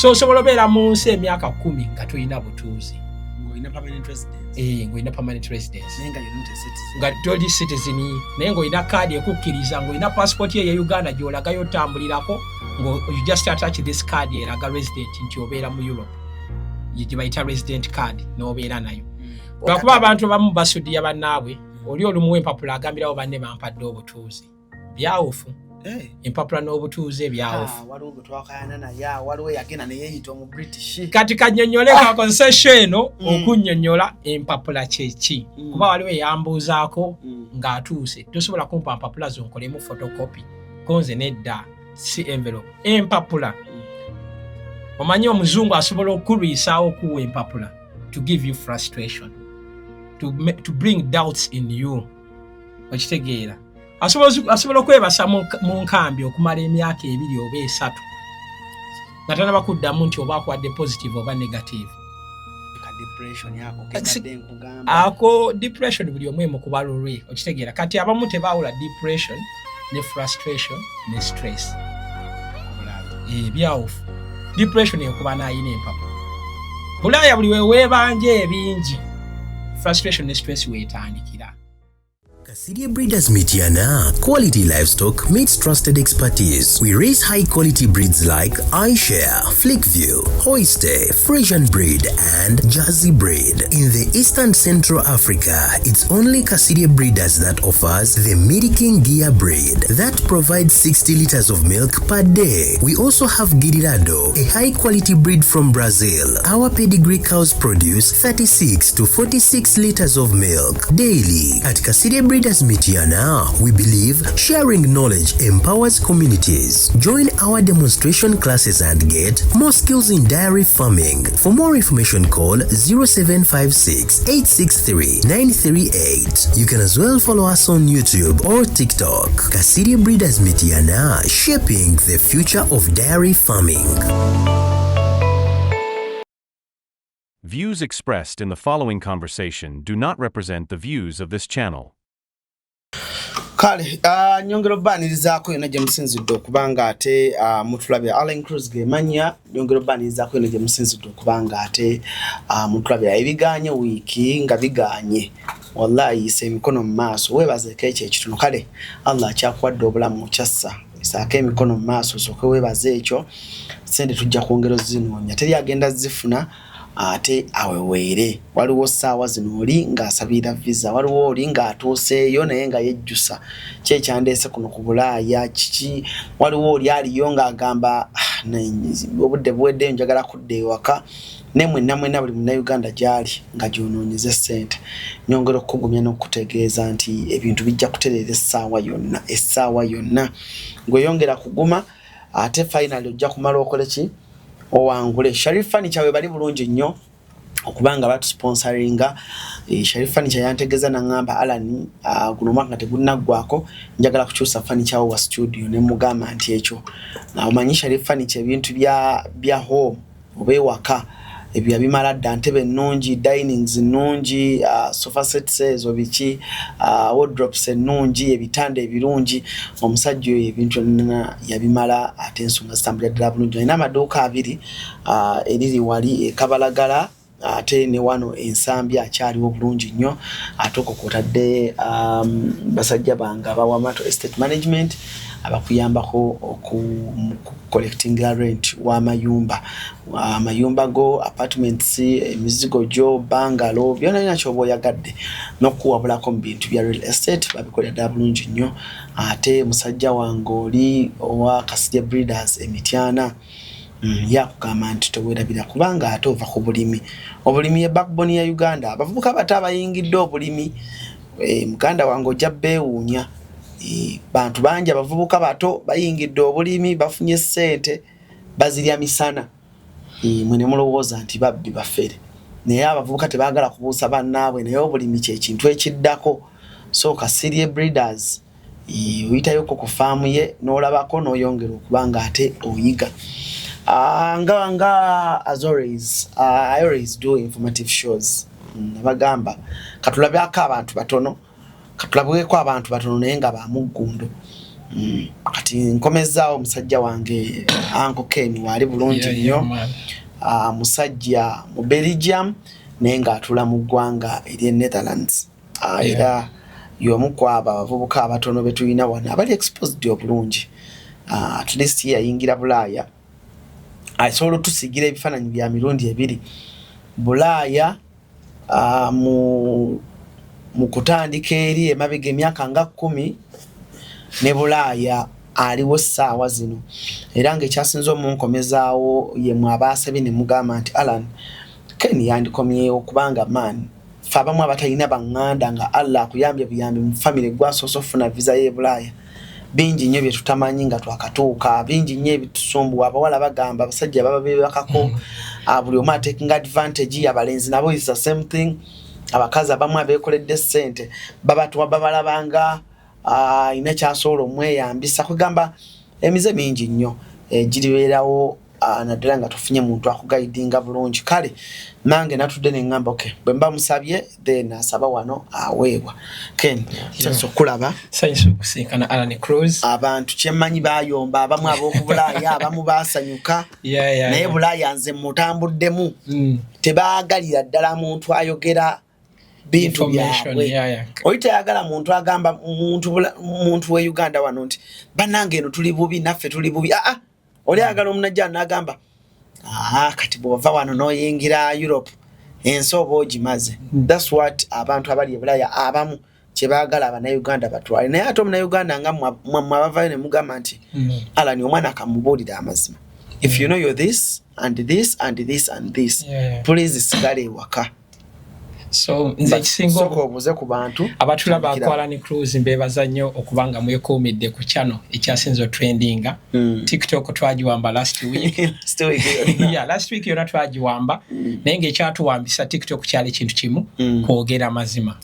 So osobola obeera mu nsi emyaka 10 nga tolina butuuze. Ng'olina permanent residence. Ng'olina permanent residence. Naye nga you're not a citizen. Nga toli citizen, naye ng'olina kaadi ekukkiriza, ng'olina passport ye Uganda gy'olagayo otambulirako, ngo you just attach this card eraga resident nti obeera mu Europe, ye gye bayita resident card, n'obeera nayo. Lwakuba abantu abamu basudiya bannaabwe, oli olumuwa empapula agambirawo banne, "Bampadde obutuuze." Byawufu. Empapula n'obutuuze byawufu. Ah, waliwo gwe twakayana naye awo, waliwo eyagenda neyeeyita omu British. Kati kannyonnyole, kakozesa eno okunnyonnyola empapula kyeki, kuba waliwo eyambuuzaako ng'atuuse, "Tosobola kumpa mpapula zonkolemu photocopy?" Konze nedda, si envelope, empapula. Omanyi omuzungu asobola okulwisaawo okuwa empapula to give you frustration, to bring doubts in you. Okitegeera? Asobola okwebasa mu nkambi okumala emyaka 2 oba 3 nga tanaba kuddamu nti oba akuwadde positive oba negative. Ka depression ako kekadde nkugamba. Ako depression buli omu emukuba lulwe, okitegeera? Kati abamu tebaawula depression ne frustration ne stress. Ebyawufu. Depression ekuba n'ayina empapula. Bulaaya buli weweebanja ebingi, frustration ne stress weetandikira. Kasirye Breeders Mityana, quality livestock meets trusted expertise. We raise high quality breeds like Ayrshire, Flickview, Holstein, Frisian breed, and Jersey breed. In the Eastern Central Africa, it's only Kasirye Breeders that offers the Milking Gear breed that provides 60 liters of milk per day. We also have Girirado, a high quality breed from Brazil. Our pedigree cows produce 36 to 46 liters of milk daily. At Kasirye Breeders Mityana, we believe sharing knowledge empowers communities. Join our demonstration classes and get more skills in dairy farming. For more information, call 0756 863 938. You can as well follow us on YouTube or TikTok. Kasirye Breeders Mityana, shaping the future of dairy farming. Views expressed in the following conversation do not represent the views of this channel. Kale nyongera obbaanirizaako yonna gye musinzidde okuba nga ate mutulabira. Allen Cruz gemanya. Nyongera obbaanirizaako yonna gye musinzidde okuba nga ate mutulabira. Ebiganye wiiki nga biganye, wallahi yisa emikono mu maaso, weebazeeko ekyo ekitono. Kale Allah akyakuwadde obulamu, okyassa, isaako emikono mu maaso, osooke weebaze ekyo. Sente tujja kwongera ozinoonya, teri agenda zifuna ate aweweere. Waliwo ssaawa zino oli ng'asabirira visa, waliwo oli ng'atuuseeyo naye nga yejjusa ki ekyandeese kuno ku Bulaaya kiki, waliwo oli aliyo ng'agamba, "Ah, obudde buweddeyo, njagala kudda ewaka." Ne mwenna mwenna, buli Munnayuganda gy'ali nga gy'onoonyeza ssente, nyongera okukugumya n'okukutegeeza nti ebintu bijja kutereera essaawa yonna, essaawa yonna. Ng'oyongera kuguma, ate finally ojja kumala okole ki, owangule. Sharif Furniture we bali bulungi nnyo okubanga batusponsoringa. Sharif Furniture yantegeza naŋŋamba, "Alan, guno omwaka nga tegunnaggwako njagala kukyusa furniture wo wa studio." Ne mugamba nti ekyo omanyi Sharif Furniture ebintu bya home oba ewaka ebyo yabimala dda: ntebe ennungi, dinings nnungi, sofa sets ezo biki, wardrobes ennungi, ebitanda ebirungi. Omusajja oyo ebintu byonna yabimala, ate ensonga zitambulira ddala bulungi. Alina amaduuka abiri, eriri wali ekabalagala ate ne wano Ensambi akyaliwo bulungi nnyo. Ate okwo kwotadde basajja bange abawamato Estate Management abakuyambako okucollectinga rent w'amayumba, amayumba go, apartments, emizigo gyo, bungalow, byonna byonna kyoba oyagadde, n'okukuwabulako mu bintu bya real estate babikolera ddala bulungi nnyo. Ate musajja wange oli owa Kasirye Breeders Emityana, yakugamba nti teweerabira kubanga ate ova ku bulimi. Obulimi ye backbone ya Uganda. Abavubuka bato abayingidde obulimi, muganda wange ojja beewuunya. Bantu bangi abavubuka bato bayingidde obulimi, bafunye ssente, bazirya misana. Mwe ne mulowooza nti babbi, bafere, naye abavubuka tebaagala kubuusa bannaabwe, naye obulimi kyekintu ekiddako. So Kasirye Breeders, oyitayoko ku faamu ye n'olabako n'oyongera okuba nga ate oyiga. Nga as always, I always do informative shows. Nabagamba katulabyako abantu batono, katulabweko abantu batono naye nga bamuggundo. Kati nkomezaawo omusajja wange Uncle Ken, waali bulungi nnyo. Musajja mu Belgium naye ng'atula mu ggwanga ery'e Netherlands. Era y'omu ku abo abavubuka abatono be tulina wano abali exposed obulungi. At least ye yayingira Bulaaya, asobola otusiigira ebifaananyi bya mirundi ebiri. Bulaaya mu kutandika eri emabega emyaka nga 10 ne Bulaaya aliwo ssaawa zino. Era ng'ekyasinze omunkomezaawo ye mwe abaasabye ne mugamba nti Alan, Ken yandikomyewo, kubanga man, ffe abamu abatalina baŋŋanda nga Allah akuyambye buyambi mu famire gwasoose okufuna visa y'e Bulaaya, bingi nnyo bye tutamanyi nga twakatuuka, bingi nnyo ebitusumbuwa. Abawala bagamba abasajja baba bebakako, buli omu ataking advantage. Abalenzi nabo is the same thing. Abakazi abamu abeekoledde ssente babatuwa babalabanga alina kyasobola omweyambisa. Kwegamba emize mingi nnyo egiribeerawo, naddala nga tofunye muntu akuguidinga bulungi. Kale nange natudde neŋŋamba, okay, bwe mba musabye, then asaba wano aweebwa. Ken, nsanyusa okulaba. Sanyusa okusinkana, Alan Cruz. Abantu kyemmanyi bayomba, abamu ab'okubulaaya, abamu basanyuka, naye Bulaaya nze mutambuddemu, tebaagalira ddala muntu ayogera bintu Information, byabwe. Oli tayagala muntu agamba muntu we Uganda wano nti bannange eno tuli bubi, naffe tuli bubi. Aa, oli ayagala omunajja n'agamba, aa, kati bw'ova wano n'oyingira Europe, ensi oba ogimaze. That's what abantu abali e Bulaaya abamu kyebaagala Abannayuganda batwale. Naye ate Omunauganda nga mwe abavayo ne mugamba nti Alan, omwana akamubuulira amazima, if you know you're this and this and this and this, please sigala ewaka. So nze ekisinga Sooka obuuze ku bantu. Abatulaba ku Alan Cruz, mbeebaza nnyo okuba nga mwekuumidde ku channel ekyasinze otrendinga. TikTok twagiwamba last week. Last week yonna. Yeah, last week yonna twagiwamba, naye ng'ekyatuwambisa TikTok kyali kintu kimu, kwogera mazima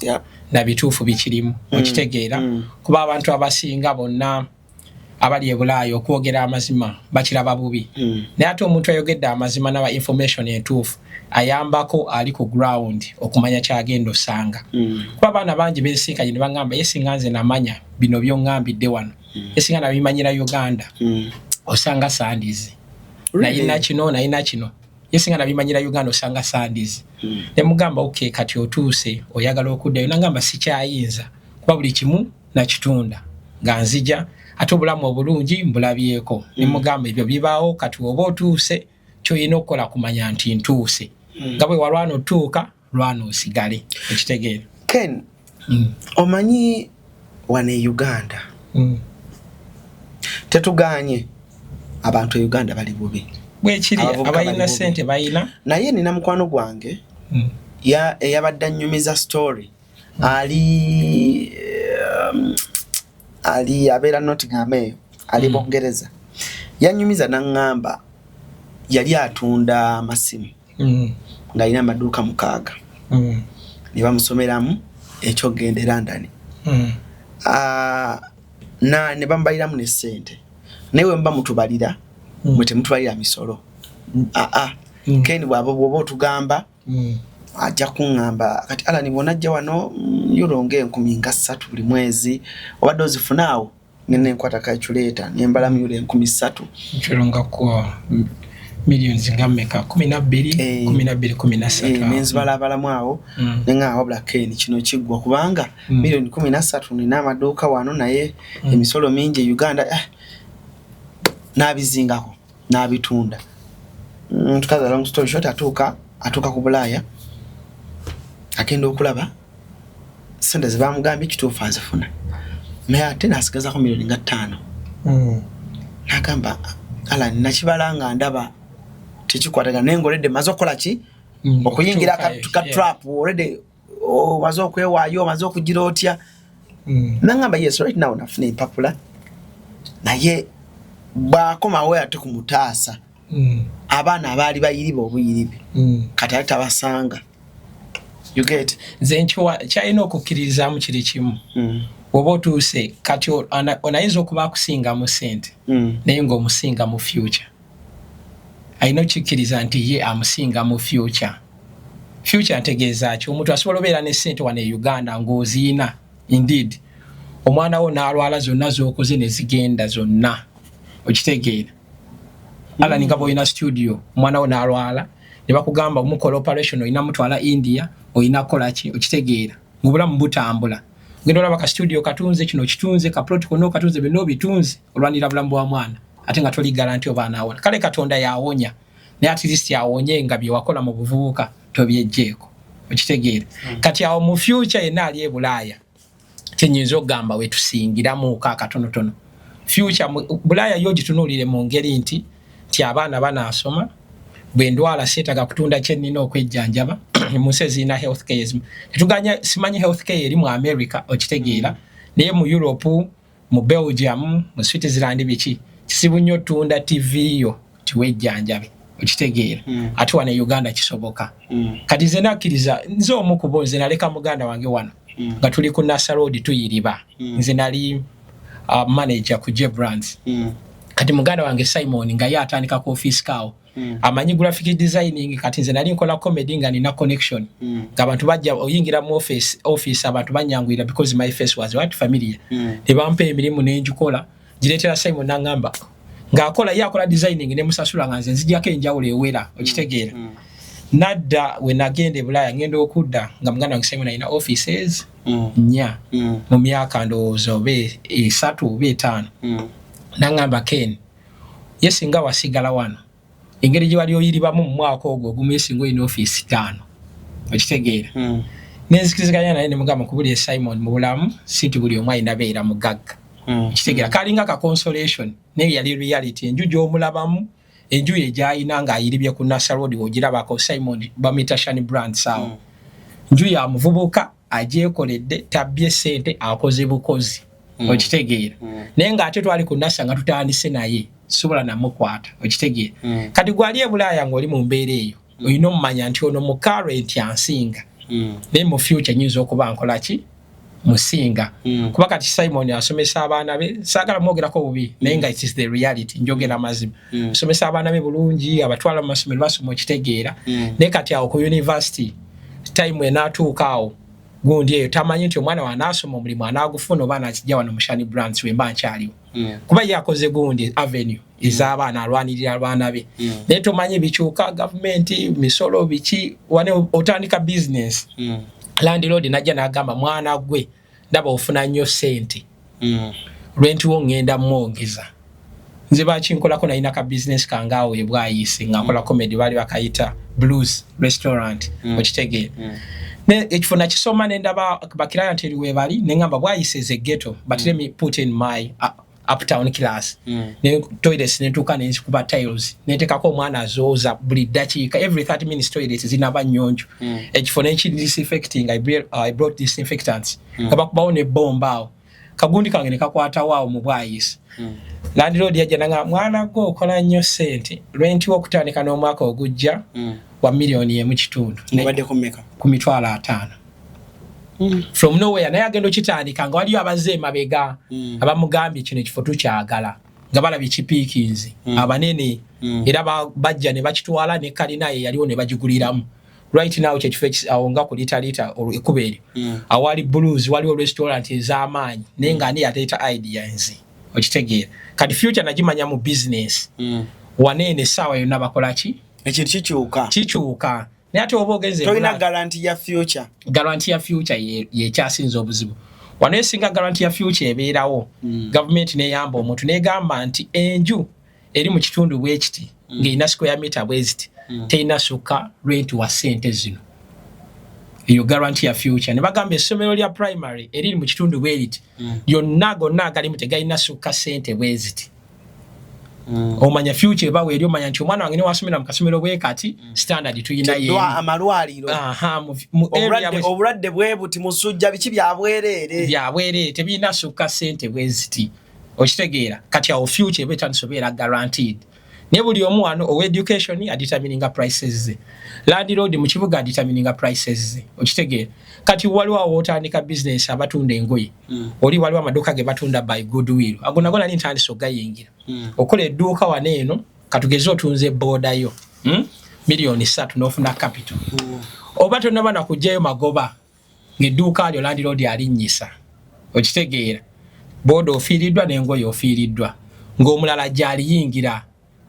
na bituufu bikirimu, okitegeera? Kuba abantu abasinga bonna abali e Bulaaya okwogera amazima bakiraba bubi, naye ate omuntu ayogedde amazima naba information entuufu ayambako ali ku ground okumanya kyagenda osanga. Kuba abaana bangi bensinkanye ne baŋŋamba, ye singa nze namanya bino byoŋŋambidde wano, ye singa nabimanyira Uganda, osanga sandizi. Really? Nayina kino, nayina kino, ye singa nabimanyira Uganda, osanga sandizi. Ne mugamba, okay, kati otuuse oyagala okuddayo? Nagamba, sikyayinza, kuba buli kimu nakitunda nga nzija, ate obulamu obulungi mbulabyeko. Ne mugamba, ebyo bibaawo. Kati oba otuuse, kyolina okukola kumanya nti ntuuse, nga bwe walwana otuuka, lwana osigale, ekitegeera? Ken, omanyi wano e Uganda tetuganye abantu e Uganda bali bubi. Bwekiri. Abavubuka bali Abalina bubi. sente balina. Naye nina mukwano gwange eyabadde annyumiza story, ali abeera Nottingham eyo, ali Bungereza. Yanyumiza naŋŋamba yali atunda amasimu ng'alina amaduuka 6, ne bamusomeramu ekyokgenda e London. Ah, ne bamubaliramu ne ssente, naye we muba mutubalira, mwe temutubalira misolo. Aa, Ken, bwaba bwoba otugamba, ajja kuŋŋamba kati, Alan, bwonajja wano, euro nga 3000 buli mwezi obadde ozifuna awo. Ngenda enkwata calculator nembalamu euro 3000. Nkiro nga ku millions nga mmeka? 12? 12, 13. Eh, nenzibalabalamu awo, neŋŋamba, wabula Ken, kino kiggwa, kubanga miliyoni 13 nina amaduuka wano, naye emisolo mingi e Uganda. Eh, n'abizingako n'abitunda. To cut the long story short, atuuka ku Bulaaya, agenda okulaba sente zebamugambye kituufu azifuna, naye ate n'asigazako miliyoni nga 5. N'agamba, Alan, nakibala nga ndaba tekikwatagana, naye nga already maze okukola ki? Okuyingira Okutuukayo, ka trap already, omaze okwewaayo, omaze okugira otya. Nangamba, yes, right now nafuna empapula, naye bw'akomawo ate ku mutaasa, abaana abaali bayiriba obuyiribi, kati ate tabasanga. You get? Nze nkiwa kyalina okukkiririzaamu kiri kimu. Oba otuuse kati onayinza okuba akusinga mu ssente, naye ng'omusinga mu future. Alina okikkiriza nti ye amusinga mu future. Future ntegeeza ki? Omuntu asobola obeera ne ssente wano e Uganda ng'oziina, indeed. Omwana wo n'alwala, zonna z'okoze ne zigenda zonna, okitegeera? Ala ninga bwolina studio, omwana wo n'alwala ne bakugamba mukola operation, olina mutwala India, olina kukola ki, okitegeera? Ng'obulamu butambula, ogenda olaba ka studio katunze, kino kitunze, ka plot konna okatunze, byonna obitunze, olwanira bulamu bwa mwana, ate nga toli guarantee oba anaawona. Kale Katonda yawonya, naye at least awonye nga bye wakola mu buvubuka tobyejjeeko, okitegeera? Kati awo mu future, yenna ali e Bulaaya, kyenyinza okugamba wetusingiramuko akatonotono, future Bulaaya yo gitunuulire mu ngeri nti abaana banaasoma, bwe ndwala seetaga kutunda kyennina okwejjanjaba. Mu nsi ezirina health care ezimu tetuganya, simanyi health care eri mu America, okitegeera? Naye mu Europe, mu Belgium, mu Switzerland, biki, kizibu nnyo tunda TV yo tiwejjanjabe, okitegeera? Ate wano e Uganda kisoboka. Kati nze nakkiriza, nze omu kubo, nze naleka muganda wange wano nga tuli ku Nasser Road tuyiriba. Nze nali manager ku J Brands. Kati muganda wange Simon nga ye atandika ku office kaawo, amanyi graphic designing. Kati nze nali nkola comedy nga nina connection, ng'abantu bajja oyingira mu office abantu banyanguyira because my face was what, familiar. Ne bampa emirimu nenjikola, gireetera Simon, nangamba ng'akola, ye akola designing ne musasula, nga nze nzijjako enjawulo ewera, okitegeera? Nadda we nagenda e Bulaaya, ngenda okudda nga muganda wange Simon alina offices 4 mu myaka ndowooza oba 3 oba 5. Naŋŋamba, "Ken, ye singa wasigala wano engeri gye wali oyiribamu mu mwaka ogwo ogumu, ye singa olina ofiisi 5," okitegeera? Nenzikiriziganya naye, nemugamba, "Kubuli Simon, mu bulamu si nti buli omu alina beera mugagga," okitegeera? Kalinga ka consolation, naye yali reality. Enju gy'omulabamu, enju ye gy'alina ng'ayiribye ku Nasser Road, ogirabako, Simon bamuyita Shani Brand saawo. Nju ya muvubuka agyekoledde, tabbye sente, akoze bukozi, okitegeera? Naye ng'ate twali ku Nasser nga tutandise naye, sobola namukwata, okitegeera? Kati gwali e Bulaaya ng'oli mu mbeera eyo, olina omumanya nti ono mu current ansinga, naye mu future nyinza okuba nkola ki, musinga. Kuba kati Simon asomesa abaana be, saagala mwogerako bubi, naye nga it is the reality, njogera amazima. Asomesa abaana be bulungi, abatwala mu masomero basoma, okitegeera? Naye kati awo ku university, time enaatuuka awo gundi eyo, tamanyi nti omwana wanaasoma omulimu anaagufuna oba anakijja wano mu Shani Brands wemba nkyaliwo. Kuba ye akoze gundi avenue ez'abaana, alwanirira abaana be. Naye tomanyi bikyuka, gavumenti, misolo, biki. Wane otandika business, landlord najja n'agamba, "Mwana gwe, ndaba ofuna nnyo ssente, rent wo ŋŋenda mwongeza." Nze bakinkolako, nalina ka business kange awo ebwayise nga nkola comedy, baali bakayita Blues Restaurant, okitegeera? Ekifo nakisoma, nendaba ba client eri webali, neŋŋamba Bwayise is a ghetto, but let me put in my uptown class. Ne toilets netuuka nenzikuba tiles, netekako omwana azooza buli ddakiika, every 30 minutes toilets zinaba nnyonjo. Ekifo neki disinfecting, I brought disinfectants, nga bakubawo ne bomba awo, kagundi kange ne kakwatawo awo mu Bwayise. Landlord yajja nanga, "Mwana gwe, okola nnyo ssente, rent okutandika n'omwaka ogujja wa 1.5 miliyoni." Mubaddeko mmeka? Ku 50,000. From nowhere. Naye agenda okitandika nga waliyo abazze emabega abamugambye kino ekifo tukyagala, nga balabye kipiikinzi abanene. Era bajja ne bakitwala, ne kalina ye yaliwo ne bagiguliramu. Right now kyekifo awo nga ku litalita ekkubo eryo awali Blues, waliwo restaurant ez'amaanyi, naye nga ani yaleeta idea? Nze, okitegeera? Kati future nagimanya mu business. Waneene essaawa yonna bakola ki? Ekintu kikyuka. Kikyuka, naye ate oba ogenze tolina guarantee ya future. Guarantee ya future yekyasinza obuzibu wano. Esinga guarantee ya future ebeerawo, gavumenti neyamba omuntu negamba nti enju eri mu kitundu bwe kiti, ng'erina square meter bwe ziti, terina sukka rent wa ssente zino, eyo guarantee ya future. Ne bagamba essomero lya primary eriri mu kitundu bwe riti, lyonna gonna agalimu tegalina sukka ssente bwe ziti. Omanya future ebawo eri, omanya nti omwana wange newasomera mu kasomero bwe kati, standard tuyina. Teddwa amalwaliro. Aha, mu area Obulwadde bwe buti, musujja, biki, byabwereere. Byabwereere, tebirina sukka ssente bwe ziti, okitegeera? Kati awo future eba etandise obeera guaranteed. Naye buli omu wano owa education adetermininga prices ze, landlord mu kibuga adetermininga prices ze, okitegeera? Kati waliwo awo otandika business, abatunda engoye, oli waliwo amaduuka ge batunda by goodwill, ago nago nali ntandise ogayingira. Okola edduuka wano eno, katugeze otunze booda yo, 3 miliyoni n'ofuna capital, oba tonaba nakugjayo magoba, ng'edduuka lyo landlord alinnyisa, okitegeera? Booda ofiiriddwa, n'engoye ofiiriddwa, ng'omulala gyaliyingira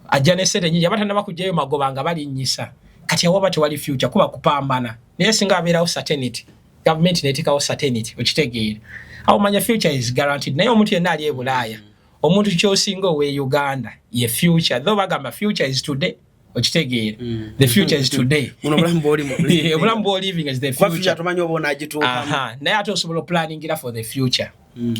ajja ne sente nyingi, abatanaba kugjayo magoba nga balinnyisa. Kati awaba tewali future, kuba kupambana. Naye singa abeerawo certainty, gavumenti neteekawo certainty, okitegeera, awo manya future is guaranteed. Naye omuntu yenna ali e Bulaaya, omuntu kyosinga owe Uganda ye future, though bagamba future is today, okitegeera? The future is today. Obulamu bwoliving is the future. Tomanyi oba onagituukamu. Naye ate osobola oplaningira for the future.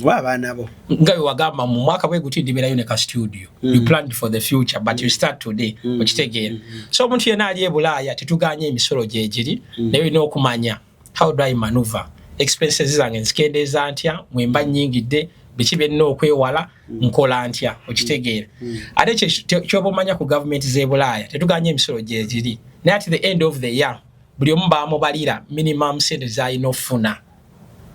Abaana bo. Nga bwe wagamba, mu mwaka bwe guti ndibeerayo ne ka studio. You planned for the future, but you start today. Okitegeera? So omuntu yenna ali e Bulaaya, tetuganye emisolo gyegiri, naye olina okumanya, how do I maneuver expenses zange, nzikendeeza ntya, mwemba nnyingidde, biki byenina okwewala, nkola ntya, okitegeera? Ate kyoba omanya ku gavumenti z'e Bulaaya, tetuganye emisolo gyegiri, naye at the end of the year buli omu bamubalira minimum sente zalina okufuna.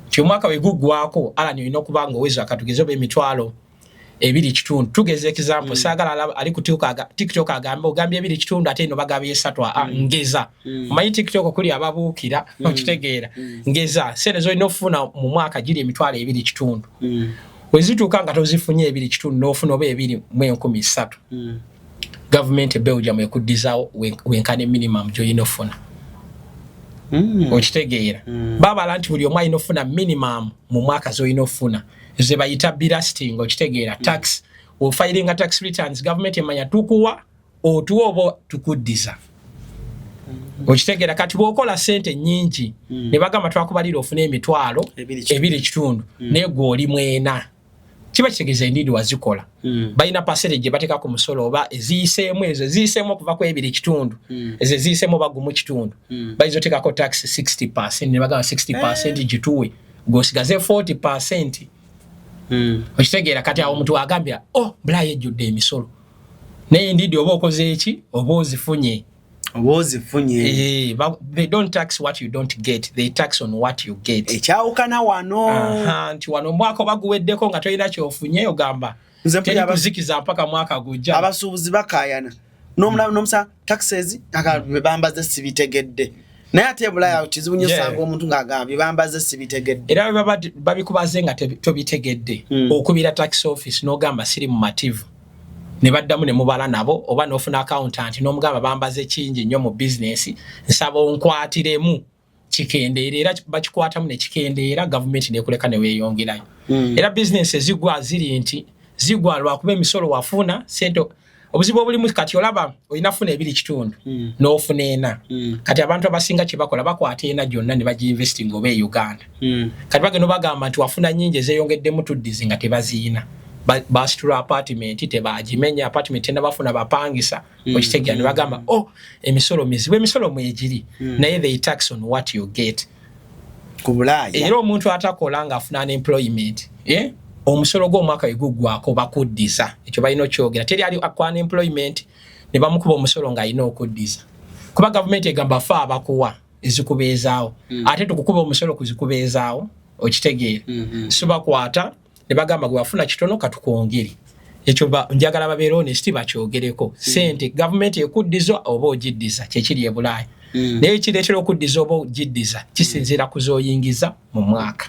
Ti omwaka we guggwako, alani olina okuba nga oweza, katugeze oba 2.5, tugeza example. Saagala ali ku TikTok agambe ogambye 2.5, ate eno bagabye 3. Ngeza. Omanyi TikTok kuli ababuukira. Okitegeera? Ngeza sente zolina okufuna mu mwaka giri 2.5. Wezituuka nga tozifunye 2.5, n'ofuna oba 2 mu 300, gavumenti e Belgium ekuddizawo wenkana minimum gyolina ofuna. Okitegeera? Babala nti buli omu alina ofuna minimum mu mwaka zolina ofuna, ze bayita belasting, okitegeera? Tax, ofilinga tax returns, gavumenti emanya tukuwa otuwa oba tukuddiza. Okitegeera? Kati bw'okola sente nyingi, ne bagamba twakubalira ofune emitwalo 2.5, naye gwe oli mwena, kiba kitegeeza endindi wazikola. Balina percentage gye bateeka ku musolo, oba eziyiseemu, ezo eziyiseemu okuva ku 2.5, ezo eziyiseemu oba 1.5, bayinza oteekako tax 60, ne bagamba 60 gituwe, gwosigaze 40. Okitegeera? Kati awo omuntu agambira, oh, Bulaaya ejjudde emisolo, naye endidi oba okoze eki, oba ozifunye. Oba ozifunye. They don't tax what you don't get, they tax on what you get. Ekyawukana wano. Nti wano omwaka oba guweddeko nga tolina kyofunye, ogamba teri kuzikiza mpaka mwaka gujja. Abasuubuzi bakayana nomusa taxes bambaze sibitegedde, naye ate ebulaya kizibu nnyo osanga omuntu ng'agambye bambaze sibitegedde. Era bwe babikubaze nga tobitegedde, okubira tax office n'ogamba siri mu mativu, ne baddamu ne mubala nabo, oba n'ofuna accountant n'omugamba bambaze kingi nnyo mu bizinesi, nsaba onkwatiremu kikendeera. Era bakikwatamu ne kikendeera, gavumenti nekuleka ne weeyongerayo. Era bizinesi ezigwa ziri nti zigwa lwakuba emisolo wafuna sente. Obuzibu obulimu kati olaba olina funa 2.5, n'ofuna 4. Kati abantu abasinga kye bakola, bakwata 4 gyonna ne bagiinvestinga oba e Uganda. Kati bagenda bagamba nti wafuna nyingi ezeyongeddemu, tuddizi, nga tebaziina. Basitula apartment tebagimenya, apartment tenabafuna bapangisa. Okitegeera? Ne bagamba, oh, emisolo mizibu. Emisolo mwegiri, naye they tax on what you get. Ku Bulaaya. Era omuntu atakola ng'afuna unemployment, eh? Omusolo gw'omwaka we guggwako bakuddiza. Ekyo balina okyogera. Teri ali ku unemployment ne bamukuba omusolo ng'alina okuddiza, kuba gavumenti egamba fe abakuwa ezikubeezaawo, ate tukukuba omusolo kuzikubeezaawo. Okitegeera? So bakwata ne bagamba gwe wafuna kitono, katukwongere. Ekyo njagala babeere honest, bakyogereko. Sente gavumenti ekuddiza oba ogiddiza, kyekiri e Bulaaya. Naye kireetera okuddiza oba ogiddiza kisinziira ku z'oyingiza mu mwaka.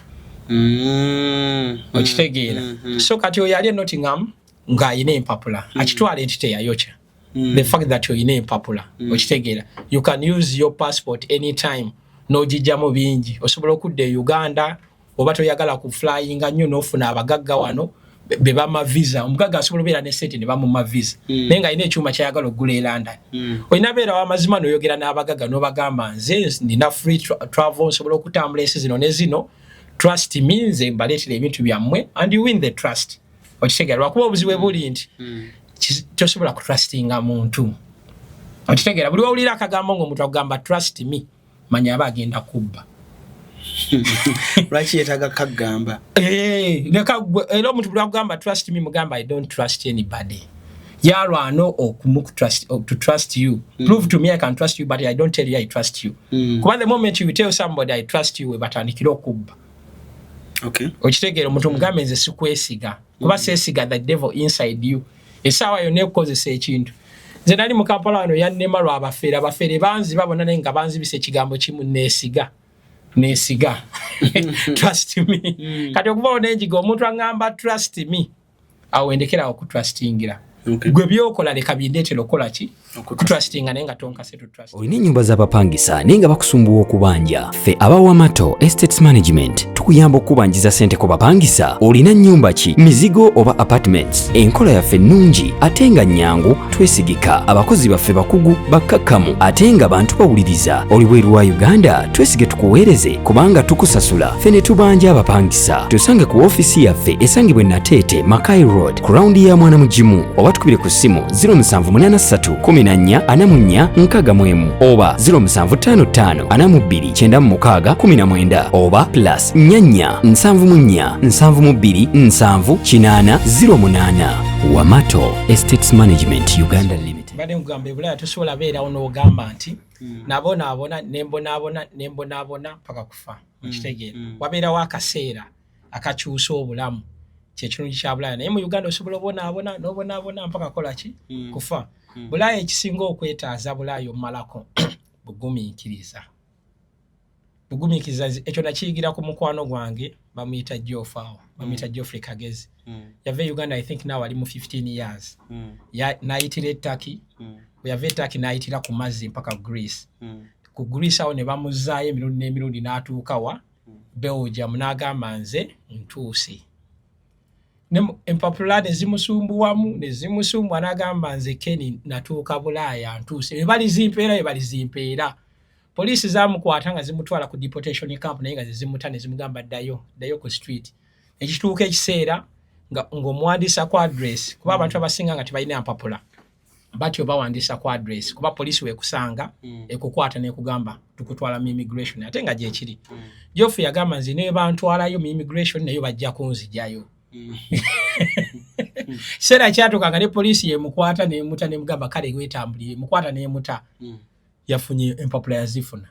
Okitegeera? So kati oyo ali e Nottingham ng'ayina empapula, akitwale nti teyayokya. The fact that oyina empapula, okitegeera, you can use your passport anytime n'ogijjamu bingi. Osobola okudda e Uganda, oba toyagala ku flyinga nnyo, n'ofuna abagagga wano be bama visa. Omugagga asobola obeera ne sente ne bamuma visa, naye ng'alina ekyuma kyayagala okugula e London. Olina beera wamazima n'oyogera n'abagagga n'obagamba, nze nina free travel, nsobola okutambula ensi zino ne zino, trust me, nze mbaleetera ebintu byammwe, and you win the trust. Okitegeera? Lwakuba obuzibu bwe buli nti tosobola kutrustinga muntu. Okitegeera? Buli wawulira akagambo ng'omuntu akugamba trust me, manya aba agenda kubba. Lwaki yeetaaga kagamba? Eh, leka era omuntu buli akugamba trust me, mugamba I don't trust anybody. Yalwana to trust you. Prove to me I can trust you, but I don't tell you I trust you. Kuba the moment you tell somebody I trust you, we batandikira okubba. Okitegeera? Omuntu omugambe nze sikwesiga, kuba seesiga, the devil inside you essaawa yonna ekukozesa ekintu. Nze nali mu Kampala wano, yannema lwabafeere. Abafeere banziba bonna, naye nga banzibisa ekigambo kimu, neesiga. Nesiga, trust me. Kati okuvawo nenjiga, omuntu aŋŋamba "trust me", awo wendekerawo okutrustingira. Gwe byokola leka bindeetera okukola ki? Kutrustinga, naye nga tonkase to trust. Olina ennyumba z'abapangisa naye nga bakusumbuwa okubanja? Ffe abawamato Estates Management tukuyamba okukubanjiza ssente ku bapangisa. Olina nnyumba ki, mizigo oba apartments? Enkola yaffe nnungi ate nga nnyangu, twesigika. Abakozi baffe bakugu, bakkakkamu ate nga bantu bawuliriza. Oli bweru wa Uganda? Twesige tukuweereze kubanga tukusasula ffe ne tubanja abapangisa. Tusange ku ofiisi yaffe esangibwa e Nateete, Mackay Road, ku rawundi ya Mwana Mugimu, oba tukubire ku ssimu 0783 14 44 61 oba 0755 42 96 19 oba +44 74 72 70 80 08. Wamato Estates Management Uganda Limited. Mbadde nkugamba, ebulaya tosobola beerawo n'ogamba nti nabonaabona, nembonaabona, nembonaabona paka kufa. Okitegeera? Wabeerawo akaseera akakyusa obulamu, kyekirungi kya Bulaaya. Naye mu Uganda osobola obonaabona n'obonaabona mpaka kola ki? Kufa. Bulaaya ekisinga okwetaaza, Bulaaya omumalako bugumiikiriza, bugumiikiriza. Ekyo nakiyigira ku mukwano gwange, bamuyita Joff, awo bamuyita Geoffrey Kagezi. Yava e Uganda, I think now ali mu 15 years. N'ayitira e Turkey. Bwe yava e Turkey n'ayitira ku mazzi mpaka Greece. Ku Greece awo ne bamuzaayo emirundi n'emirundi, n'atuuka wa? Belgium. N'agamba, "Nze ntuuse." Empapula ne zimusumbuwamu, ne zimusumbuwa. N'agamba, "Nze Ken natuuka Bulaaya, ntuuse, bwe balizimpeera, bwe balizimpeera." Poliisi zamukwata nga zimutwala ku deportation camp, naye nga zezimuta ne zimugamba, "Ddayo, ddayo ku street." Ekituuka ekiseera ng'omuwandiisa ku address, kuba abantu abasinga nga tebalina mpapula batyo bawandiisa ku address, kuba poliisi weekusanga ekukwata nekugamba, "Tukutwala mu immigration," ate nga gyekiri. Jofu yagamba, "Nze ne bantwalayo mu immigration, naye bajja kunzijayo." Kiseera kyatuuka nga ne poliisi yemukwata nemuta, nemugamba, "Kale wetambulire." Emukwata nemuta. Yafunye empapula, yazifuna.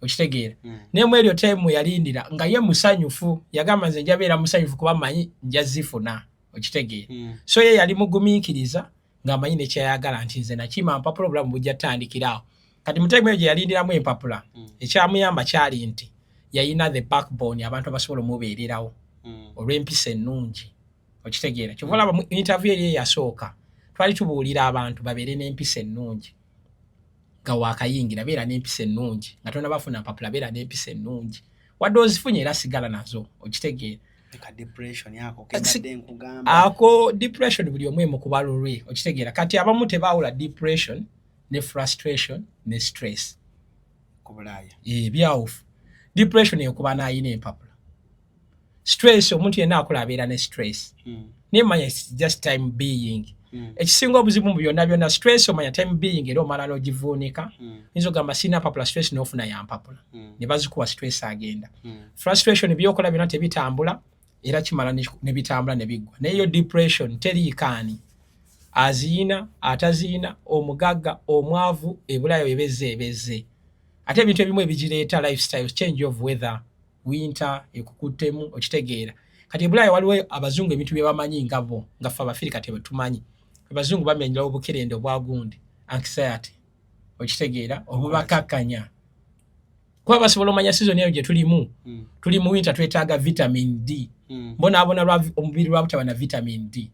Okitegeera? Naye mu eryo time yalindira nga ye musanyufu. Yagamba, "Nze njabeera musanyufu kuba manyi nja zifuna." Okitegeera? So ye yali mugumiikiriza ng'amanyi nekyayagala nti nze nakima mpapula, obulamu bujja tutandikiraawo. Kati mu time eyo gye yalindiramu empapula, ekyamuyamba kyali nti yayina the backbone, abantu abasobola omubeererawo olw'empisa ennungi. Okitegeera? Kyova olaba mu interview eri eyasooka twali tubuulira abantu babeere n'empisa ennungi. Nga wakayingira, beera n'empisa ennungi. Nga tonna bafuna mpapula, beera n'empisa ennungi. Wadde ozifunye, era sigala nazo. Okitegeera? Ka depression ako kembadde nkugamba. Ako depression buli omu emukuba lulwe. Okitegeera? Kati abamu tebaawula depression ne frustration ne stress. Ku Bulaaya. Ebyawufu. Depression ekuba n'ayina empapula. Stress, omuntu yenna akola abeera ne stress, naye manya it's just time being. Ekisinga obuzibu mu byonna byonna, stress omanya time being, era omala n'ogivuunika. Oyinza ogamba, "Sirina mpapula," stress n'ofuna ya mpapula ne bazikuwa, stress agenda. Frustration, byokola byonna tebitambula, era kimala ne bitambula ne biggwa. Naye yo depression teriikaani, aziina ataziina, omugagga, omwavu, ebulayo ebezze ebezze. Ate ebintu ebimu ebigireeta, lifestyle change of weather, winter ekukuttemu. Okitegeera? Kati ebulayo waliwo abazungu ebintu bye bamanyi nga bo, nga ffe Abafirika tetumanyi. Abazungu bamenyera obukerende obwa gundi, anxiety. Okitegeera? Obubakakkanya, kuba basobola omanya season eyo gye tulimu. Tuli mu winter, twetaaga vitamin D. Mbonaabona lwa omubiri lwa butaba na vitamin D,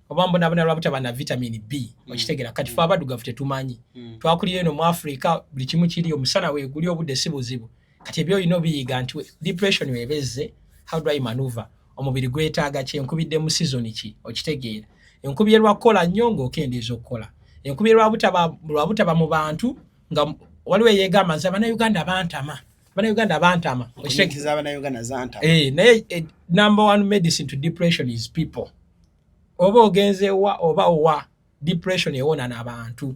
oba mbonaabona lwa butaba na vitamin B. Okitegeera? Kati fe abaddugavu tetumanyi. Twakulira eno mu Africa, buli kimu kiri, omusana weeguli, obudde si buzibu. Kati ebyo olina obiyiga nti depression webezze, how do I maneuver? Omubiri gwetaaga ki? Enkubidde mu season ki? Okitegeera? Enkubye lwa kukola nnyo ng'okendeeza okukola, enkubye lwa butaba mu bantu, nga waliwo eyeegamba, "Nze Abannayuganda bantama, Abannayuganda bantama." Okitegeera? Community z'Abannayuganda zantama. Naye number one medicine to depression is people. Oba ogenze wa oba owa, depression ewona n'abantu.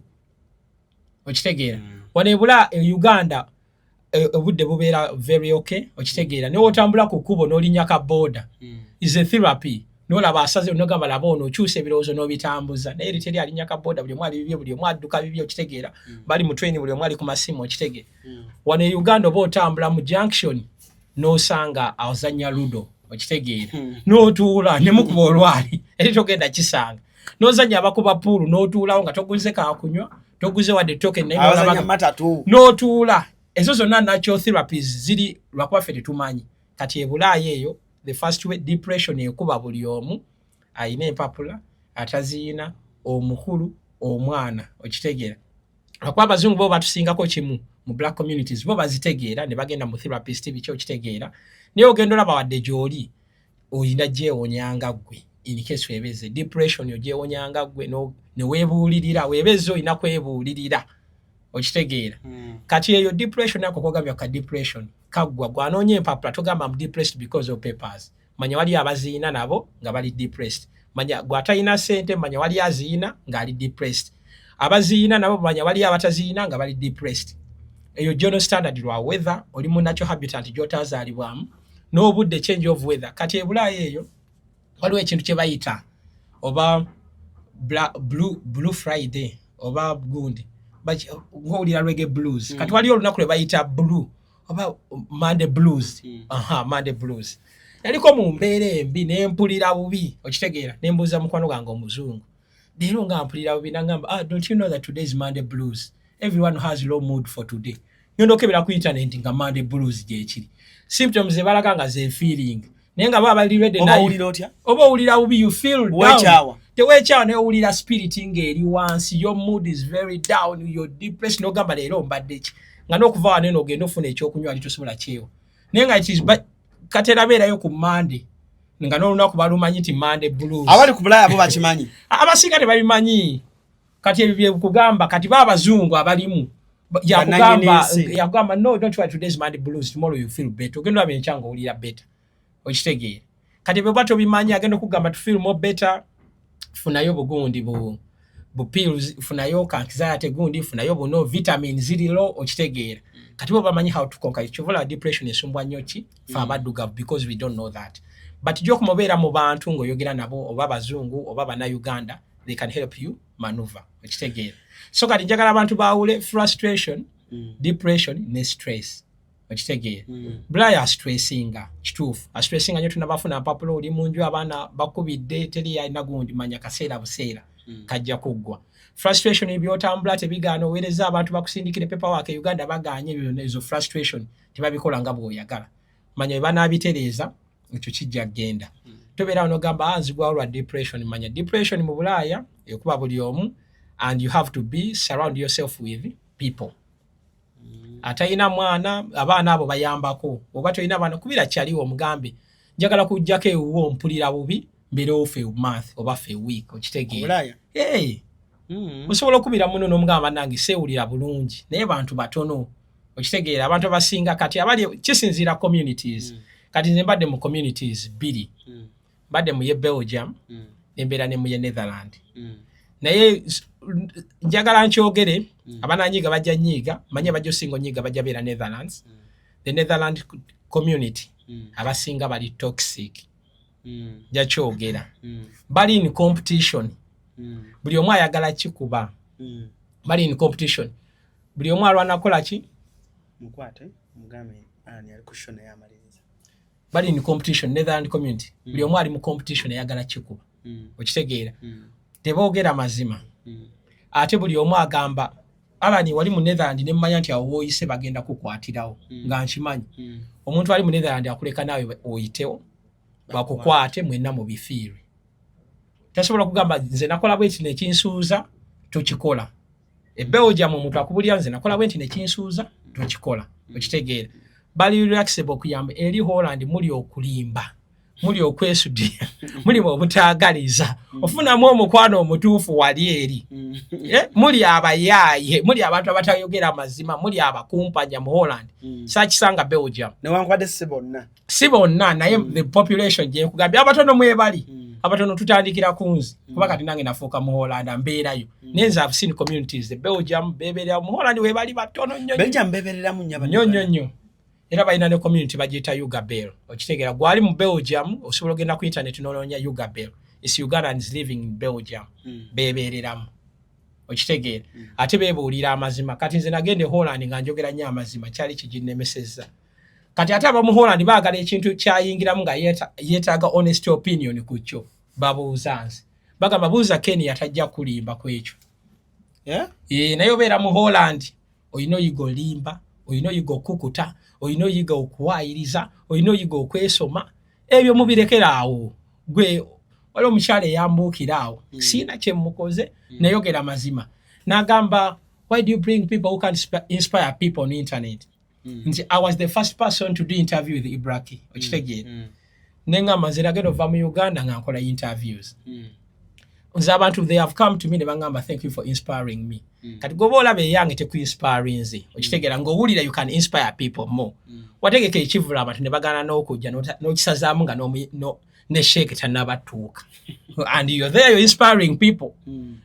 Okitegeera? Wano ebula e Uganda, obudde bubeera very okay. Okitegeera? Naye otambula ku kkubo n'olinnya ka boda, is a therapy. Nolaba asaze, nogamba, "Laba ono." Okyusa ebirowoozo n'obitambuza. Naye eri teri alinnya ka boda, buli omu ali bibye, buli omu adduka bibye. Okitegeera? Bali mu train, buli omu ali ku masimu. Okitegeera? Wano e Uganda oba otambula mu junction n'osanga azannya ludo. Okitegeera? N'otuula ne mukuba olwali, eri togenda kisanga n'ozannya abakuba pool, n'otuulawo nga toguze kakunywa, toguze wadde token, naye Abazanya matatu. N'otuula. Ezo zonna natural therapies ziri, lwakuba ffe tetumanyi. Kati ebulaaya eyo, the first way, depression ekuba buli omu, ayina empapula, ataziyina, omukulu, omwana, okitegeera? Lwakuba abazungu bo batusingako kimu mu black communities, bo bazitegeera ne bagenda mu therapist, biki, okitegeera? Naye ogenda olaba wadde gy'oli oyina gyewonyanga ggwe. In case webeze depression, ogyewonyanga ggwe ne weebuulirira, weebeze olina kwebuulirira, okitegeera? Kati eyo depression, ako kogambya ka depression kaggwa. Gwanoonya empapula, togamba am depressed because of papers. Manya wali abaziina nabo nga bali depressed. Manya gwatalina sente, manya wali aziina ng'ali depressed. Abaziina nabo manya wali abataziina nga bali depressed. Eyo general standard lwa weather, oli mu natural habitat gy'otazaalibwamu n'obudde, change of weather. Kati ebulaaya eyo waliwo ekintu kye bayita oba blue Friday oba gundi, ng'owulira reggae blues. Kati waliyo olunaku lwe bayita blue oba Monday blues. Aha, Monday blues. Yaliko mu mbeera embi, nempulira bubi, okitegeera? Nembuuza mukwano gwange omuzungu, leero nga mpulira bubi. Nagamba, "Ah, don't you know that today is Monday blues? Everyone has low mood for today." Ngenda okebera ku internet nga Monday blues gyekiri, symptoms ebalaga nga ze feeling, naye nga baba bali ready. Naye oba owulira bubi, you feel down, teweekyawa, naye owulira spirit ng'eri wansi, your mood is very down, you're depressed. N'ogamba leero mbadde ki, nga n'okuva wano eno ogenda ofuna ekyokunywa ali tosobola kyewa. Naye nga it is katera beerayo ku Monday, nga n'olunaku balumanyi nti Monday blues. Abali ku Bulaaya bo bakimanyi? Abasinga tebabimanyi. Kati ebyo byekugamba, kati ba abazungu abalimu yakugamba, "No, don't worry, today's Monday blues, tomorrow you feel better." Ogenda olaba enkya nga owulira better, okitegeera? Kati bwe tobimanyi, agenda okugamba to feel more better, funayo bugundi bu pills, funayo ka anxiety gundi, funayo buno vitamin ziri low, okitegeera? Kati bo bamanyi how to conquer. Kyovola depression esumbwa nnyo ki fe abaddugavu, because we don't know that. But gyokumobeera mu bantu ng'oyogera nabo, oba bazungu oba bannayuganda, they can help you maneuver, okitegeera? So kati njagala abantu baawule frustration, depression ne stress, okitegeera? Bulaya astressinga, kituufu, astressinga nyo. Tunabafuna mpapula, oli munju, abaana bakubidde, teri alina gundi, manya kaseera buseera kajja kuggwa. Frustration, ebyotambula tebigaana, oweereza abantu bakusindikire paperwork e Uganda, baganye, ebyo byonna ezo frustration, tebabikola nga bw'oyagala. Manya bwe banaabitereeza ekyo kijja kgenda. Tobeerawo nogamba, "Ah, nzigwawo lwa depression." Manya depression mu Bulaaya ekuba buli omu, and you have to be surround yourself with people. Atalina mwana, abaana abo bayambako. Oba tolina baana, kubira kyaliwo omugambe, "Njagala kujjako ewuwo, mpulira bubi, mbeerewo for a month oba for a week," okitegeera? Obulaaya? Hey, osobola okubira muno n'omugamba, "Nange seewulira bulungi," naye bantu batono, okitegeera? Abantu abasinga kati abali kisinziira communities. Kati nze mbadde mu communities bbiri. Mbadde mu ye Belgium, nembeera ne mu ye Netherland. Naye njagala nkyogere, abananyiiga bajja nyiiga, manye bajja osinga onyiiga, bajja beera Netherlands. The Netherland community, abasinga bali toxic. Nja kyogera. Bali in competition. Buli omu ayagala kikuba. Bali in competition, buli omu alwana kukola ki? Mukwate mugambe ani ali ku show naye amaliriza. Bali in competition, Netherland community. Buli omu ali mu competition, ayagala kikuba, okitegeera? Teboogera mazima. Ate buli omu agamba, "Alani, wali mu Netherland nemmanya nti awo woyise bagenda kukwatirawo." Nga nkimanyi. Omuntu ali mu Netherland akuleka naawe oyitewo bakukwate, mwenna mubifiirwe. Tasobola kugamba, "Nze nakola bweti nekinsuuza," tokikola. E Belgium omuntu akubulira, "Nze nakola bwenti nekinsuuza," tokikola, okitegeera? Bali relaxable okuyamba. Eri Holland muli okulimba, muli okwesudira, muli obutaagaliza. Ofunamu omukwano omutuufu wali eri. Eh, muli abayaaye, muli abantu abatayogera mazima, muli abakumpanya mu Holland. Sakisanga Belgium. Newankubadde si bonna. Si bonna, naye the population gyenkugambye, abatono mwebali. Abatono tutandikira ku nze, kuba kati nange nafuuka mu Holland, mbeerayo. Naye nze have seen communities, the Belgium bebeerera, mu Holland webali batono nnyo. Belgium bebereramu nnyo. Nnyo nnyo nnyo. Era balina ne community bagiyita Ugabel, okitegeera? Gwali mu Belgium, osobola ogenda ku internet nolonya Ugabel, is Ugandans living in Belgium. Bebeereramu, okitegeera? Ate beebuulira amazima. Kati nze nagenda e Holland nga njogera nnyo amazima, kyali kiginnemesezza. Kati ate abamu Holland baagala ekintu kyayingiramu nga yeetaaga honest opinion ku kyo, babuuza nze, bagamba, "Buuza Ken, atajja kulimba ku ekyo." Yeah? Eh, naye obeera mu Holland olina oyiga olimba, Olina oyiga okukuta, olina oyiga okuwaayiriza, olina oyiga okwesoma. Ebyo mubirekera awo. Gwe waliwo omukyala eyambuukira awo, siina kyemukoze, nayogera mazima, n'agamba, "Why do you bring people who can inspire people on internet?" Nti I was the first person to do interview with Ibraki, okitegeera? Neŋŋamba, nze nagenda ova mu Uganda nga nkola interviews. Nze abantu, they have come to me ne baŋŋamba, "Thank you for inspiring me." Kati gwoba olaba eyange tekuinspirinze, okitegeera, ng'owulira you can inspire people more, wategeka ekivula abantu ne bagaana n'okujja, n'okisazaamu nga ne sheeke tannabatuuka, and you're there, you're inspiring people,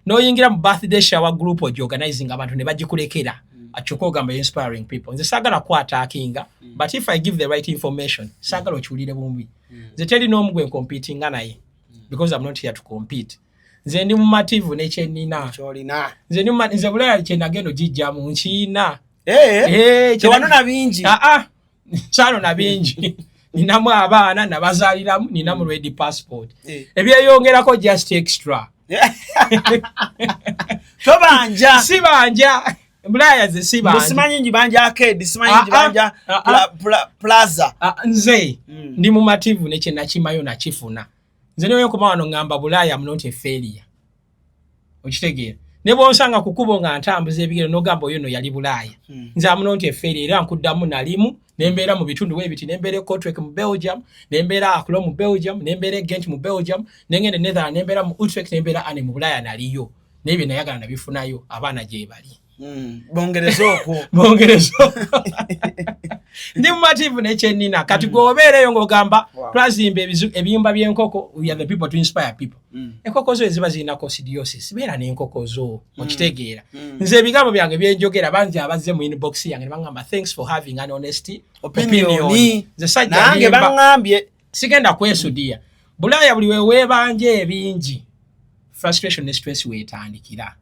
n'oyingira mu birthday shower group ogiorganizing, abantu ne bagikulekera, akyuka ogamba you're inspiring people. Nze saagala kuattackinga, but if I give the right information, saagala okiwulire bumbi. Nze teri n'omu gwe ncompetinga naye, because I'm not here to compete. Nze ndi mumativu nekyenina. Kyolina. Nze ndi nze Bulaya kyenagenda ogijjamu nkiina. Eh, Eh, tewanona bingi. Aa, saanona bingi. Ninamu abaana nabazaaliramu, ninamu red passport. Ebyeyongerako just extra. Tobanja. Sibanja Bulaya, ze sibanja. Simanyi njibanja arcade, simanyi Ah, njibanja ah, ah. plaza. Ah, nze ndi mumativu nekyenakimayo nakifuna. Nze niwe nkoma wano ngamba Bulaaya am not a failure, okitegeera? Ne bwonsanga ku kkubo nga ntambuza ebigere n'ogamba oyo no yali Bulaaya. Nze am not a failure, era nkuddamu nalimu nembeera mu bitundu bwebiti, nembeera e Kortrijk mu Belgium, nembeera Aklo mu Belgium, nembeera e Gent mu Belgium, nengenda e Netherland, nembeera mu Utrecht, nembeera ane mu Bulaaya. Naliyo naye bye nayagala nabifunayo, abaana gye bali. Bongereza okwo. Bongereza. Ndi mumativu nekyenina. Kati gweobeereyo ng'ogamba twazimba ebiyumba by'enkoko, we are the people to inspire people. Enkoko zo eziba zirina coccidiosis, beera n'enkoko zo, okitegeera? Nze ebigambo byange byenjogera, bangi abazze mu inbox yange ne baŋŋamba, "Thanks for having an honesty opinion." Nze sajja Nange limba. Baŋŋambye. Sigenda kwesudiya. Bulaaya buli weweebanja ebingi, frustration ne stress weetandikira.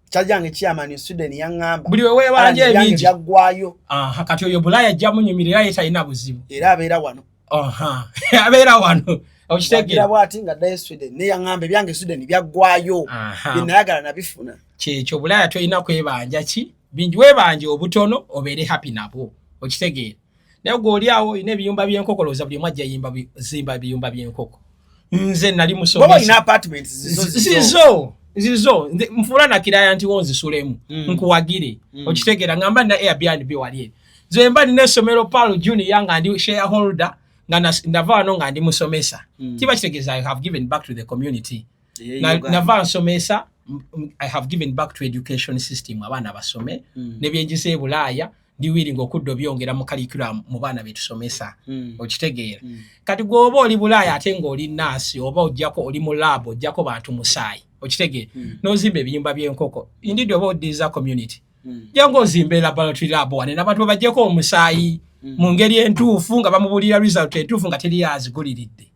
Kyajjange chairman Sweden yaŋŋamba. Buli weweebanja Alan, ebyange ebingi. Byaggwayo. Aha, kati oyo Bulaaya ajja munyumirira, ye talina buzibu. Era abeera wano. Aha, abeera wano, okitegeera? Wagira bwati nga ddayo Sweden, naye yaŋŋamba ebyange Sweden byaggwayo. Bye nayagala nabifuna. Kyekyo, Bulaaya tolina kwebanja ki bingi, weebanja obutono obeere happy nabwo, okitegeera? Naye gwe oli awo olina ebiyumba by'enkoko, lowooza buli omu ajja zimba ebiyumba by'enkoko. Nze nali Bwoba musomesa. olina apartment zizo zizo. Zizo zizo. Nze nfuula na kiraya nti wonzisulemu, nkuwagire, okitegeera? Ngamba nina Airbnb wali eri. Nze mba nina essomero Pearl Junior nga ndi shareholder, nga nava wano nga ndi musomesa, kiba kitegeeza I have given back to the community. Uganda. Nava nsomesa, I have given back to education system, abaana basome. Nebyenjiza e Bulaaya ndi willing okudda obyongera mu curriculum mu baana betusomesa, okitegeera? Kati gweoba oli Bulaaya ate ng'oli naasi oba ojjako oli mu lab, ojjako bantu musaayi, okitegeera? N'ozimba ebiyumba by'enkoko, indeed oba oddiza community. Jangu ozimba laboratory lab wane n'abantu babajjeko omusaayi mu ngeri entuufu nga bamubuulira result entuufu nga teri aziguliridde.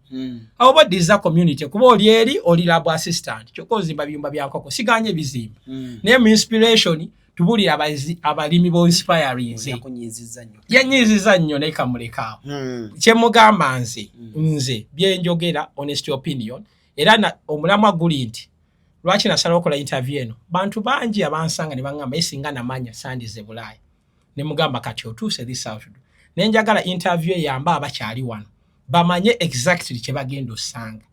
Awo oba oddiza community, kuba oli eri oli lab assistant, kyokka ozimba biyumba bya nkoko. Siganye ebizimba, naye mu inspiration tubuulire abalimi bo-inspirinze. Yakunyiizizza nnyo. Yanyiiziza nnyo, naye kamulekaawo. Kyemugamba nze, nze byenjogera honest opinion, era omulamwa guli nti lwaki nasalawo okukola interview eno. Bantu bangi abansanga ne baŋŋamba, "Ye singa namanya sandize Bulaaya." Ne mugamba, "Kati otuuse, this how to do." Ne njagala interview eyambe abakyali wano bamanye exactly kye bagenda osanga.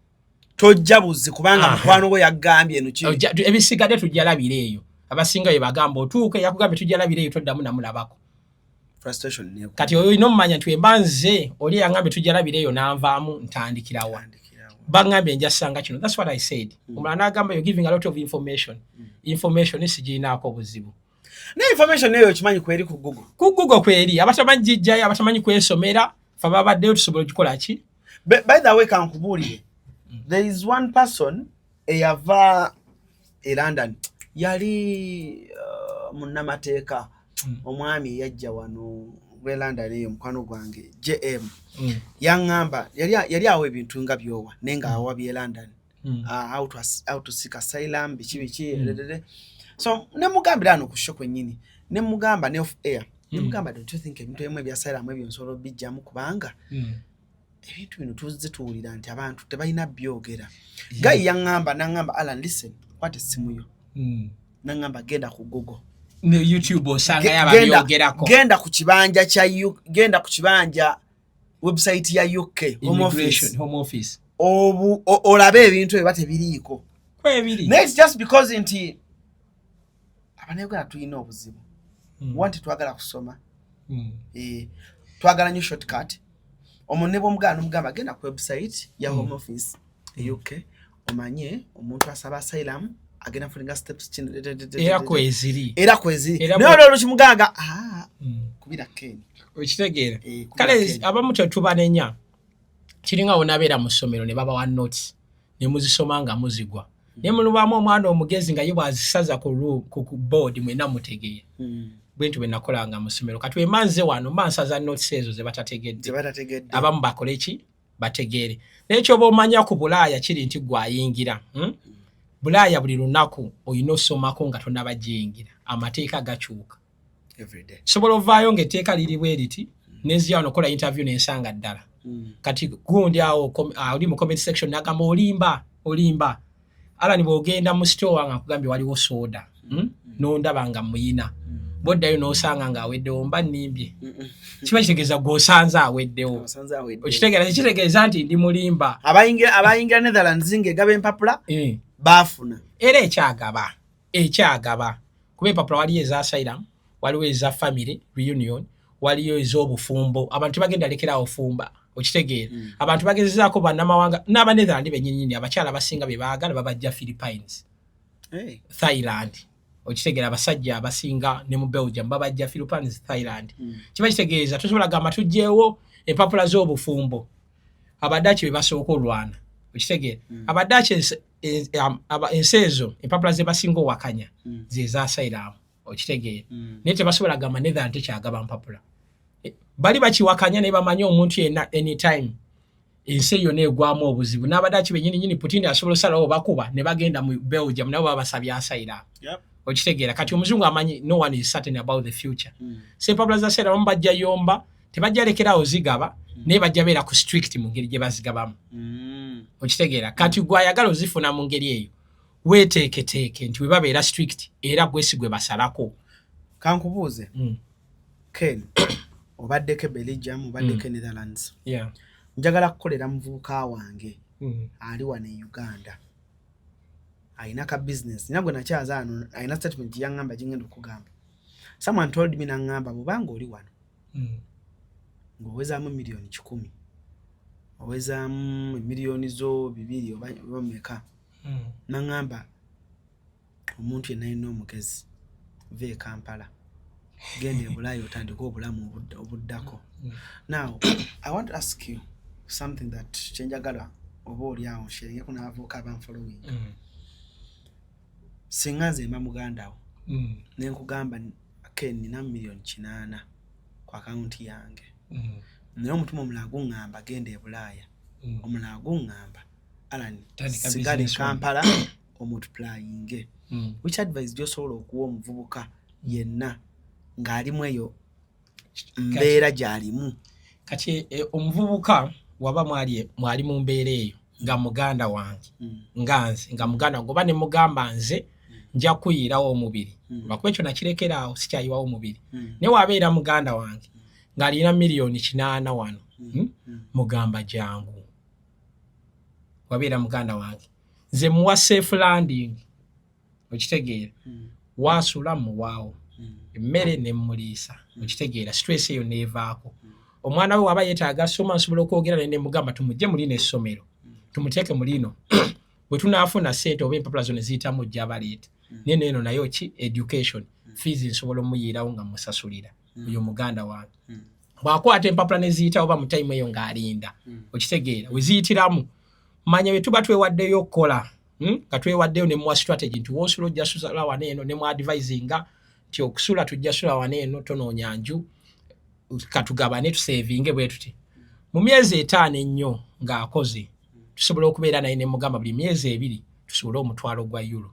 Tojja buzi kubanga mukwano gwe yagambye eno kiri. Ebisigadde tujja labira eyo. Abasinga bye bagamba, otuuka yakugambye tujja labira eyo, toddamu namulabako. Frustration Kati oyo olina omumanya nti wemba nze oli eyangambye tujja labira eyo nanvaamu, ntandikirawa? Baŋŋambye njasanga kino, that's what I said. Omulala n'agamba, "You're giving a lot of information." Information sigirinaako buzibu. Naye information eyo okimanyi kweri ku Google. Ku Google kweri, abatamanyi gijjayo, abatamanyi kwesomera, fe babaddeyo tusobola ogikola ki. By the way, kankubuulire, there is one person eyava e London, yali munnamateeka, omwami eyajja wano lwe London eyo, mukwano gwange JM. Yaŋŋamba yali awa ebintu nga byowa, naye nga awa bye London, how to seek asylum, biki biki. So nemugambira ano ku show kwennyini, nemugamba ne off air, nemugamba, "Don't you think ebintu ebimu ebya asylum ebyo nsobola obijjamu, kubanga ebintu bino tuzze tuwulira nti abantu tebalina byogera?" Guy yaŋŋamba, naŋŋamba, "Alan, listen, kwata essimu yo." Naŋŋamba, "Genda ku Google." Ne YouTube osangayo ababyogerako. Genda ku kibanja kya, genda ku kibanja website ya UK Home Office, Home Office. Obu olabe ebintu ebyo tebiriiko. Kwebiri. Naye it's just because nti Abannayuganda tulina obuzibu. One, tetwagala kusoma. Twagala nnyo shortcut. Omuntu ne bwomugamba nomugamba genda ku website ya Home Office e UK omanye omuntu asaba asylum agenda fulinga steps kino. Era kweziri. Era kweziri. Era naye olwo olukimugamba, ah, kubira Ken. Okitegeera? Kubira Kale Ken. abamu tetubanenya. Kiringa wonabeera mu ssomero ne babawa notes ne muzisoma nga muzigwa, naye mulubaamu omwana omugezi nga ye bw'azisaza ku board mwenna mutegeera. Bwe nti bwe nakolanga mu ssomero. Kati bwe mba nze wano mba nsaza notes ezo ze batategedde. Ze batategedde. Abamu bakole ki? Bategeere. Naye kyoba omanya ku Bulaaya kiri nti gwayingira, Bulaaya buli lunaku olina osomako nga tonabagiyingira. Amateeka gakyuka. Everyday. Sobola ovaayo ng'etteeka liri bwe riti, nenzija wano okola interview nensanga ddala. Kati gundi awo oli mu comment section nagamba olimba, olimba. Alan, bw'ogenda mu store nga nkugambye waliwo soda, Nondaba nga muyina, bwoddayo n'osanga ng'aweddewo, mba nnimbye? Kiba kitegeeza gw'osanze aweddewo. Osanze aweddewo. Okitegeera? Tekitegeeza nti ndi mulimba. Abayingira Netherlands ng'egaba empapula baafuna. Era ekyagaba kuba empapula waliyo eza asylum, waliwo eza family reunion, waliyo ez'obufumbo. Abantu tebagenda lekerawo fumba, okitegeera? Abantu bagezezaako bannamawanga n'Abanetherland bennyininyini, abakyala abasinga be baagala babajja Philippines, Hey. Thailand, okitegeera? Abasajja abasinga ne mu Belgium babajja Philippines, Thailand. Kiba kitegeeza tosobola gamba tuggyewo empapula z'obufumbo. Abadaaki be basooka olwana, okitegeera? Abadaaki ensi ezo empapula ze basinga owakanya ze za asylum, okitegeera? Naye tebasobola gamba Netherland tekyagaba mpapula. Bali bakiwakanya, naye bamanyi omuntu yenna anytime ensi yonna egwamu obuzibu. N'Abadaaki bennyini nyini, Putin asobola osalawo bakuba ne bagenda mu Belgium, nabo babasabye asylum. Okitegeera? Kati omuzungu amanyi no one is certain about the future. So empapula za asylum abamu bajja yomba, tebajja lekerawo zigaba, naye bajja beera ku strict mu ngeri gye bazigabamu. Okitegeera? Kati gwe ayagala ozifuna mu ngeri eyo, weeteeketeeke nti bwe babeera strict era gwe si gwe basalako. Kankubuuze. Ken, obaddeko e Belgium, obaddeko e Netherlands. Njagala kukolera muvubuka wange ali wano e Uganda, alina ka business. Nina gwe nakyaza ano, alina statement yaŋŋamba gingenda okugamba. Someone told me, naŋŋamba bwobanga oli wano ng'owezaamu 100,000,000, owezaamu emiliyoni zo 2 oba meka, naŋŋamba omuntu yenna alina omugezi, va e Kampala, genda e Bulaaya otandike obulamu obuddako. Now I want to ask you something that kyenjagala oba oli awo nsharingeko n'abavubuka abanfollowing. Singa nze mba muganda wo ne nkugamba, Ken, nina 800,000 ku akawunti yange, naye omutima omulala guŋŋamba genda e Bulaaya, omulala guŋŋamba, Alan, Tandika sigala e business one. Kampala omultiplyinge, which advice gy'osobola okuwa omuvubuka yenna ng'alimu eyo mbeera gy'alimu? Kati omuvubuka waba mwali mu mbeera eyo nga muganda wange, nga nze nga muganda wange oba ne mugamba nze nja kuyiirawo omubiri, lwakuba ekyo nakirekeraawo, sikyayiwawo omubiri. Naye wabeera muganda wange ng'alina 800,000 wano, Mugamba jangu. Wabeera muganda wange nze muwa safe landing, okitegeera? Waasula muwaawo emmere nemuliisa, okitegeera? Stress eyo neevaako. Omwana we waba yeetaaga soma, nsobola okwogera naye nemugamba tumugje mulino essomero, tumuteeke mulino, bwe tunaafuna ssente oba empapula zo ne ziyitamu ojja baleeta. Naye neeno nayo ki education fees nsobola omuyiirawo nga musasulira. Oyo muganda wange bw'akwata empapula ne ziyitawo oba mu time eyo ng'alinda, okitegeera, we ziyitiramu, manya bwe tuba twewaddeyo okukola, Nga twewaddeyo ne muwa strategy nti woosula ojja sula wano eno, ne mu advisinga nti okusula tujja sula wano eno, tonoonya nju, katugabane tusevinge bwe tuti. Mu myezi 5 ennyo ng'akoze, tusobola okubeera naye ne mugamba buli myezi 2 tusuule €1,000.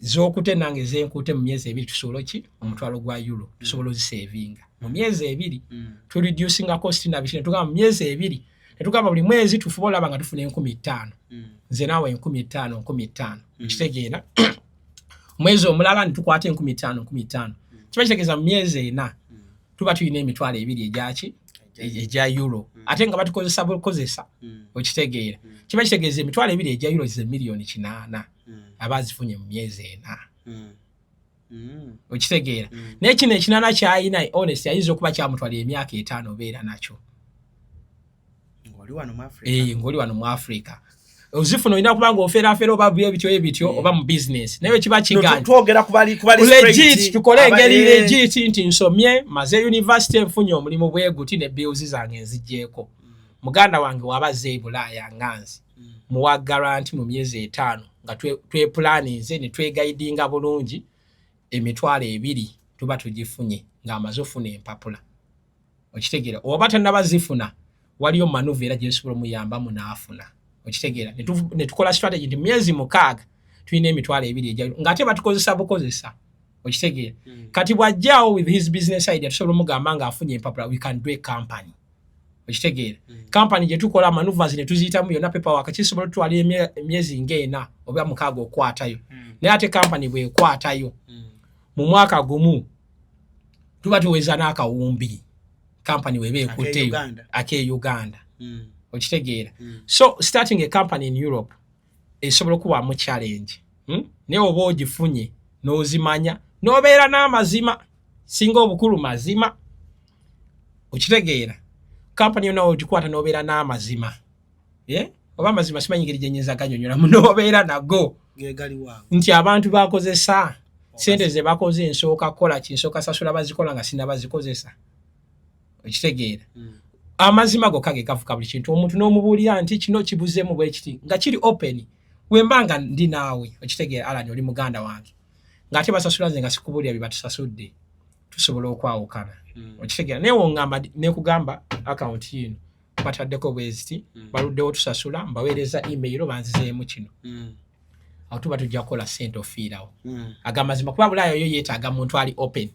Z'okute nange zenkute mu myezi 2 tusuule ki €1,000, tusobola ozisevinga mu myezi 2. Tureducinga cost na biki, ne tugamba mu myezi 2, ne tugamba buli mwezi tufube olaba nga tufuna 5,000, nze naawe 5,000, 5,000, okitegeera? Mwezi omulala netukwata 5,000 5,000. Kiba kitegeeza mu myezi 4 tuba tulina 20,000 egyaki, egya euro, ate nga batukozesa bukozesa. Okitegeera? Kiba kitegeeza 20,000 egya euro ze 8 million aba azifunye mu myezi 4. Okitegeera? Naye kino ekinaana kyayina, honest, ayinza okuba kyamutwalira emyaka 5 obeera nakyo. Ng'oli wano mu Africa. Eh, ng'oli wano mu Africa ozifuna olina kuba nga ofeerafeera oba ebityo ebityo oba mu business, naye kiba No, kiganye. Twogera ku bali legit straight, tukole engeri legit nti nsomye, maze university, nfunye omulimu bwe guti ne bills zange nziggyeko. Muganda wange waba azze e Bulaaya nga nze muwa guarantee, mu myezi 5 nga twepulaninze ne tweguidinga bulungi, 20,000 tuba tugifunye ng'amaze ofuna empapula. Okitegeera? Oba tannaba zifuna, waliyo manoeuvre era gyesobola omuyambamu n'afuna. Okitegeera? Ne tukola strategy nti myezi 6 tulina 20,000 egya, ng'ate batukozesa bukozesa. Okitegeera? Kati bw'ajjaawo with his business idea, tusobola omugamba ng'afunye empapula, we can do a company. Okitegeera? Company gye tukola maneuvers ne tuziyitamu yonna, paperwork, kisobola otutwala emyezi ng'ena oba 6 okukwatayo. Naye ate company bw'ekwatayo, mu mwaka gumu tuba tuweza n'akawumbi, company weba ekutteyo. Uganda. Ake Uganda. Okitegeera? So starting a company in Europe esobola okubamu challenge, Naye oba ogifunye n'ozimanya n'obeera n'amazima, singa obukulu mazima. Okitegeera? Company yonna ogikwata n'obeera n'amazima, yeah? Oba amazima simanyi ngeri gyenyinza ganyonyolamu, n'obeera nago Gegaliwaawo. nti abantu bakozesa sente ze bakoze, nsooka kukola ki? Nsooka sasula bazikola nga sinabazikozesa. Okitegeera? Amazima gokka ge gafuka buli kintu. Omuntu n'omubuulira nti kino kibuzeemu bwe kiti, nga kiri open, wemba nga ndi naawe. Okitegeera, Alan, oli muganda wange, ng'ate basasula nze nga sikubuulira bye batusasudde, tusobola okwawukana. Okitegeera? Naye woŋŋamba nekugamba akawunti yino bataddeko bweziti, baluddewo tusasula, mbaweereza email, banzizeemu kino, awo tuba tujja kukola sente ofiirawo. Agamazima, kuba Bulaaya yo yeetaaga muntu ali open.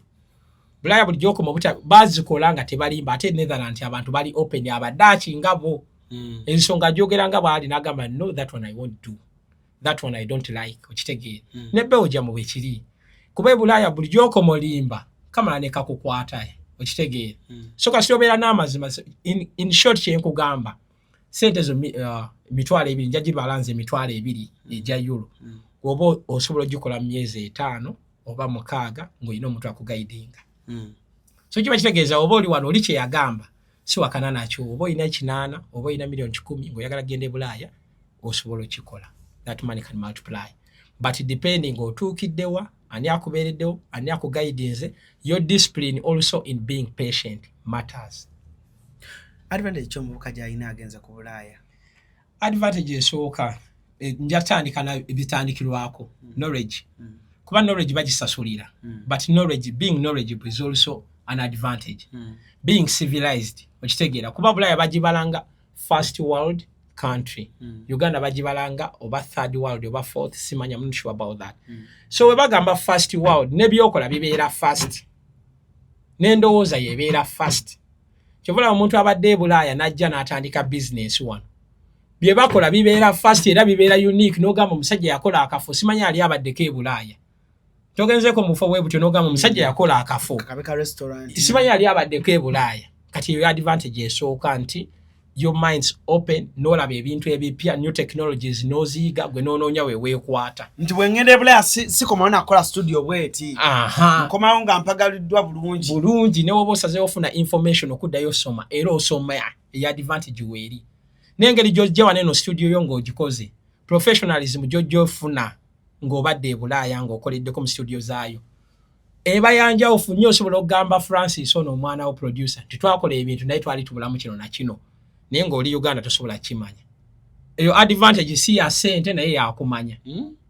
Bulaaya bulijjo okoma obuta bazikola nga tebalimba. Ate Netherland abantu bali open, Abadaaki nga bo. Ensonga gyogera nga bwali, n'agamba, "No, that one I won't do, that one I don't like." Okitegeera? Ne Belgium bwe kiri, kuba e Bulaaya bulijjo okoma olimba, kamala ne kakukwata. Okitegeera? So kasi obeera n'amazima. In short, kyenkugamba, sente zo 20,000, nja gibala nze, 20,000 egya euro, oba osobola ogikola mu myezi 5 oba 6 ng'olina omuntu akuguidinga. So kiba kitegeeza oba oli wano, oli kyeyagamba si wakana nakyo, oba olina 8 oba olina 100 million ng'oyagala kugenda e Bulaaya, osobola okikola. That money can multiply, but depending otuukiddewa, ani akubeereddewo, ani akuguidinze. Your discipline also in being patient matters. Advantage kyomuvubuka gyalina agenze ku Bulaaya? Advantage esooka, nja tandika na bitandikirwako knowledge, kuba knowledge bagisasulira. But knowledge, being knowledgeable is also an advantage. Being civilized. Okitegeera? Kuba Bulaaya bagibalanga first world country, Uganda bagibalanga oba third world oba fourth, simanya, I'm not sure about that. So we bagamba first world, nebyokola bibeera fast, n'endowooza yebeera fast. Kyova omuntu abadde e Bulaaya n'ajja n'atandika business wano, bye bakola bibeera fast era bibeera unique. N'ogamba omusajja yakola akafo, simanyi ali abaddeko e Bulaaya, togenzeeko mu bufo bwe butyo, n'ogamba omusajja yakola akafo, Kakabe ka restaurant. simanyi ali abaddeko e Bulaaya. Kati eyo advantage esooka, nti your mind's open, n'olaba ebintu ebipya, new technologies, n'oziyiga gwe n'onoonya we weekwata. Nti bwengenda ebulaya sikomawo nakukola studio bweti, Aha. nkomawo nga mpagaliddwa bulungi. Bulungi. Ne woba osazeewo ofuna information okuddayo osoma, era osoma. Eyo advantage weeri. N'engeri gy'ojja wano eno studio yo ng'ogikoze, professionalism gy'ojja ofuna ng'obadde e Bulaaya ng'okoleddeko mu studio zaayo eba yanjawufu nnyo. Osobola okugamba Francis ono omwana wo producer nti twakola ebintu naye twali tubulamu kino na kino, naye ng'oli Uganda tosobola kimanya. Eyo advantage si ya ssente, naye yakumanya.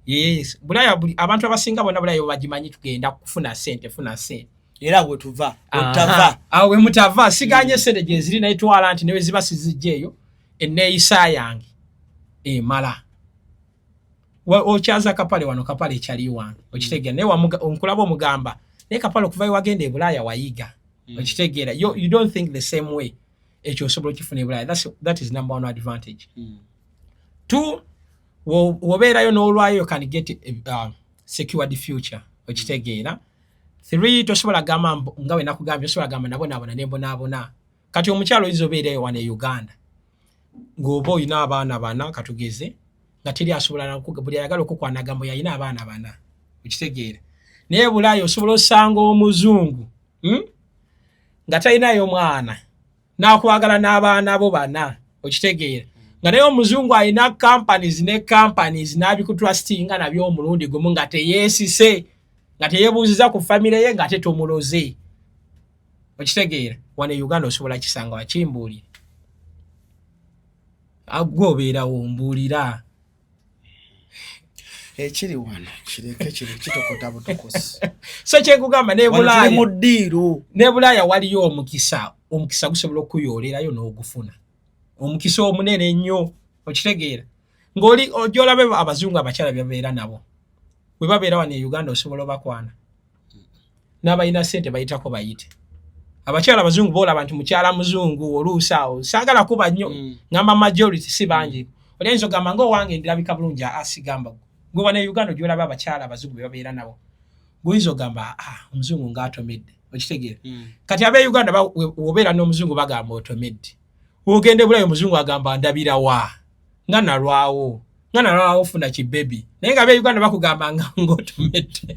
Yes, Bulaaya abantu abasinga bonna Bulaaya bagimanyi tugenda kufuna ssente, funa ssente. Era wetuva otava. Awo we mutava siganye sente gyeziri, naye twala nti newe ziba sizijja, eyo enneeyisa yange emala. Okyaza Kapale wano, Kapale ekyali wange. Okitegeera? Naye nkulaba omugamba, naye Kapale okuva wagenda e Bulaaya wayiga. Okitegeera? You don't think the same way. Ekyo osobola okifuna e Bulaaya. That is number one advantage. Two, wobeerayo n'olwayo, you can get Secured future, okitegeera? Three, tosobola gamba nga we nakugambye, tosobola gamba nabonaabona nembonaabona. Kati omukyalo oyinza obeereyo wano e Uganda ng'oba olina abaana bana, katugeze, nga teri asobola, buli ayagala okukwana agamba yalina abaana bana, okitegeera? Naye Bulaaya osobola osanga omuzungu, Nga talinayo mwana n'akwagala n'abaana bo bana, okitegeera? Nga naye omuzungu alina companies ne companies, n'abikutrustinga nabyo omulundi gumu nga teyeesise, nga teyeebuuziza ku famire ye, ng'ate tomuloze, okitegeera? Wano e Uganda osobola kisanga wakimbuulire, gwe obeerawo mbuulira. Ekiri wano kireke, kiri kitokota butokosi. So kyenkugamba, Wano tuli mu ddiiru. Ne Bulaaya waliyo omukisa. Omukisa gusobola okuyoolerayo n'ogufuna, omukisa omunene ennyo, okitegeera? Ng'oli ojja olabe abazungu abakyala byabeera nabo bwe babeera wano e Uganda, osobola obakwana n'abalina ssente bayitako bayite abakyala abazungu. Boolaba nti mukyala muzungu oluusi awo saagala kuba nnyo, ngamba majority, si bangi. Oli ayinza ogamba nga owange ndirabika bulungi. Aa, sigamba gwe. Wano e Uganda ogyolaba abakyala abazungu be babeera nabo, guyinza ogamba, "Ah, omuzungu ng'atomedde," okitegeera? Kati ab'e Uganda wobeera n'omuzungu bagamba otomedde. Wogende bulayo, omuzungu agamba ndabirawa nga nalwawo funa kibebi, naye nga ab'e Uganda bakugamba nga ng'otomedde.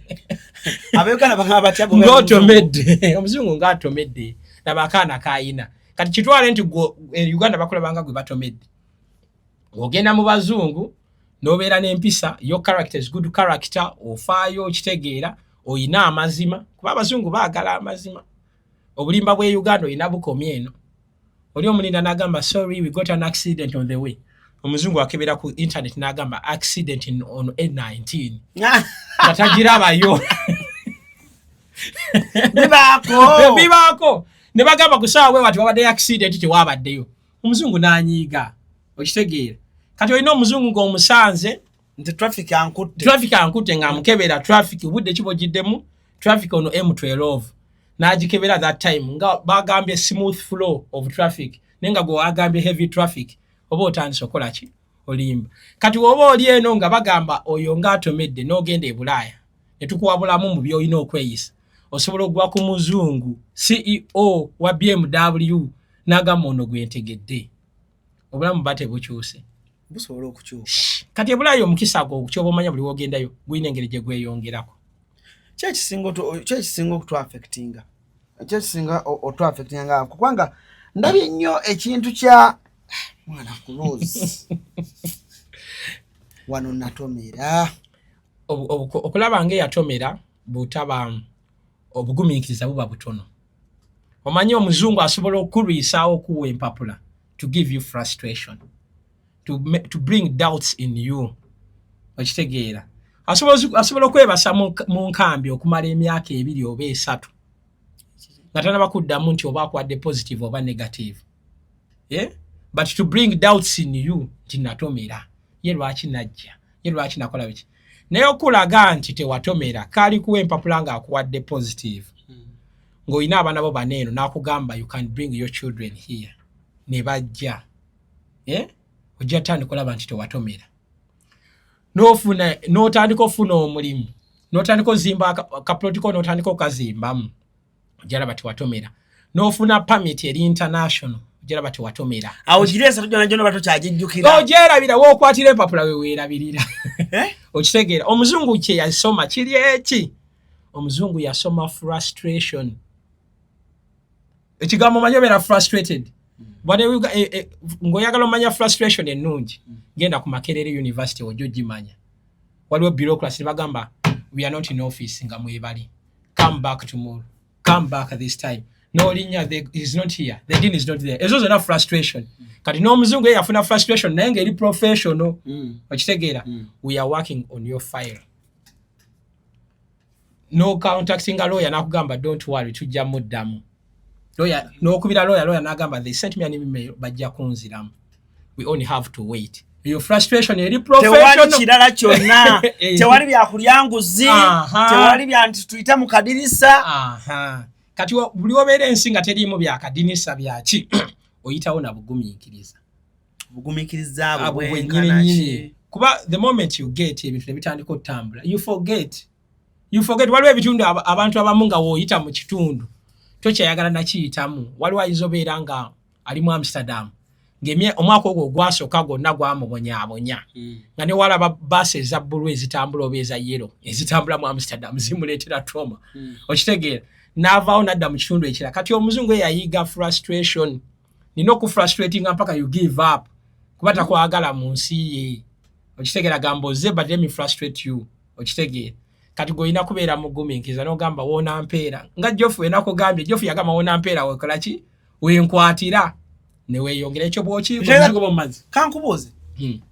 Abeuganda bagamba batya? Ng'otomedde, omuzungu ng'atomedde, laba akaana kayina. Kati kitwale nti gwe e Uganda bakulabanga gwe batomedde, ogenda mu bazungu n'obeera n'empisa, your character is good character, ofaayo, okitegeera, oyina amazima, kuba abazungu baagala amazima. Obulimba bw'e Uganda oyina bukomye eno. Oli omulinda n'agamba, "Sorry, we got an accident on the way." Omuzungu akebera ku internet n'agamba, "Accident on A19," nga tagirabayo. Bibaako. Bibaako. Ne bagamba ku ssaawa bwe wati wabaddeyo accident, tewabaddeyo. Omuzungu n'anyiiga, okitegeera? Kati olina omuzungu ng'omusanze nti traffic ankutte. Traffic ankutte, ng'amukebera traffic, obudde ki bwogiddemu traffic ono M12 n'agikebera that time nga bagambye smooth flow of traffic, naye nga gwe wagambye heavy traffic, oba otandise okukola ki? Olimba. Kati woba oli eno nga bagamba oyo ng'atomedde, n'ogenda e Bulaaya ne tukuwabulamu mu by'olina okweyisa, osobola okugwa ku muzungu CEO wa BMW n'agamba ono gwentegedde, obulamu ba tebukyuse. Busobola okukyuka. Kati ebulaaya omukisa gwo kyoba omanya buli wogendayo gulina engeri gye gweyongerako. Ki ekisinga okutwaffectinga? Ki ekisinga otwaffectinga nga kubanga ndabye nnyo ekintu kya mwana close wano natomera? Okulaba ngaeyatomera butaba obugumiikiriza buba butono. Omanyi omuzungu asobola okulwisaawo okuwa empapula to give you frustration, to bring doubts in you, okitegeera? Asobola okwebasa mu nkambi okumala emyaka 2 oba 3 nga tanaba kuddamu nti oba akuwadde positive oba negative, yeah? But to bring doubts in you nti natomera, ye lwaki najja, ye lwaki nakola biki? Naye okulaga nti tewatomera, kaali kuwa empapula ng'akuwadde positive, ng'olina abaana bo baneeno, n'akugamba, "You can bring your children here," ne bajja, eh? Ojja tandika olaba nti tewatomera, n'ofuna, n'otandika ofuna omulimu, n'otandika ozimba kaplotiko, n'otandika okazimbamu, ojja laba tewatomera. N'ofuna permit eri international, ojja laba tewatomera. Awo giri esatu gyona gyona batokyagijjukira. Ogyerabira. Wookwatira empapula we weerabirira. Eh? Okitegeera? Omuzungu kye yasoma kiri eki? Omuzungu yasoma frustration. Ekigambo omanyi obeera frustrated. Ng'oyagala omanya frustration ennungi, genda ku Makerere University, ojja ogimanya. Waliwo bureaucracy, bagamba, "We are not in office," nga mwebali, "Come back tomorrow, come back this time," nolinnya, "Is not here, the dean is not there." Ezo zonna frustration. Kati n'omuzungu ye yafuna frustration, naye ng'eri professional, okitegeera? "We are working on your file." No contactinga lawyer, nakugamba, "Don't worry, tujja muddamu." Lawyer n'okubira lawyer, lawyer n'agamba, "They sent me an email, bajja kunziramu, we only have to wait." Eyo frustration eri Tewali professional. Kirala kyonna tewali byakulya nguzi. Tewali bya nti tuyita mu kadirisa. Aha. Kati buli obeera ensi nga teriimu byakadinisa byaki, oyitawo na bugumiikiriza. Bugumiikiriza bwo Abo bwenkana bwennyini. ki? Kuba the moment you get ebintu ne bitandika otambula, you forget, you forget. Waliwo ebitundu abantu abamu nga w'oyita mu kitundu tokyayagala nakiyitamu. Waliwo ayinza obeera nga ali mu Amsterdam, ng'omwaka ogwo ogwasooka gwonna gwamubonyaabonya, nga ne walaba baasi eza bbulu ezitambula oba eza yellow ezitambula mu Amsterdam zimuleetera trauma. Okitegeera? N'avaawo n'adda mu kitundu ekirala. Kati omuzungu eyayiga frustration, nina okufrustratinga mpaka you give up, kuba takwagala mu nsi ye. Okitegeera? Gamba oze, but let me frustrate you. Okitegeera? Kati gweolina kubeera mugumiikiriza n'ogamba woonampeera, nga Jofu enakugambye. Jofu yagamba woonampeera, wekolaki, wenkwatira neweeyongera. Ekyo bw'okiiko mumazi. Kankubuuze.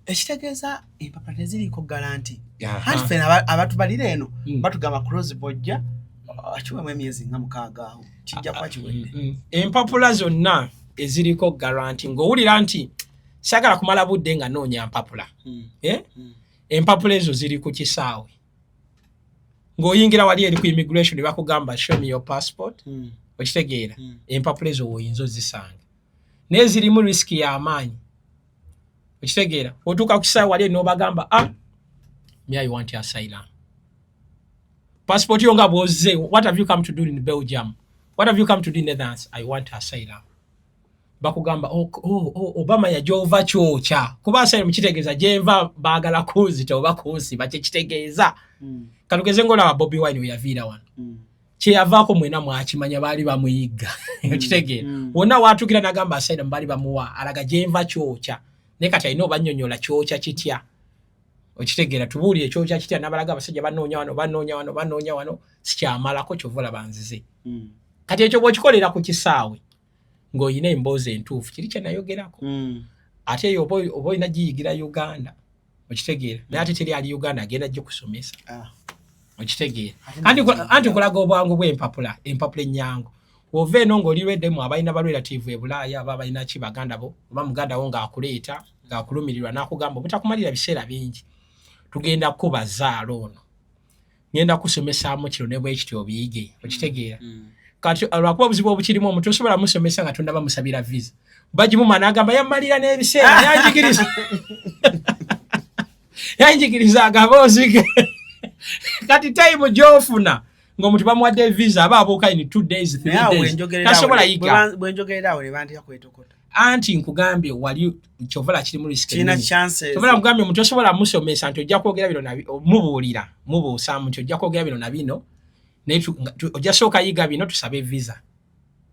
Ekitegeeza empapula teziriiko guarantee? Anti ffe abatubalira eno batugamba close bojja akiwemu emyezi nga 6 awo kijja kuba kiwedde. Empapula zonna eziriko guarantee, ng'owulira nti saagala kumala budde nga noonya mpapula, eh? Empapula ezo ziri ku kisaawe. Ng'oyingira wali eri ku immigration, bakugamba, "Show me your passport." Okitegeera? Empapula ezo woyinza ozisanga, naye zirimu risk y'amaanyi. Okitegeera? Otuuka ku kisaawe wali eri n'obagamba, "Ah, me, I want asylum." Passport yo nga bw'ozze, "What have you come to do in Belgium? What have you come to do in Netherlands?" "I want asylum." Bakugamba, Oh, Obama yajova kyokya." Kuba asylum kitegeeza gyenva baagala kunzita oba kunsiba, kyekitegeeza. Katugeze ng'olaba Bobi Wine we yaviira wano, kyeyavaako mwena mwakimanya, baali bamuyigga. Okitegeera? Wonna watuukira n'agamba asylum, baali bamuwa, alaga gyenva kyokya. Naye kati alina obannyonnyola kyokya kitya. Okitegeera? Tubuulire ekyokya kitya. Nabalaga abasajja banoonya wano, banoonya wano, banoonya wano, sikyamalako, kyova olaba nzize. Kati ekyo bw'okikolera ku kisaawe ng'olina emboozi entuufu, kiri kye nayogerako. Ate eyo oba olina giyigira Uganda. Okitegeera? Naye ate teri ali Uganda agenda gikusomesa. Okitegeera? Anti nkulaga obwangu bw'empapula. Empapula ennyangu, ova eno ng'oli lweddemu, abalina ba relative e Bulaaya oba abalina ki, baganda bo oba muganda wo ng'akuleeta, ng'akulumirirwa n'akugamba, obutakumalira biseera bingi, tugenda kuba zaala ono, ngenda kusomesaamu kino ne bwekityo obiyige. Okitegeera? Kati lwakuba obuzibu obukirimu, omuntu tosobola musomesa nga tonnaba musabira visa. Bagimuma n'agamba yammalira n'ebiseera, yanjigiriza, yanjigiriza agaboozi ge. Kati time gy'ofuna ng'omuntu bamuwadde visa, aba abuuka in 2 days, 3 days, tasobola yiga. Bwenjogerera awo ne banteka kwetokota. Anti nkugambye wali kyovala kirimu risk. Kirina chances. Kyovala nkugambye omuntu osobola musomesa nti ojja kwogera bino mubuulira, mubuusaamu nti ojja kwogera bino na bino, naye ojja sooka yiga bino, tusabe visa.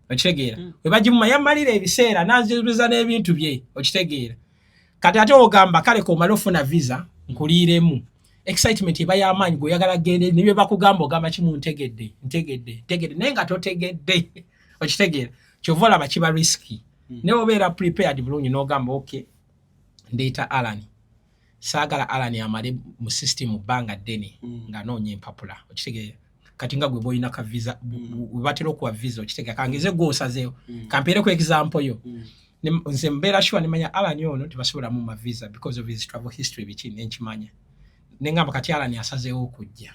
Okitegeera? We bagimuma yammalira ebiseera nanziruza n'ebintu bye. Okitegeera? Kati ate ogamba kale komale ofuna visa nkuliiremu, excitement eba y'amaanyi, gweoyagala gende nibye bakugamba, ogamba kimu, ntegedde, ntegedde, ntegedde, naye nga totegedde. Okitegeera? Kyova olaba kiba risky. Naye obeera prepared bulungi n'ogamba, "Okay, ndeeta Alan, saagala Alan amale mu system bbanga ddene ng'anoonya empapula." Okitegeera? Kati nga gwe boolina ka visa, we batera okuwa visa, okitegeera? Kangeze gwosazeewo, kampeereko example yo. Nze mbeera sure nemanya Alan ono tebasobola mumma visa because of his travel history, biki, nenkimanya. Nengamba kati Alan asazeewo okujja,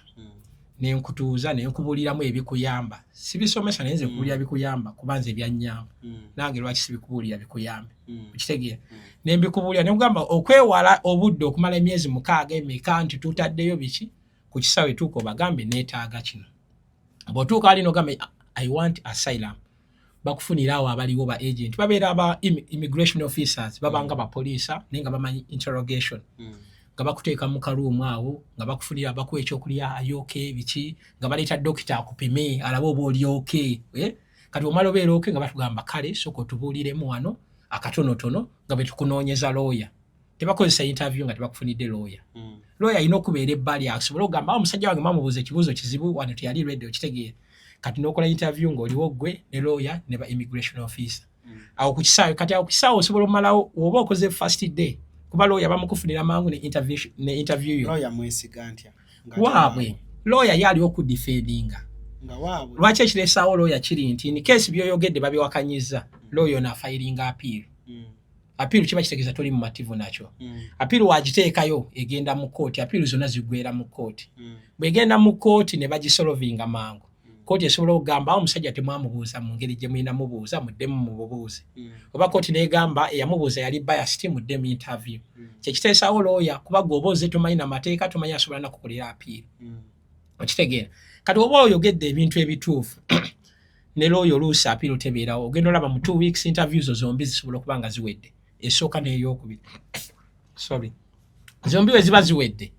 nenkutuuza nenkubuuliramu ebikuyamba. Sibisomesa, naye nze nkubuulira bikuyamba, kuba nze byannyamba. Nange lwaki sibikubuulira bikuyambe? Okitegeera? Nembikubuulira nekugamba okwewala obudde okumala emyezi 6 emeka nti tutaddeyo biki ku kisaawe. Tuuka obagambe neetaaga kino. Bw'otuuka ali nogambe, "I want asylum," bakufunira awo abaliwo ba agent, babeera aba immigration officers, babanga bapoliisa naye nga bamanyi interrogation, nga bakuteeka mu karuumu awo, nga bakufunira, bakuwa ekyokulya, ayoke biki, nga baleeta dokita akupime alabe oba oli okay, eh? Kati omala obeera okay, nga batugamba, "Kale sooka otubuuliremu wano akatonotono," nga bwe tukunoonyeza looya. Tebakozesa interview nga tebakufunidde looya. Looya alina okubeera ebbali asobole okugamba, "Omusajja wange mwamubuuza ekibuuzo kizibu wano, teyali ready." Okitegeera? Kati n'okola interview ng'oliwo ggwe ne looya ne ba immigration officer awo ku kisaawe. Kati awo ku kisaawe osobola omalawo oba okoze first day, kuba looya bamukufunira mangu ne interview yo. Lawyer mwesiga ntya? Waabwe looya ye ali okudefendinga. Nga waabwe. Lwaki ekireesaawo looya kiri nti in case byoyogedde babiwakanyiza, looya ono afilinga appeal. Appeal kiba kitegeeza toli mumativu nakyo. Appeal wagiteekayo, egenda mu kooti. Appeal zonna ziggwera mu kooti. Bwegenda mu kooti ne bagisolvinga mangu. Kooti esobola okugamba, "Omusajja temwamubuuza mu ngeri gye mulina mubuuza, muddemu mububuuze." Oba kooti negamba, "Eyamubuuza yali biased, muddemu interview." Kyekiteesawo looya, kuba gwe oba oze tomanyi namateeka, tomanyi asobola nakukolera appeal. Okitegeera? Kati oba oyogedde ebintu ebituufu ne looya, oluusi appeal tebeerawo. Ogenda olaba mu 2 weeks interviews zo zombi zisobola okuba nga ziwedde, esooka n'eyokubiri, sorry, zombi we ziba ziwedde,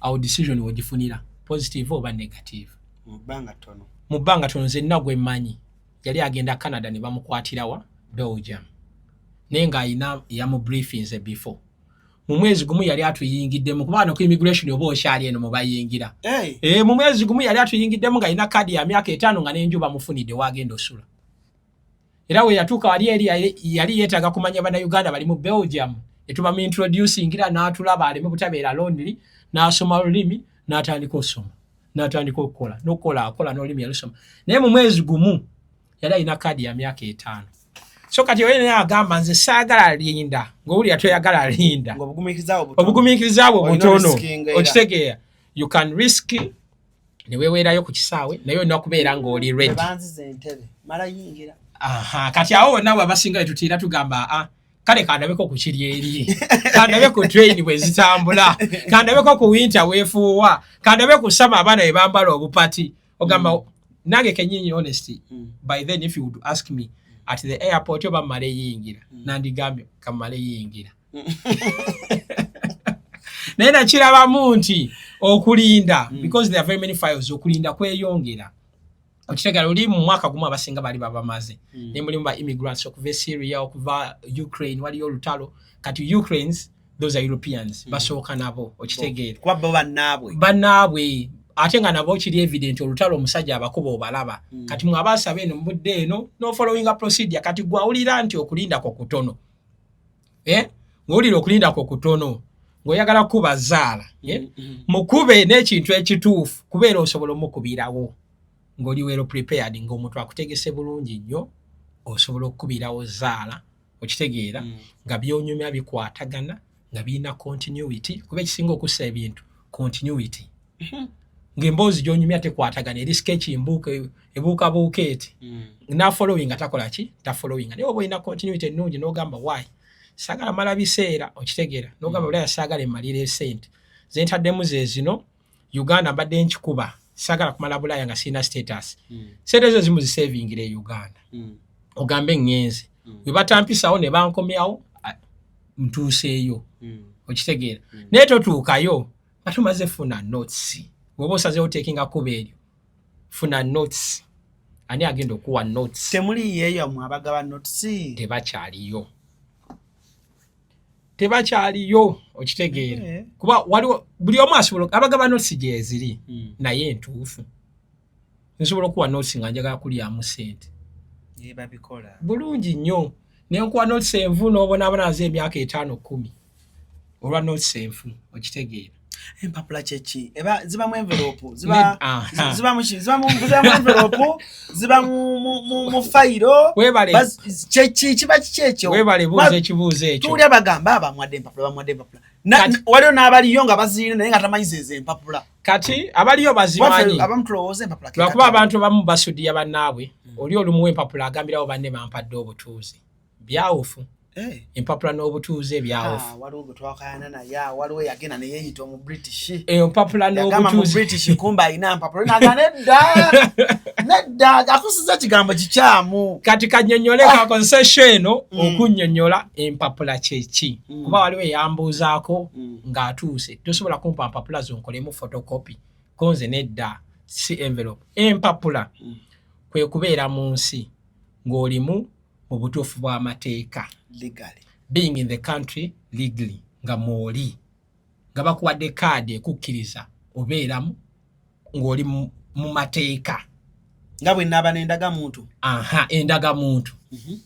awo decision wegifunira, positive oba negative. Mu bbanga ttono. Mu bbanga tono. Nze nna gwe mmanyi yali agenda Canada ne bamukwatirawa Belgium, naye ng'ayina yamubriefinze before. Mu mwezi gumu yali atuyingiddemu, kuba wano ku immigration oba okyali eno mubayingira. Hey. E, mu mwezi gumu yali atuyingiddemu ng'alina kaadi ya myaka 5, nga n'enju bamufunidde wagenda osula. Era we yatuuka wali eri yali yeetaaga kumanya Bannayuganda bali mu Belgium, netubamuintroducingira n'atulaba aleme butabeera lonely, n'asoma lulimi, n'atandika osoma, n'atandika okukola n'okukola, akola n'olulimi yalusoma. Naye mu mwezi gumu yali alina kaadi ya myaka 5. So kati oyo naye agamba, "Nze saagala linda," ng'owulira toyagala linda. Ng'obugumiikiriza bwo butono. Obugumiikiriza bwo Olina butono. Riskinga era. Okitegeera? You can risk ne weeweerayo ku kisaawe, naye olina okubeera ng'oli ready. Tebanziza entebe mala yingira. Aha, kati awo wonna bwe abasinga wetutiira tugamba, "Ah, kale kandabeko ku kiri eri, kandabe ku train bwe zitambula, kandabeko ku winter weefuuwa, kandabe ku summer abaana bwe bambala obupati." Ogamba nange kenyini, honesty, by then if you would ask me at the airport oba mmale yingira, nandigambye kamale yingira. Naye nakirabamu nti okulinda, because there are very many files, okulinda kweyongera. Okitegeera? Oli mu mwaka gumu abasinga bali babamaze. Naye mulimu ba immigrants okuva e Syria, okuva Ukraine, waliyo olutalo. Kati Ukraines, those are Europeans, basooka nabo. Okitegeera? Kuba bo bannaabwe. Bannaabwe, ate nga nabo kiri evident olutalo, omusajja abakuba obalaba. Kati mwe abaasaba eno mubudde eno no following procedure. Kati gwawulira nti okulindako kutono, eh? Ng'owulira okulindako kutono, ng'oyagala kuba zaala, eh? Mukube n'ekintu ekituufu, kubeera osobola omukubirawo ng'oli well prepared, ng'omuntu akutegese bulungi nnyo, osobola okukubirawo zaala. Okitegeera? Nga byonyumya bikwatagana, nga birina continuity, kuba ekisinga okussa ebintu continuity. Ng'emboozi gy'onyumya tekwatagana, eri sketch, mbuuka ebuukabuuka eti, nafollowinga takola ki, tafollowinga. Naye oba olina continuity ennungi n'ogamba, "Why saagala mala biseera." Okitegeera? N'ogamba, "Bulaya saagala emmalira esente zentaddemu ze zino, Uganda mbadde nkikuba, saagala kumala Bulaaya nga sirina status." Sente zo zimu zisavingira e Uganda. Ogambe, "Ŋŋenze, bwe batampisawo ne bankomyawo, ntuuseeyo." Okitegeera? Naye totuukayo nga tumaze funa notes. Bw'oba osazeewo takinga kuba eryo, funa notes. Ani agenda okuwa notes? Temuliyeeyo mwe abagaba notes? Tebakyaliyo, tebakyaliyo. Okitegeera? Kuba waliwo buli omu asobola abagaba notes gyeziri, naye entuufu nsobola okuwa notes nga njagala kulyamu sente. Eh, babikola. Bulungi nnyo, nenkuwa notes enfu n'obonaabona nazo emyaka 50, 10 olwa notes enfu. Okitegeera? Empapula kyeki? Eba ziba mu envelope, ziba Ziba mu ki? Ziba mu envelope, ziba mu fayiro. Webale. Kyeki? Kiba kiki ekyo? Webale buuza ekibuuzo ekyo. Tuwulira bagamba bamuwadde empapula, bamuwadde empapula. Kati Waliwo n'abaliyo nga bazirina naye nga tamanyi zezo empapula. Kati abaliyo bazimanyi. Waffe abamu tulowooza empapula ke Lwakuba katabo. Abantu abamu basudiya bannaabwe. Oli olumuwa empapula agambirawo banne, "Bampadde obutuuze." Byawufu. Eh. Empapula n'obutuuze byawufu. Ah, waliwo gwe twakayana naye awo, waliwo yagenda neyeeyita omu British. Empapula Yagamba mu n'obutuuze. British, kumba alina mpapula. Naga nedda, nedda, akusiza ekigambo kikyamu. Kati kanyonyole, kakozesa eno okunnyonnyola empapula kyeki, kuba waliwo eyambuuzaako ng'atuuse, "Tosobola kumpa mpapula zo nkolemu photocopy?" Konze nedda, si envelope. Empapula kwe kubeera mu nsi ng'olimu mu butuufu bw'amateeka. Legally. Being in the country legally, nga mwoli nga bakuwadde kaadi ekukkiriza obeeramu ng'oli mu mateeka. Nga bwe naaba n'endagamuntu. Aha, endagamuntu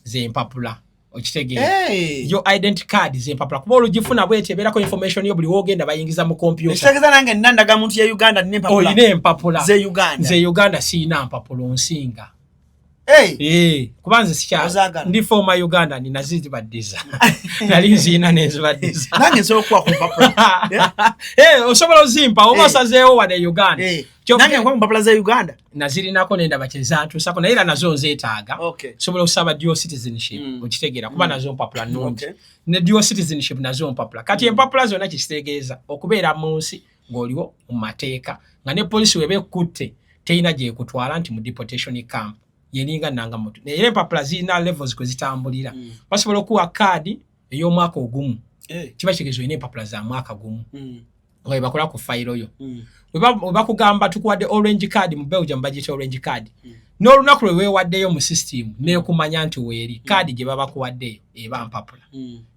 zempapula. Okitegeera? Hey. Yo identity card zempapula, kuba olugifuna bweti ebeerako information yo, buli wogenda bayingiza mu computer. Ekitegeeza nange nina ndagamuntu ya Uganda, nina empapula Olina empapula ze Uganda. Nze Uganda siina mpapula, onsinga. Hey! Eh, kuba nze sikya Ozaagala? ndi former Uganda, nazibaddiza, nali nziina nenzibaddiza. Nange nsobola okuwa ku mpapula. Eh, osobola ozimpa oba Eh. osazeewo wano e Uganda. Eh, nange nkuwa ku mpapula za Uganda. Nazirinako nendaba kyezantuusako, naye era nazo nzeetaaga. Sobola okusaba dual citizenship. Okitegeera? Kuba nazo mpapula nnungi. Ne dual citizenship nazo mpapula. Kati empapula zonna kyekitegeeza okubeera mu nsi ng'oliwo mu mateeka, nga ne polisi weba ekutte terina gyekutwala nti mu deportation camp, yeninga nanga mutu. Naye era empapula zirina levels kwe zitambulira. Basobola okuwa kaadi ey'omwaka ogumu. Kiba kitegeeza olina empapula za mwaka gumu nga bwe bakola ku fayiro yo. Bwe bakugamba tukuwadde orange card, mu Belgium bagiyita orange card, n'olunaku lwe weewaddeyo mu system neekumanya nti weeri kaadi gye baba bakuwaddeyo eba mpapula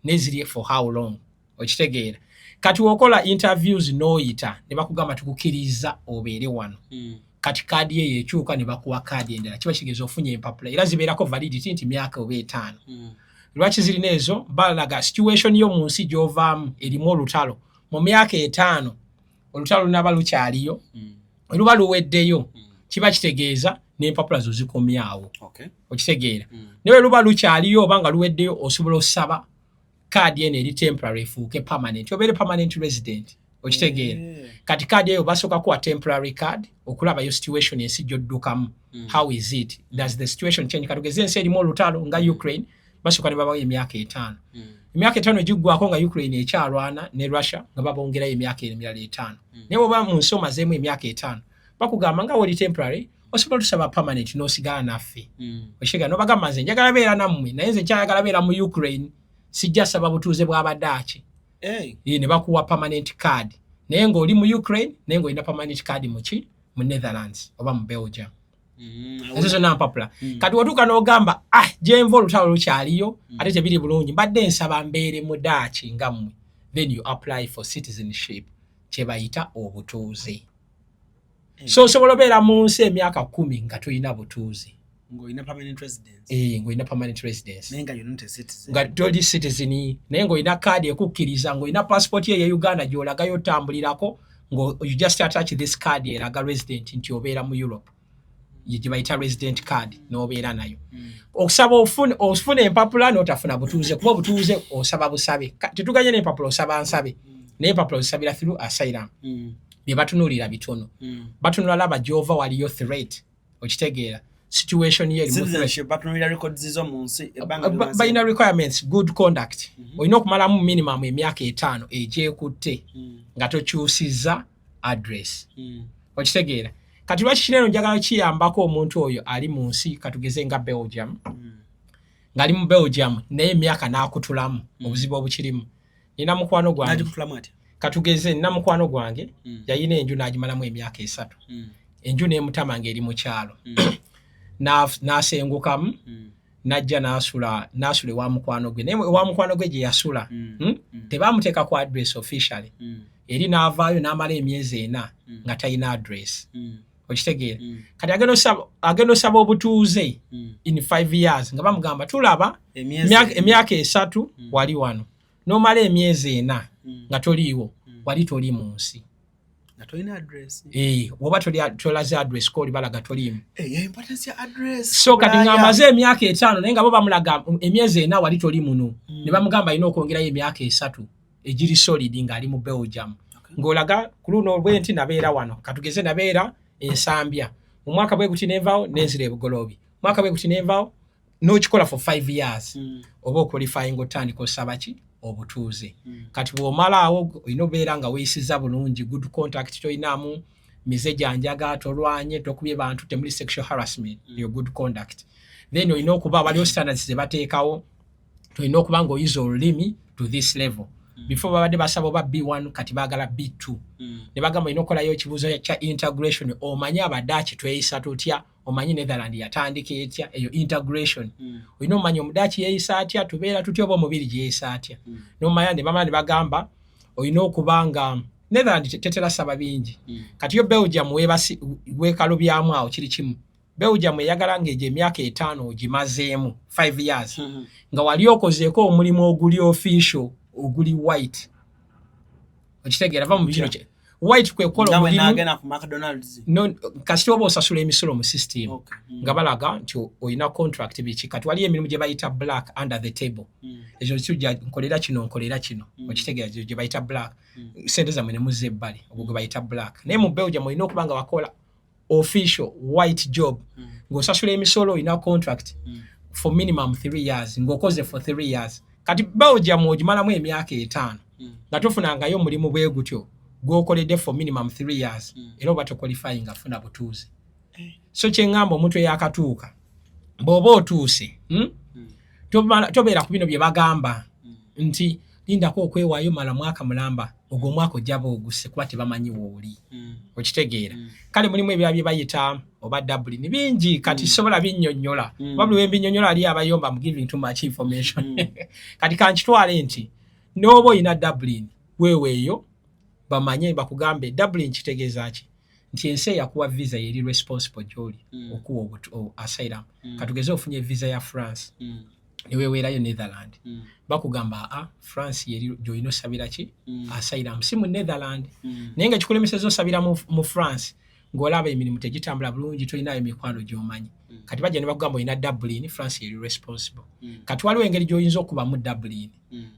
neziri for how long, okitegeera? Kati wokola interviews n'oyita ne bakugamba tukukiriza obeere wano. Kati kaadi ye yekyuka ne bakuwa kaadi endala, kiba kitegeeza ofunye empapula, era zibeerako validity nti myaka oba 5. Lwaki zirina ezo? Balaga situation yo mu nsi gy'ovaamu erimu olutalo, mu myaka 5 olutalo lunaba lukyaliyo, luba luweddeyo, kiba kitegeeza n'empapula zo zikomyawo. Okitegeera? Naye luba lukyaliyo oba nga luweddeyo, osobola osaba kaadi eno eri temporary efuuke permanent, obeere permanent resident, okitegeera? Kati kaadi eyo basooka kuwa temporary card okulaba yo situation ensi gyoddukamu. How is it? Does the situation change? Katugeze ensi erimu olutalo nga Ukraine, basooka ne babawo emyaka 5. Emyaka 5 giggwako nga Ukraine ekyalwana ne Russia, nga babongerayo emyaka emirala 5. Naye bwoba mu nsi omazeemu emyaka 5, bakugamba nga woli temporary, osobola otusaba permanent n'osigala naffe. Okitegeera? Nobagamba nze njagala beera nammwe, naye nze nkyayagala beera mu Ukraine, sijja saba butuuze bw'Abadaaki. Ne bakuwa permanent card, naye ng'oli mu Ukraine, naye ng'olina permanent card muki? Mu Netherlands oba mu Belgium. Ezo zonna mpapula. Kati watuuka n'ogamba, ah, gyenva olutalo lukyaliyo, ate tebiri bulungi, mbadde nsaba mbeere mu Daaki nga mmwe, then you apply for citizenship, kye bayita obutuuze. So osobola obeera mu nsi emyaka 10 nga tolina butuuze. Ng'olina permanent residence. Eh, ng'olina permanent residence. Naye nga you're not a citizen. Nga toli citizen, naye ng'olina kaadi ekukkiriza, ng'olina passport ye Uganda gy'olagayo otambulirako, ngo you just attach this card eraga resident nti obeera mu Europe, ye gye bayita resident card, n'obeera nayo. Okusaba ofune empapula n'otafuna butuuze, kuba obutuuze osaba busabe. Tetuganye n'empapula osaba nsabe, naye empapula ozisabira through asylum. Bye batunuulira bitono. Batunula laba gy'ova waliyo threat, okitegeera? Situation ye erimu threat. Citizenship batunulira records zo mu nsi ebbanga ly'omaze. Balina requirements, good conduct. Olina okumalamu minimum emyaka 5 egyekutte nga tokyusizza address. Okitegeera? Kati lwaki kino eno njagala kiyambako omuntu oyo ali mu nsi, katugeze nga Belgium, ng'ali mu Belgium naye emyaka n'akutulamu? Obuzibu obukirimu, nina mukwano gwange. N'agikutulamu atya? Katugeze nina mukwano gwange yayina enju n'agimalamu emyaka 3. Enju n'emutama ng'eri mu kyalo. N'asengukamu n'ajja n'asula ewa mukwano gwe, naye ewa mukwano gwe gye yasula, Tebamuteeka ku address officially. Eri n'avaayo n'amala emyezi 4 nga talina address. Okitegeera? Kati agenda osaba obutuuze in 5 years, nga bamugamba tulaba Emyezi emyaka 3 wali wano n'omala emyezi 4 nga toliiwo, wali toli mu nsi. Nga tolina address. Eh, woba tolaze address ko oli balaga toliimu. Eh, yeah, importance ya address. So kati Bulaya. ng'amaze emyaka 5, naye nga bo bamulaga emyezi 4 wali toli muno. Ne bamugamba alina okwongerayo emyaka 3 egiri solid ng'ali mu Belgium. Ng'olaga ku luno bwe nti nabeera wano, katugeze nabeera Ensambya mu mwaka bwe guti, nenvaawo nenzira e Bugoloobi, mwaka bwe guti nenvaawo, n'okikola for 5 years, oba oqualifying otandika osaba ki? Obutuuze. Kati bw'omala awo olina obeera nga weeyisiza bulungi, good contact, tolinaamu mize gyanjaga, tolwanye, tokubye bantu, temuli sexual harassment, your good conduct. Then olina okuba waliwo standards ze bateekawo, tolina okuba ng'oyiza olulimi to this level. Before babadde basaba oba B1, kati baagala B2. Ne bagamba olina okukolayo ekibuuzo kya integration, omanye Abadaaki tweyisa tutya, omanyi Netherland yatandika etya, eyo integration. Olina omanya Omudaaki yeeyisa atya, tubeera tutya, oba omubiri gyeyisa atya. Nomanya ne bamala ne bagamba olina okuba nga Netherland tetera saba bingi. Kati yo Belgium weekalubyamu awo kiri kimu. Belgium eyagala ng'egyo emyaka 5 ogimazeemu, 5 years, nga wali okozeeko omulimu oguli official, oguli white, okitegeera? Va mu kino White kwekola omulimu ku McDonald's. No, kasita oba osasula emisolo mu system, nga balaga nti olina contract, biki. Kati waliyo emirimu gye bayita black, under the table. Ekyo kijja nkolera kino, nkolera kino. Okitegeera? Gye bayita black. Sente zammwe ne muzza ebbali, ogwo gwe bayita black. Naye mu Belgium olina okuba nga wakola official white job, ng'osasula emisolo, olina contract for minimum 3 years, ng'okoze for 3 years. Kati Belgium ogimalamu emyaka 5 nga tofunangayo omulimu bwe gutyo gwokoledde for minimum 3 years, era oba toqualifying afuna butuuze eh. So kyeŋŋamba omuntu eyakatuuka, bw'oba otuuse, Tobeera ku bino bye bagamba nti lindako okwewaayo mala mwaka mulamba. Ogwo omwaka ojjaba oguse, kuba tebamanyi wooli. Okitegeera? Kale mulimu ebirala bye bayita oba Dublin, bingi kati sobola binnyonnyola, kuba buli wembinnyonnyola ali abayomba I'm giving too much information. Kati kankitwale nti n'oba oyina Dublin, weeweeyo bamanye bakugambe Dublin kitegeeza ki, nti ensi eyakuwa visa yeri responsible gyoli okuwa asylum. Katugeze ofunye visa ya France, neweweerayo Netherland, bakugamba a France yeri gyolina osabira ki asylum, si mu Netherland. Naye nga ekikulemeseza osabira mu France, ng'olaba emirimu tegitambula bulungi, tolinayo emikwano gy'omanyi. Kati bajja ne bakugamba olina Dublin, France yeri responsible. Kati waliwo engeri gy'oyinza okubamu Dublin,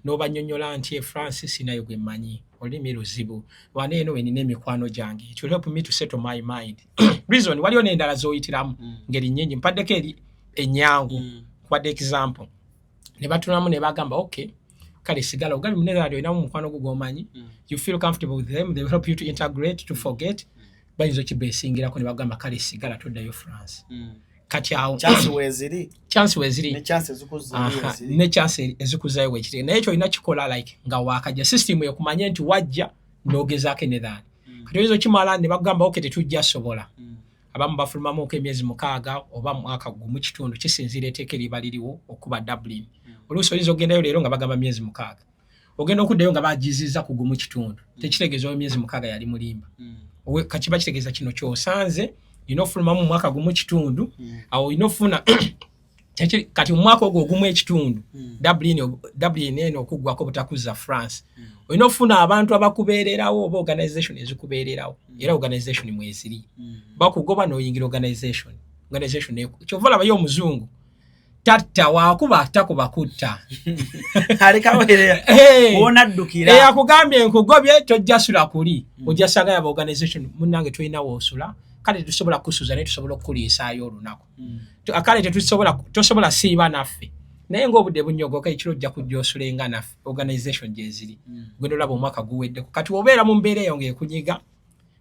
n'obanyonnyola nti e France sinayo gwe mmanyi, olulimi luzibu, wana eno wenina emikwano gyange, it will help me to settle my mind. Reason waliyo n'endala z'oyitiramu, ngeri nnyingi, mpaddeko eri enyangu, kuwadde example. Ne batunamu ne bagamba, okay, kale sigala ogambye mu Netherland olinamu mukwano gwo gw'omanyi, you feel comfortable with them, they will help you to integrate, to forget. Bayinza okibesingirako ne bagamba, kale sigala, toddayo France. Kati awo chance weeziri. Chance weeziri. Ne chance ezikuzzayo weeziri. Ne chance ezikuzayo weekiri, naye kyolina kikola like nga wakajja, system ekumanye nti wajja n'ogezaako e Netherland. Kati oyinza okimala ne bakugamba, okay, tetujja sobola. Abamu bafulumamuko emyezi 6 oba mwaka gumu kitundu, kisinziira etteeka eriba liriwo okuba Dublin. Oluusi oyinza ogendayo leero nga bagamba myezi 6, ogenda okuddayo nga bagiziza ku gumu kitundu. Tekitegeeza oyo myezi 6 yali mulimba. Kakiba kitegeeza kino kyosanze olina ofulumamu mwaka gumu kitundu. Awo olina ofuna kati mu mwaka ogwo ogumu ekitundu, Dublin eno okuggwako butakuza France, olina ofuna abantu abakubeererawo oba organization ezikubeererawo. Era organization mweziri, bakugoba n'oyingira organization. Organization kyova olabayo omuzungu tatta wakuba takuba kutta. Wonaddukira. Eyakugambye nkugobye, tojja sula kuli, ojja sanga yaba organization, munnange tolina woosula, kale tetusobola kusuza, naye tusobola okukuliisaayo olunaku. Kale tetusobola, tosobola siiba naffe, naye ngaobudde bunyogoka ekiro ojja kujja osulenga naffe. Organization gyeziri. Genda olaba omwaka guweddeko. Kati obeera mu mbeera eyo ng'ekunyiga,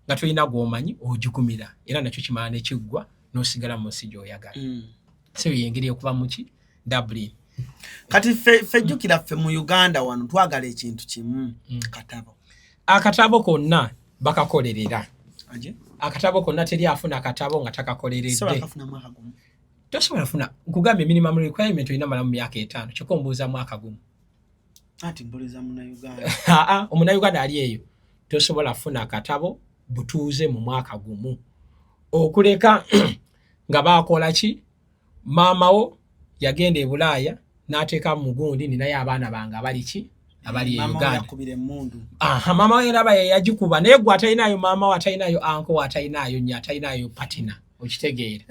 nga tolina gw'omanyi, ogigumira, era nakyo kimala nekiggwa n'osigala mu nsi gy'oyagala. So yengeri okuba muki Dublin. Kati ffe jjukira, ffe mu Uganda wano twagala ekintu kimu, katabo. Akatabo konna bakakolerera. Aje? Akatabo konna, teri afuna akatabo nga Sobola takakoleredde. Kafuna mwaka gumu. Tosobola funa, nkugambye minimum requirement olina malamu myaka 5, kyokka ombuuza mwaka gumu. Anti mbuliza Munnayuganda. Aa, omunnayuganda ali eyo tosobola funa akatabo butuuze mu mwaka gumu, okuleka nga bakola ki, maama wo yagenda e Bulaaya n'ateeka mu gundi, ninayo abaana bange abali ki, abali e Maama we Uganda. Yakubira emmundu. Aha, maama we eraba yeyagikuba, naye gwe atalinayo maama we, atalinayo uncle we, atalinayo nnyo, atalinayo partner, okitegeera?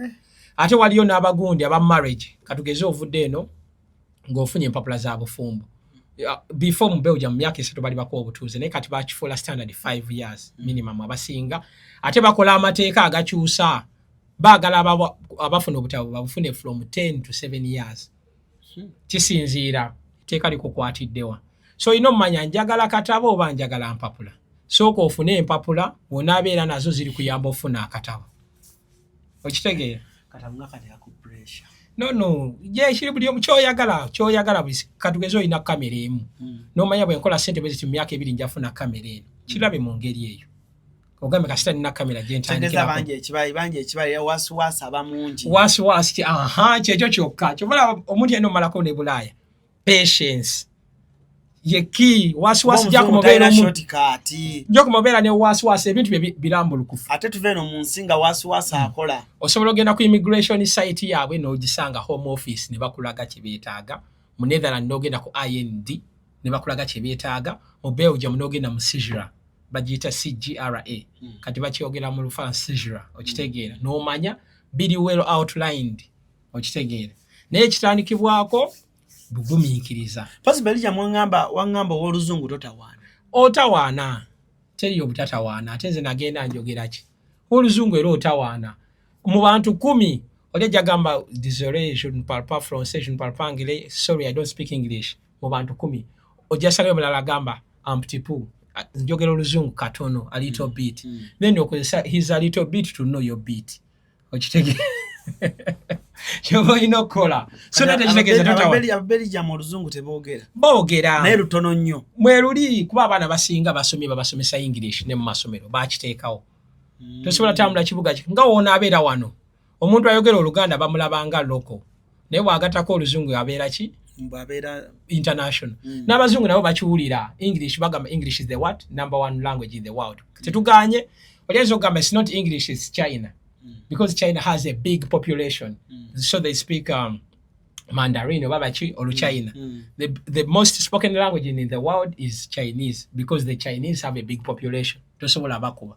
Ate waliyo n'abagundi aba marriage. Katugeze ovudde eno ng'ofunye empapula za bufumbo. Before mu Belgium mu myaka 3 bali bakuwa obutuuze, naye kati bakifuula standard 5 years minimum. Abasinga ate bakola amateeka agakyusa, baagala abafuna obutabo babufune from 10 to 7 years, kisinziira etteeka likukwatiddewa. So olina omumanya njagala katabo oba njagala mpapula. Sooka ofune empapula, wonaabeera nazo ziri kuyamba ofuna akatabo, okitegeera? Katabo nga kateeka pressure. No, je kiri buli omu kyoyagala, kyoyagala buli katugeze olina kamera emu, n'omanya bwe nkola sente bwe ziti mu myaka 2 njafuna kamera eno, kirabe mu ngeri eyo, ogambe kasita nina kamera gye Tegeza ntandikirako. Bangi ekibayi, bangi ekibayi, era wasiwasi aba mungi. Wasiwasi aha, kyekyo kyokka kyobalaba omuntu yenna omalako ne Bulaaya, patience ye key. Wasiwasi Talina jakumubeera shortcut. Jakumubeera ne wasiwasi, ebintu bye birambulukufu. Ate tuve eno mu nsi nga wasiwasi akola. Osobola ogenda ku immigration site yaabwe n'ogisanga, Home Office, ne bakulaga kye beetaaga. Mu Netherland n'ogenda ku IND ne bakulaga kye beetaaga. Mu Belgium n'ogenda mu SIJRA. Bagiyita CGRA. Kati bakyogera mu Lufalansa CGRA, okitegeera? N'omanya biri well outlined, okitegeera? Naye kitandikibwako bugumiikiriza. Possibly waŋŋamba, waŋŋamba ow'oluzungu totawaana. Otawaana, teriyo obutatawaana. Ate nze nagenda njogera ki oluzungu, era otawaana mu bantu 10 oli ajja gamba, "Désolé, je ne parle pas français, je ne parle pas anglais, sorry, I don't speak English." Mu bantu 10 ojja sangayo mulala agamba, "Un petit peu, njogera oluzungu katono, a little bit." Then okozesa his a little bit to know your bit, okitegeera? Kyoba olina okukola, so naye tekitegeeza totawaana. Ababelgium oluzungu teboogera? Boogera. Naye lutono nnyo. Mweruli, kuba abaana basinga basomye, babasomesa English ne mu masomero bakiteekawo. Tosobola tambula kibuga nga wonaabeera wano, omuntu ayogera Oluganda bamulabanga local, naye bw'agattako oluzungu abeera ki? Bw'abeera International. N'abazungu nabo bakiwulira. English, bagamba English is the what? Number one language in the world. Tetuganye, oli ayinza okugamba it's not English, it's China, because China has a big population, so they speak Mandarin oba baki Oluchina. The most spoken language in the world is Chinese because the Chinese have a big population. Tosobola bakuba,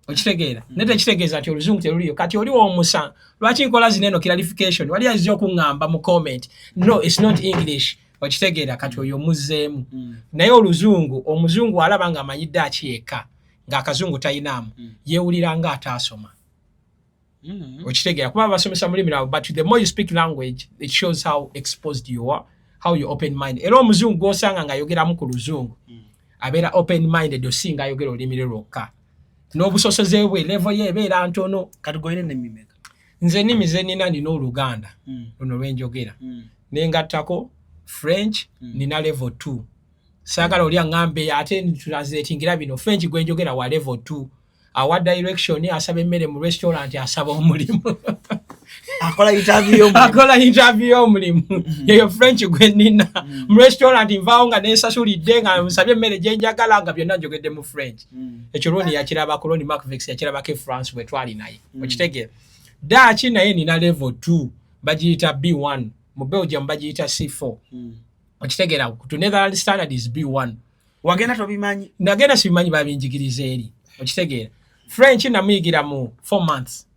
okitegeera? Naye tekitegeeza nti oluzungu teruliyo. Kati oli womusa, lwaki nkola zino eno clarification? Wali azija okuŋŋamba mu comment, "No, it's not English," okitegeera? Kati oyo muzzeemu. Naye oluzungu, omuzungu alaba nga amanyidde aki yekka, ng'akazungu tayinaamu, yeewulira nga ataasoma, okitegeera? Kuba basomesa mu lulimi lwabwe, but the more you speak language, it shows how exposed you are, how you open mind. Era omuzungu gw'osanga ng'ayogeramu ku luzungu abeera open minded osinga ayogera olulimi lwe lwokka, n'obusosoze bwe, level ye ebeera ntono. Kati goyina ennimi meka? Nze ennimi ze nina, nina Oluganda luno lwenjogera, nengattako French, nina level 2. Saagala oli aŋŋambe ate translatingira bino. French gwenjogera wa level 2, awa direction, asaba emmere mu restaurant, asaba omulimu. Akola interview y'omulimu. Akola interview y'omulimu. Yeyo French gwe nina. Mu restaurant nvaawo nga nensasulidde, nga nsabye emmere gyenjagala, nga byonna njogedde mu French. Ekyo Roni yakirabako, Roni Macvex yakirabako e France bwe twali naye, okitegeera? Dutch naye nina level 2, bagiyita B1 mu Belgium, bagiyita C4, okitegeera? To Netherland standard is B1. Wagenda tobimanyi? Nagenda sibimanyi, babinjigiriza eri, okitegeera? French namuyigira mu 4 months,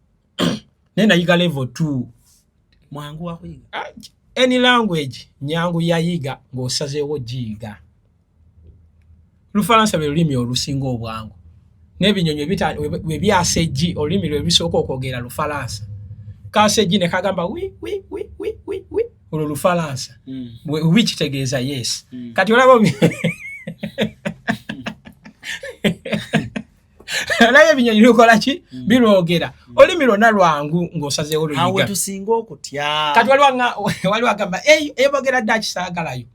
naye nayiga level 2. Mwangu wakuyiga? Ah, any language nyangu yayiga ng'osazeewo giyiga. Lufalansa lwe lulimi olusinga obwangu, n'ebinyonyi we byasa eggi, olulimi lwe lusooka okwogera Lufalansa. Kaasa eggi ne kagamba oui oui oui oui oui oui, olwo Lufalansa. Oui kitegeeza yes. Kati olaba olaba ebinyonyi bikola ki? Birwogera. Olulimi lwonna lwangu ng'osazeewo awo luyiga. Tusinga okutya. Kati waliwo agamba, "Ei, ebogera Dutch saagalayo."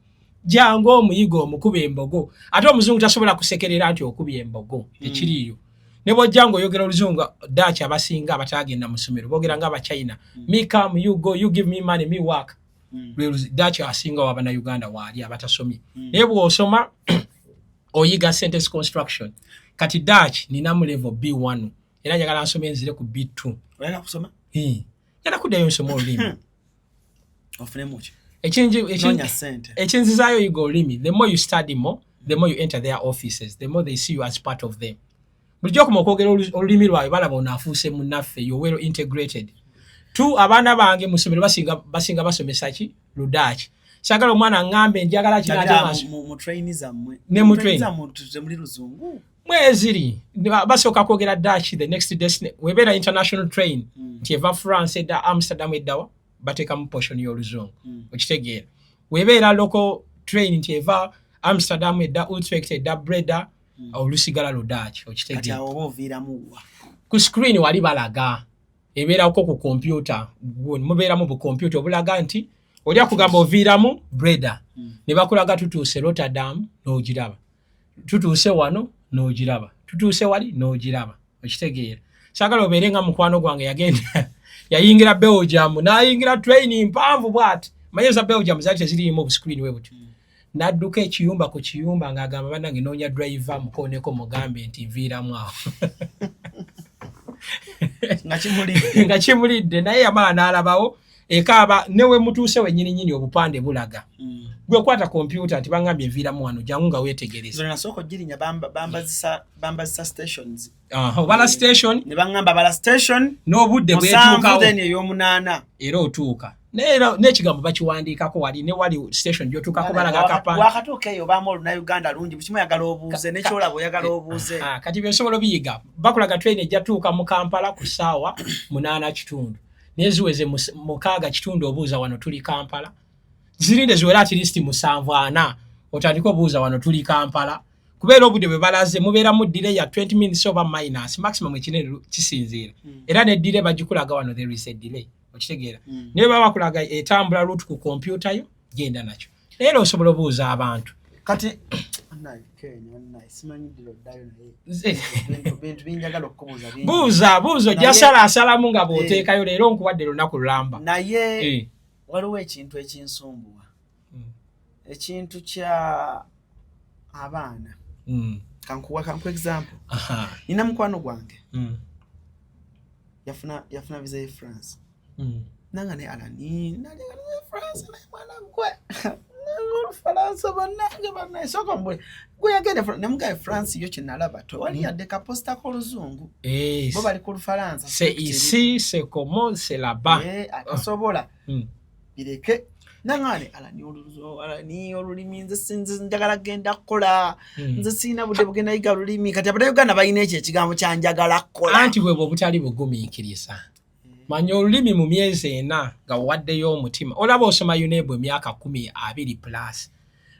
Jangu omuyiga omukuba embogo. Ate omuzungu tasobola kusekerera nti okubye embogo, tekiriiyo. Ne bwojja ng'oyogera oluzungu Dutch, abasinga abatagenda mu ssomero boogera nga Abachina, "Me come, you go, you give me money, me work." Dutch asinga wabannayuganda waali abatasomye. Naye bw'osoma oyiga sentence construction. Kati Dutch ninamu level B1, era njagala nsome nzire ku B2. Oyagala kusoma? Njagala kuddayo nsome olulimi. Ofunemu ki? Ekingi Noonya ssente. Ekinzizaayo yiga olulimi, the more you study more, the more you enter their offices, the more they see you as part of them. Bulijjo okoma okwogera olulimi lwabwe, balaba ono afuuse munnaffe, you well integrated. Two, abaana bange mu ssomero basinga basomesa ki? Ludaaki. Saagala omwana aŋŋambe njagala kino ate Naddala mu train zammwe. Ne mu train. Zammwe temuli luzungu? Mweziri. Basooka kwogera Dutch. The next destiny webeera international train, nti eva France edda Amsterdam eddawa, bateekamu portion y'oluzungu, okitegeera? Webeera local train, nti eva Amsterdam edda Utrecht edda Breda, olusigala Ludaaki, Kati okitegeera? Awo oba oviiramu wa? Ku screen wali balaga, ebeerako ku kompyuta, mubeeramu bukompyuta obulaga nti oli akugamba oviiramu Breda, ne bakulaga tutuuse Rotterdam n'ogiraba, tutuuse wano n'ogiraba, tutuuse wali n'ogiraba, okitegeera? Saagala obeere nga mukwano gwange yagenda yayingira Belgium, n'ayingira train mpanvu bw'ati, manye za Belgium zaali teziriimu obuscreen we butyo, n'adduka ekiyumba ku kiyumba ng'agamba, "Bannange, noonya driver, mukooneko mugambe nti nviiramu awo." Nga kimulidde. Nga kimulidde, naye yamala n'alabawo. Ekaaba newe mutuuse wennyini nyini, obupande bulaga. Gwe kwata kompyuta nti bangambye nviiramu wano, jangu nga weetegereza. Nze nasooka ogirinya, bambazisa stations. Aha, obala station. Ne baŋŋamba bala station n'obudde 7, bwetuukawo. Then ey'omunaana. Era otuuka. Naye era n'ekigambo bakiwandiikako wali ne wali station gy'otuukako, balaga akapande. Wakatuuka eyo obaamu Olunauganda lungi, bukimu oyagala obuuze, nekyolaba oyagala obuuze. Aha, kati byosobola obiyiga. Bakulaga train ejja tuuka mu Kampala ku ssaawa 8:15, naye ziweze 6:15 obuuza wano tuli Kampala? Zirinde ziwere at least 7:40 otandike obuuza wano tuli Kampala, kubeera obudde bwe balaze mubeeramu delay ya 20 minutes oba minus maximum ekinene kisinziira. Era ne delay bagikulaga wano, there is a delay, okitegeera? Naye baba bakulaga etambula route ku kompyuta yo, genda nakyo, naye era osobola obuuza abantu. Kati annaye Kenya, annaye simanyi ddiro ddayo, naye bintu binjagala okukubuuza bingi. Buuza, buuza, ojja salaasalamu nga bw'oteekayo. Leero nkuwadde lunaku lulamba. Naye waliwo ekintu ekinsumbuwa, ekintu kya abaana. Kankuwa example. Nina mukwano gwange, yafuna visa ye France. Nanga ne Alani nalingana France, naye mwana gwe Olufalansa, bannange, bannaye, sooka mbwe gwe yagenda nemugaye France yo kyenalaba tewali yadde kaposita k'Oluzungu. Bo bali ku Lufalansa. C'est ici, c'est comment, c'est là-bas. Atasobola bireke. Nangane Alani, Alani, olulimi nze sinze, njagala genda kukola. Nze sirina budde bugenda yiga lulimi. Kati Abannayuganda balina ekyo ekigambo kyanjagala kukola. Anti bwebwe obutali bugumiikiriza. Manya olulimi mu myezi 4 nga owaddeyo omutima. Olaba osoma UNEB emyaka 20 plus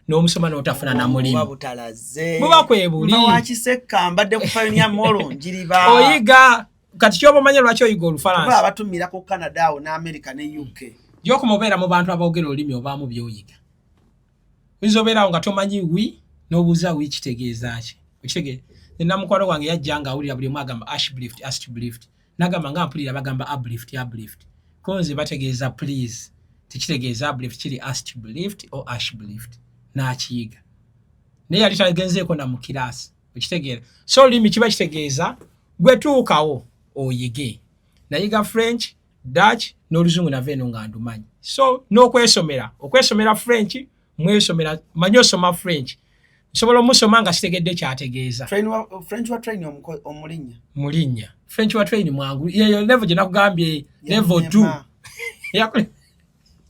n'omusoma n'otafuna na Buba mulimu. butalaze. Buba kwebuli. Mba wakisekka, mbadde ku Pioneer Mall njiriba. Oyiga kati kyoba omanya lwaki oyiga Kuba Olufalansa. abatumira ku Canada awo ne America ne UK. Gyokoma obeera mu bantu aboogera olulimi, obaamu by'oyiga. Oyinza obeerawo nga tomanyi oui, n'obuuza oui kitegeeza ki, okitegeera? Nina mukwano gwange yajja nga awulira buli omu agamba alsjeblieft, alsjeblieft, nagamba nga mpulira bagamba uplift, uplift, ko nze bategeeza please, tekitegeeza uplift, kiri alsjeblieft o alsjeblieft. N'akiyiga, naye yali tagenzeeko na mu kiraasi, okitegeera? So olulimi kiba kitegeeza gwe tuukawo oyige. Nayiga French, Dutch n'Oluzungu, nava eno nga ndumanyi. So n'okwesomera, okwesomera French, mwesomera, manyi osoma French, nsobola omusoma nga sitegedde kyategeeza. French wa train omulinnya? Mulinnya. French wa train mwangu, yeyo level gye nakugambye, level 2. Yannema.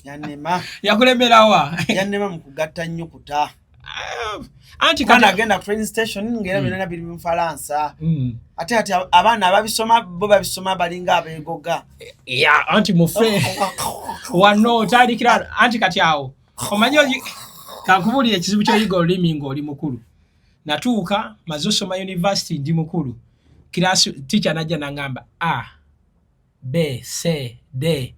Yannema. Yakulemerawa? Yannema mu kugatta nnyukuta. Anti Kati kati agenda ku train station ng'era byonna biri mu Falansa. Ate ati abaana ababisoma bo babisoma balinga abeegoga. Ya, anti mufe wano otandikira. Anti kati awo omanyi kankubuulira ekizibu ky'oyiga olulimi ng'oli mukulu. Natuuka maze osoma university, ndi mukulu, class teacher najja nangamba A B C D,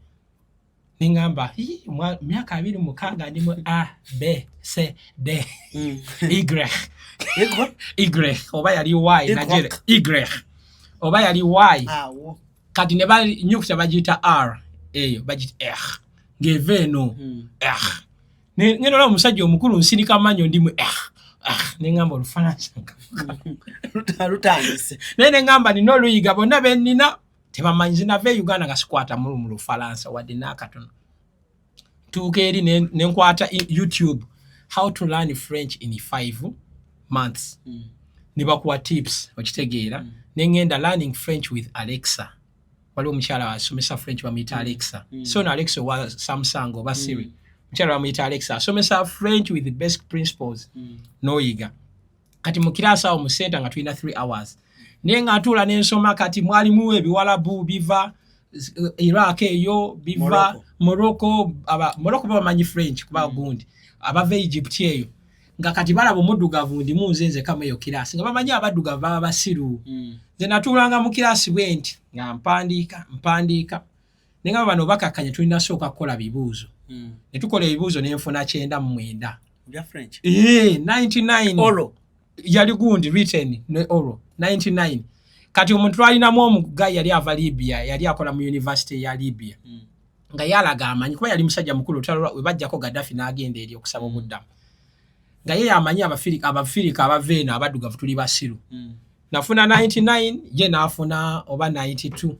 neŋŋamba, "Ii, myaka 26 ndi mu A B C D Y." Ego? Y oba yali Y. Y. Najere Y oba yali Y. Awo. Kati ne banyukuta bagiyita R, eyo bagiyita R ng'eva eno. R. Ngenda olaba omusajja omukulu nsirika mannyo, ndi mu R R, neŋŋamba Olufalansa Lutandise. Naye neŋŋamba nina oluyiga, bonna be nnina tebamanyi. Nze nava e Uganda nga sikwata mu Lufalansa wadde n'akatono. Ntuuka eri ne nkwata YouTube, "How to learn French in 5 months", ne bakuwa tips, okitegeera? Ne ŋŋenda "Learning French with Alexa". Waliwo omukyala asomesa French bamuyita Alexa. So no Alexa owa Samsung oba Siri, omukyala bamuyita Alexa, asomesa French with the basic principles, n'oyiga. Kati mu kiraasi awo mu center nga tulina 3 hours, naye nga ntuula n'ensoma. Kati mwalimu Ebiwalabu biva Iraq eyo, biva Morocco. Aba Morocco bamanyi French kuba gundi abava Egypt eyo, nga kati balaba omuddugavu ndimu nze nzekamu eyo kiraasi, nga bamanyi abaddugavu baba basiru. Nze natuulanga mu kiraasi bwe nti nga mpandiika, mpandiika, naye nga bano bakakkanye, tulina sooka kukola bibuuzo. Ne tukola ebibuuzo, nenfuna 99. Bya French? 99. Oral? Yali gundi written ne oral, 99. Kati omuntu twalinamu omuga yali ava Libya, yali akola mu university ya Libya, nga yalaga amanyi kuba yali musajja mukulu. Olutalo we bajjako Gaddafi n'agenda eri okusaba obuddamu, nga ye yamanyi Abafirika abava eno abaddugavu tuli basiru. Nafuna 99, ye n'afuna oba 92.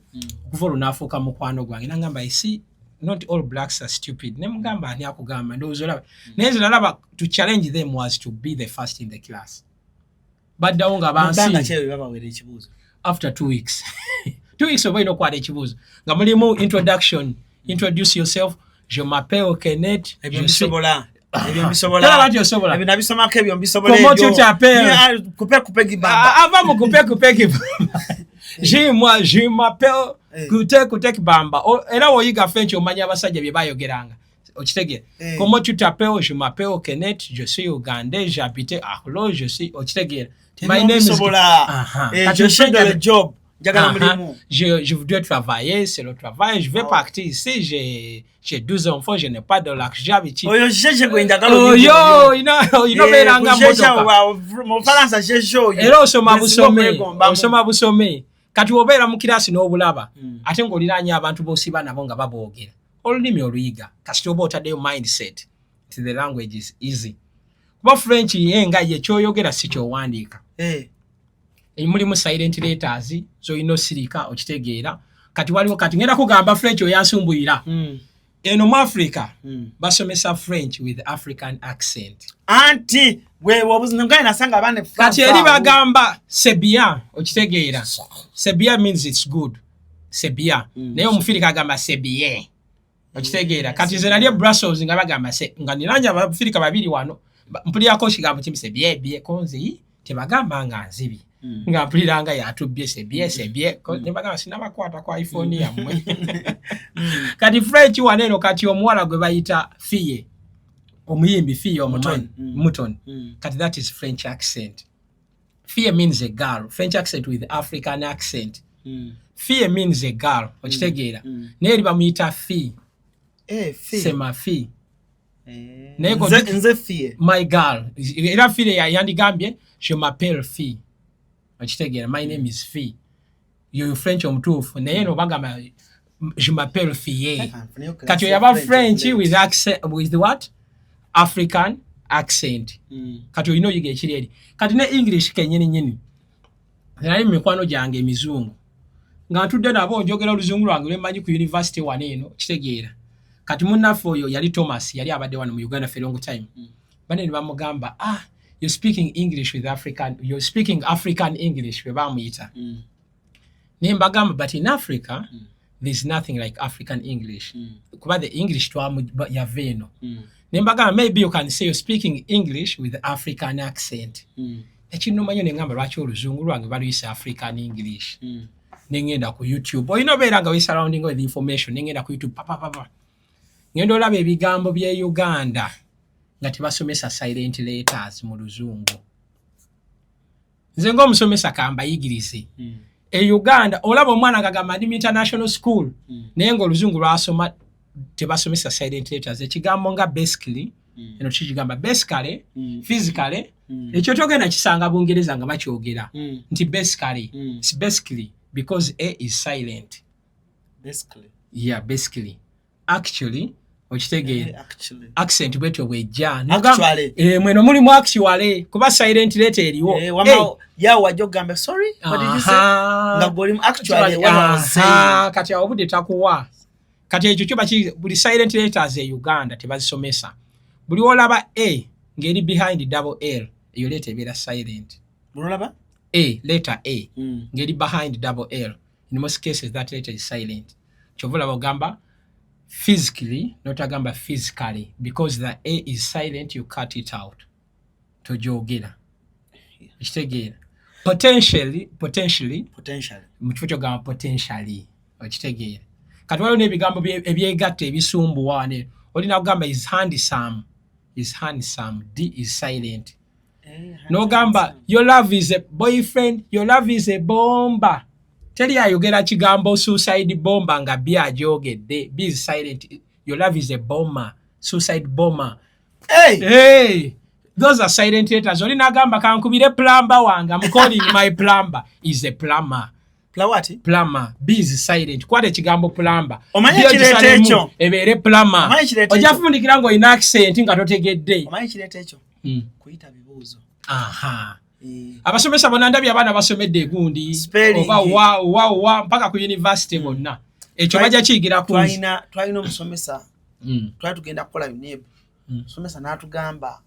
Okuva olwo n'afuuka mukwano gwange, nangamba esi Not all blacks are stupid." Ne mugamba, "Ani akugamba?" Ndowooza olaba, naye nze nalaba to challenge them was to be the first in the class. Baddawo nga Bbanga bansi ki ebyo babaweera ekibuuzo? After 2 weeks, 2 weeks oba olina okukwata ekibuuzo nga mulimu introduction, introduce yourself, "Je m'appelle Kenneth." Ebyo "Je suis-" mbisobola, ebyo mbisobola. Tolaba nti osobola? Ebyo nabisomako, ebyo mbisobola. Comment tu t'appelles? Kupe kupe gibamba. Ah, ava mu kupe kupe kibamba. Je, moi, je m'appelle Eh. kute kute kibamba. Era woyiga French omanya abasajja bye bayogeranga, okitegeera? Eh. "Comment tu t'appelles?" "Je m'appelle Kenneth, je suis ougandais, j'habite Arlo, je suis," okitegeera? "My name is." Mbisobola. Aha. Eh, Kati je cherche French- le job, njagala Ah, mulimu. Je voudrais travailler, c'est le travail, je vais Oh. partir ici, j'ai 12 enfants, je n'ai pas de l'argent. Oyo jeje gwe njagala. Oyo olina obeera nga mmotoka. Mu Falansa jeje oyo. Era osoma Gwe singa busome. okwegombamu. Osoma busome. Kati obeera mu kirasi n'obulaba, ate ng'oliraanye abantu b'osiba nabo nga baboogera olulimi, oluyiga kasita oba otaddeyo mindset nti the language is easy, kuba French ye nga ye kyoyogera si kyowandiika. Eh, Mulimu silent letters zolina osirika, okitegeera? Kati waliwo, kati ngenda kugamba French oyansumbuyira. Eno mu Africa basomesa French with African accent. Anti bweobuzingaye nasanga abaana e Kati eri France awo. bagamba "c'est bien", okitegeera? "C'est bien" means it's good, "c'est bien". Naye omufirika agamba "c'est bien", okitegeera? Kati nze nali e Brussels nga bagamba nga niranya abafirika babiri wano, mpulirako kigambo kimu, "C'est bien bien." Konze yi tebagamba nga nzibi, nga mpulira nga yatubbye, "C'est bien, c'est bien." Ne bagamba sinabakwata ku iPhone yammwe. Kati French wano eno, kati omuwala gwe bayita Fille, omuyimbi Fille, omumanyi? Mouton. Mouton. Kati that is French accent. Fille means a girl, French accent with African accent. Fille means a girl, okitegeera? Naye eri bamuyita fille. Eh, fille. "C'est ma fille." Eh, Naye nze fille. My girl. Era fille yandigambye "Je m'appelle fille", okitegeera? "My name is fille." Yoyo French omutuufu. Naye no bagamba "Je m'appelle fille." Kati oyo aba French with accent, with what? African accent. Kati olina oyiga ekiri eri. Kati ne English kenyini nyini, nali mu mikwano gyange emizungu nga ntudde nabo njogera oluzungu lwange lwemmanyi ku university wano eno, kitegeera? Kati munnaffe oyo yali Thomas, yali abadde wano mu Uganda for a long time. Bane ne bamugamba, "Ah, you're speaking English with African, you're speaking African English," bwe bamuyita. Naye mbagamba, "But in Africa there's nothing like African English, kuba the English twamu yava eno." Ne mbagamba, "Maybe you can say you're speaking English with African accent." Ekinuma nnyo, neŋŋamba lwaki oluzungu lwange baluyisa African English? Neŋŋenda ku YouTube. Olina obeera nga wesurrounding with information. Neŋŋenda ku YouTube papapapa, ŋŋenda olaba ebigambo by'e Uganda nga tebasomesa silent letters mu luzungu. Nze ng'omusomesa kambayigirize. E Uganda olaba omwana ngagamba ndi mu international school, naye ng'oluzungu lwasoma tebasomesa silent letters. Ekigambo nga basically, eno kikigamba basically, physically, ekyo togenda kisanga Bungereza nga bakyogera nti basically. It's basically because a is silent. Basically. Yeah, basically, actually, okitegeera? Eh, actually. Accent bwetyo bwejja. Actually. Eh, mweno mulimu actually kuba silent letter eriwo. Eh, wama yawo wajja okugamba, "Sorry, what did you say?" Nga gw'olimu actually what I was saying. Kati awo obudde takuwa. Kati ekyo kyo baki, buli silent letters e Uganda tebazisomesa. Buli olaba a ng'eri behind double l, eyo letter ebeera silent. Mulolaba? A, letter a ng'eri behind double l, in most cases that letter is silent. Kyova olaba ogamba physically, notagamba physically, because the a is silent, you cut it out, togyogera, ekitegeera? Potentially, potentially. Potentially. Mu kifo kyogamba potentially, okitegeera? Kati waliwo n'ebigambo ebyegatta ebisumbuwa wano. Olina kugamba "is handsome", "is handsome", d is silent. Eh, N'ogamba "your love is a boyfriend", "your love is a bomber". Teri ayogera kigambo suicide bomber nga b agyogedde, b is silent. "Your love is a bomber", "suicide bomber". Hey! Hey, those are silent letters. Oli nagamba kankubire plumber wange, "I'm calling my plumber", is a plumber. What? Plumber, b is silent. Kwata ekigambo plumber. Omanyi B ekireeta ogisalemu, ekyo? Ebeere plumber. Omanyi ekireeta Ojja ekyo? kufundikira ng'olina accent nga totegedde. Omanyi ekireeta ekyo? Kuyita bibuuzo. Aha. Eh, Abasomesa bonna ndabye abaana basomedde egundi Spelling. oba wa wa wa mpaka ku university bonna. Ekyo bajja kiyigira ku nze. Twalina omusomesa, twali tugenda kukola UNEB. Omusomesa n'atugamba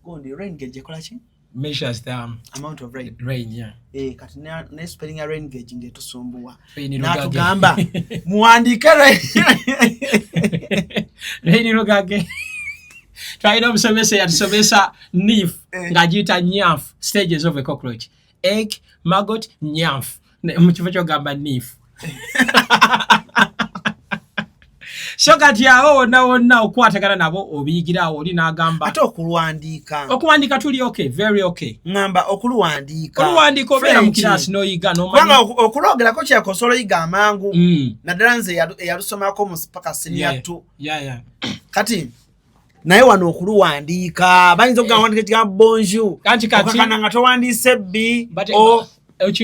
gundi rain gauge ekola ki? Measures the amount of rain. Rain, yeah. Eh, kati ne spelling ya rain gauge ng'etusumbuwa. Rain Lugage. N'atugamba muwandiike rain. Rain Lugage. Twalina omusomesa eyatusomesa nymph ng'agiyita nyamf, stages of a cockroach: egg, maggot, nyamf, mu kifo kyogamba nymph. So kati awo wonna wonna okukwatagana nabo obiyigirawo oli n'agamba. Ate okuluwandiika? Okuwandiika tuli okay, very okay. Ŋŋamba okuluwandiika. Oluwandiika obeera mu French. kiraasi n'oyiga Kubanga n'omanya. okulwogerako kyakosobola oyiga amangu, naddala nze eyalusomako mu paka senior two. Kati naye wano okuluwandiika bayinza okugamba wandiika ekigambo bonjour, Kanti kati okakana nga towandiise b But, o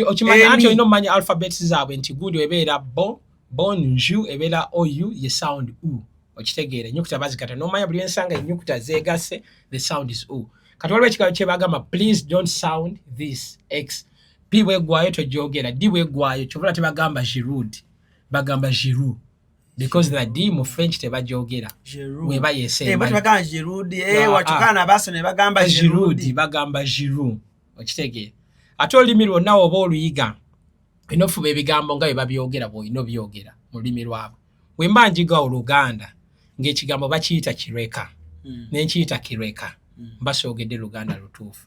okimanya N. anti olina omumanya alphabets zaabwe nti gundi ebeera bo bonjour ebeera ou ye sound u, okitegeera? Ennyukuta bazigata nomanya buli ensanga ennyukuta zeegasse, the sound is u. Kati waliwo ekigambo kyebagamba, "Please don't sound this x." P bweggwayo togyogera, d bweggwayo. Kyovula tebagamba Giroud, bagamba Giroud, because the d mu French tebagyogera weba Eh, bo yesembayo. tebagamba Giroud, eh, Ah, wakyokana abaso ne bagamba Giroud. Giroud. Bagamba Giroud, okitegeera? Ate olulimi lwonna oba oluyiga olina ofuba ebigambo nga bwe babyogera, bw'olina obyogera mu lulimi lwabwe. Bwe mba njiga Oluganda ng'ekigambo bakiyita kireka, nenkiyita kireka, mba soogedde Luganda lutuufu.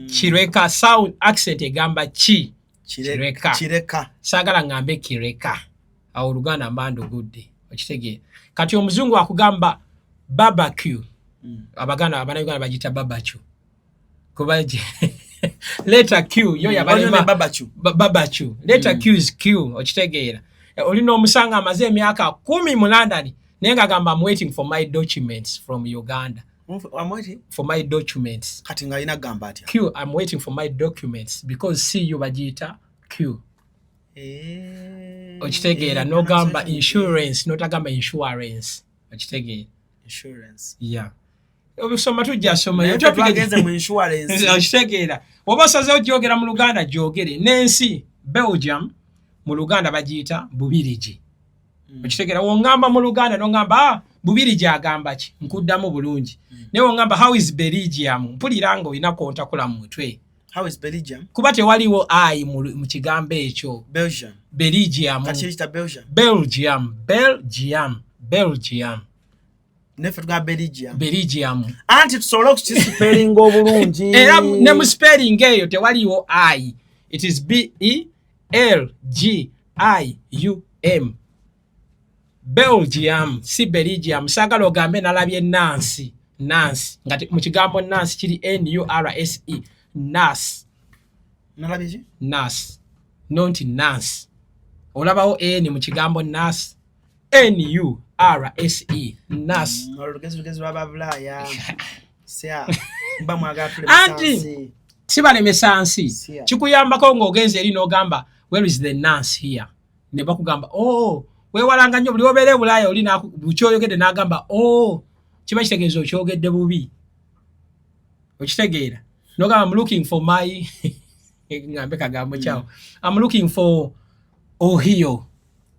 Kireka sound accent egamba ki? Kireka. Kireka. Saagala ŋŋambe kireka, awo Oluganda mba ndugudde, okitegeera? Kati omuzungu akugamba barbecue, Abaganda, Abanauganda bagiyita barbecue, kuba letter q yo yabalema. Barbecue. Barbecue, letter q is q, okitegeera? Eh, olina omusanga amaze emyaka 10 mu London naye ng'agamba, "I'm waiting for my documents from Uganda." Amweti? For my documents. Kati ng'alina gamba atya? Q, "I'm waiting for my documents," because cu bagiyita q. Eh, Okitegeera? eh, N'ogamba pronunciation. insurance n'otagamba insurance, okitegeera? Insurance. Yeah, obusoma tujja soma. Naye ffe twagenze mu insurance. Okitegeera? Oba osazeewo gyogera mu Luganda, gyogere n'ensi Belgium mu Luganda bagiyita Bubirigi, okitegeera? Woŋŋamba mu Luganda noŋŋamba, "Ah, Bubirigi agamba ki?" nkuddamu bulungi. Naye woŋŋamba, "How is Belgium?" mpulira nga olina kontakula mu mutwe. How is Belgium? Kuba tewaliwo i mu kigambo ekyo. Belgium. Belgium. Kati kiriyita Belgium. Belgium, Belgium, Belgium. Neffe tugamba Belgium. Belgium. Anti tusobole okukisipeeringa obulungi. Era ne mu spelling eyo tewaliwo i. It is b e l g i u m, Belgium, si Belgium. Saagala ogambe nalabye nansi nansi nga mu kigambo nansi kiri n u r s e, nurse. Nalabye ki? Nurse, not nance. Olabawo n mu kigambo nurse? N u r s e, nurse. Olwo lugezi lugezi lw'ababulaaya sya mba mwagala Anti- tulemesansi. Sibalemesa nsi. Sia. Kikuyambako ng'ogenza eri n'ogamba, "Where is the nurse here?" Ne bakugamba, "Oh." Weewalanga nnyo buli obeera e Bulaaya oli bukyoyogedde n'agamba, "Oh," kiba kitegeeza okyogedde bubi, okitegeera? Nogamba, "I'm looking for my," ngambe kagambo kyawo, "I'm looking for Ohio."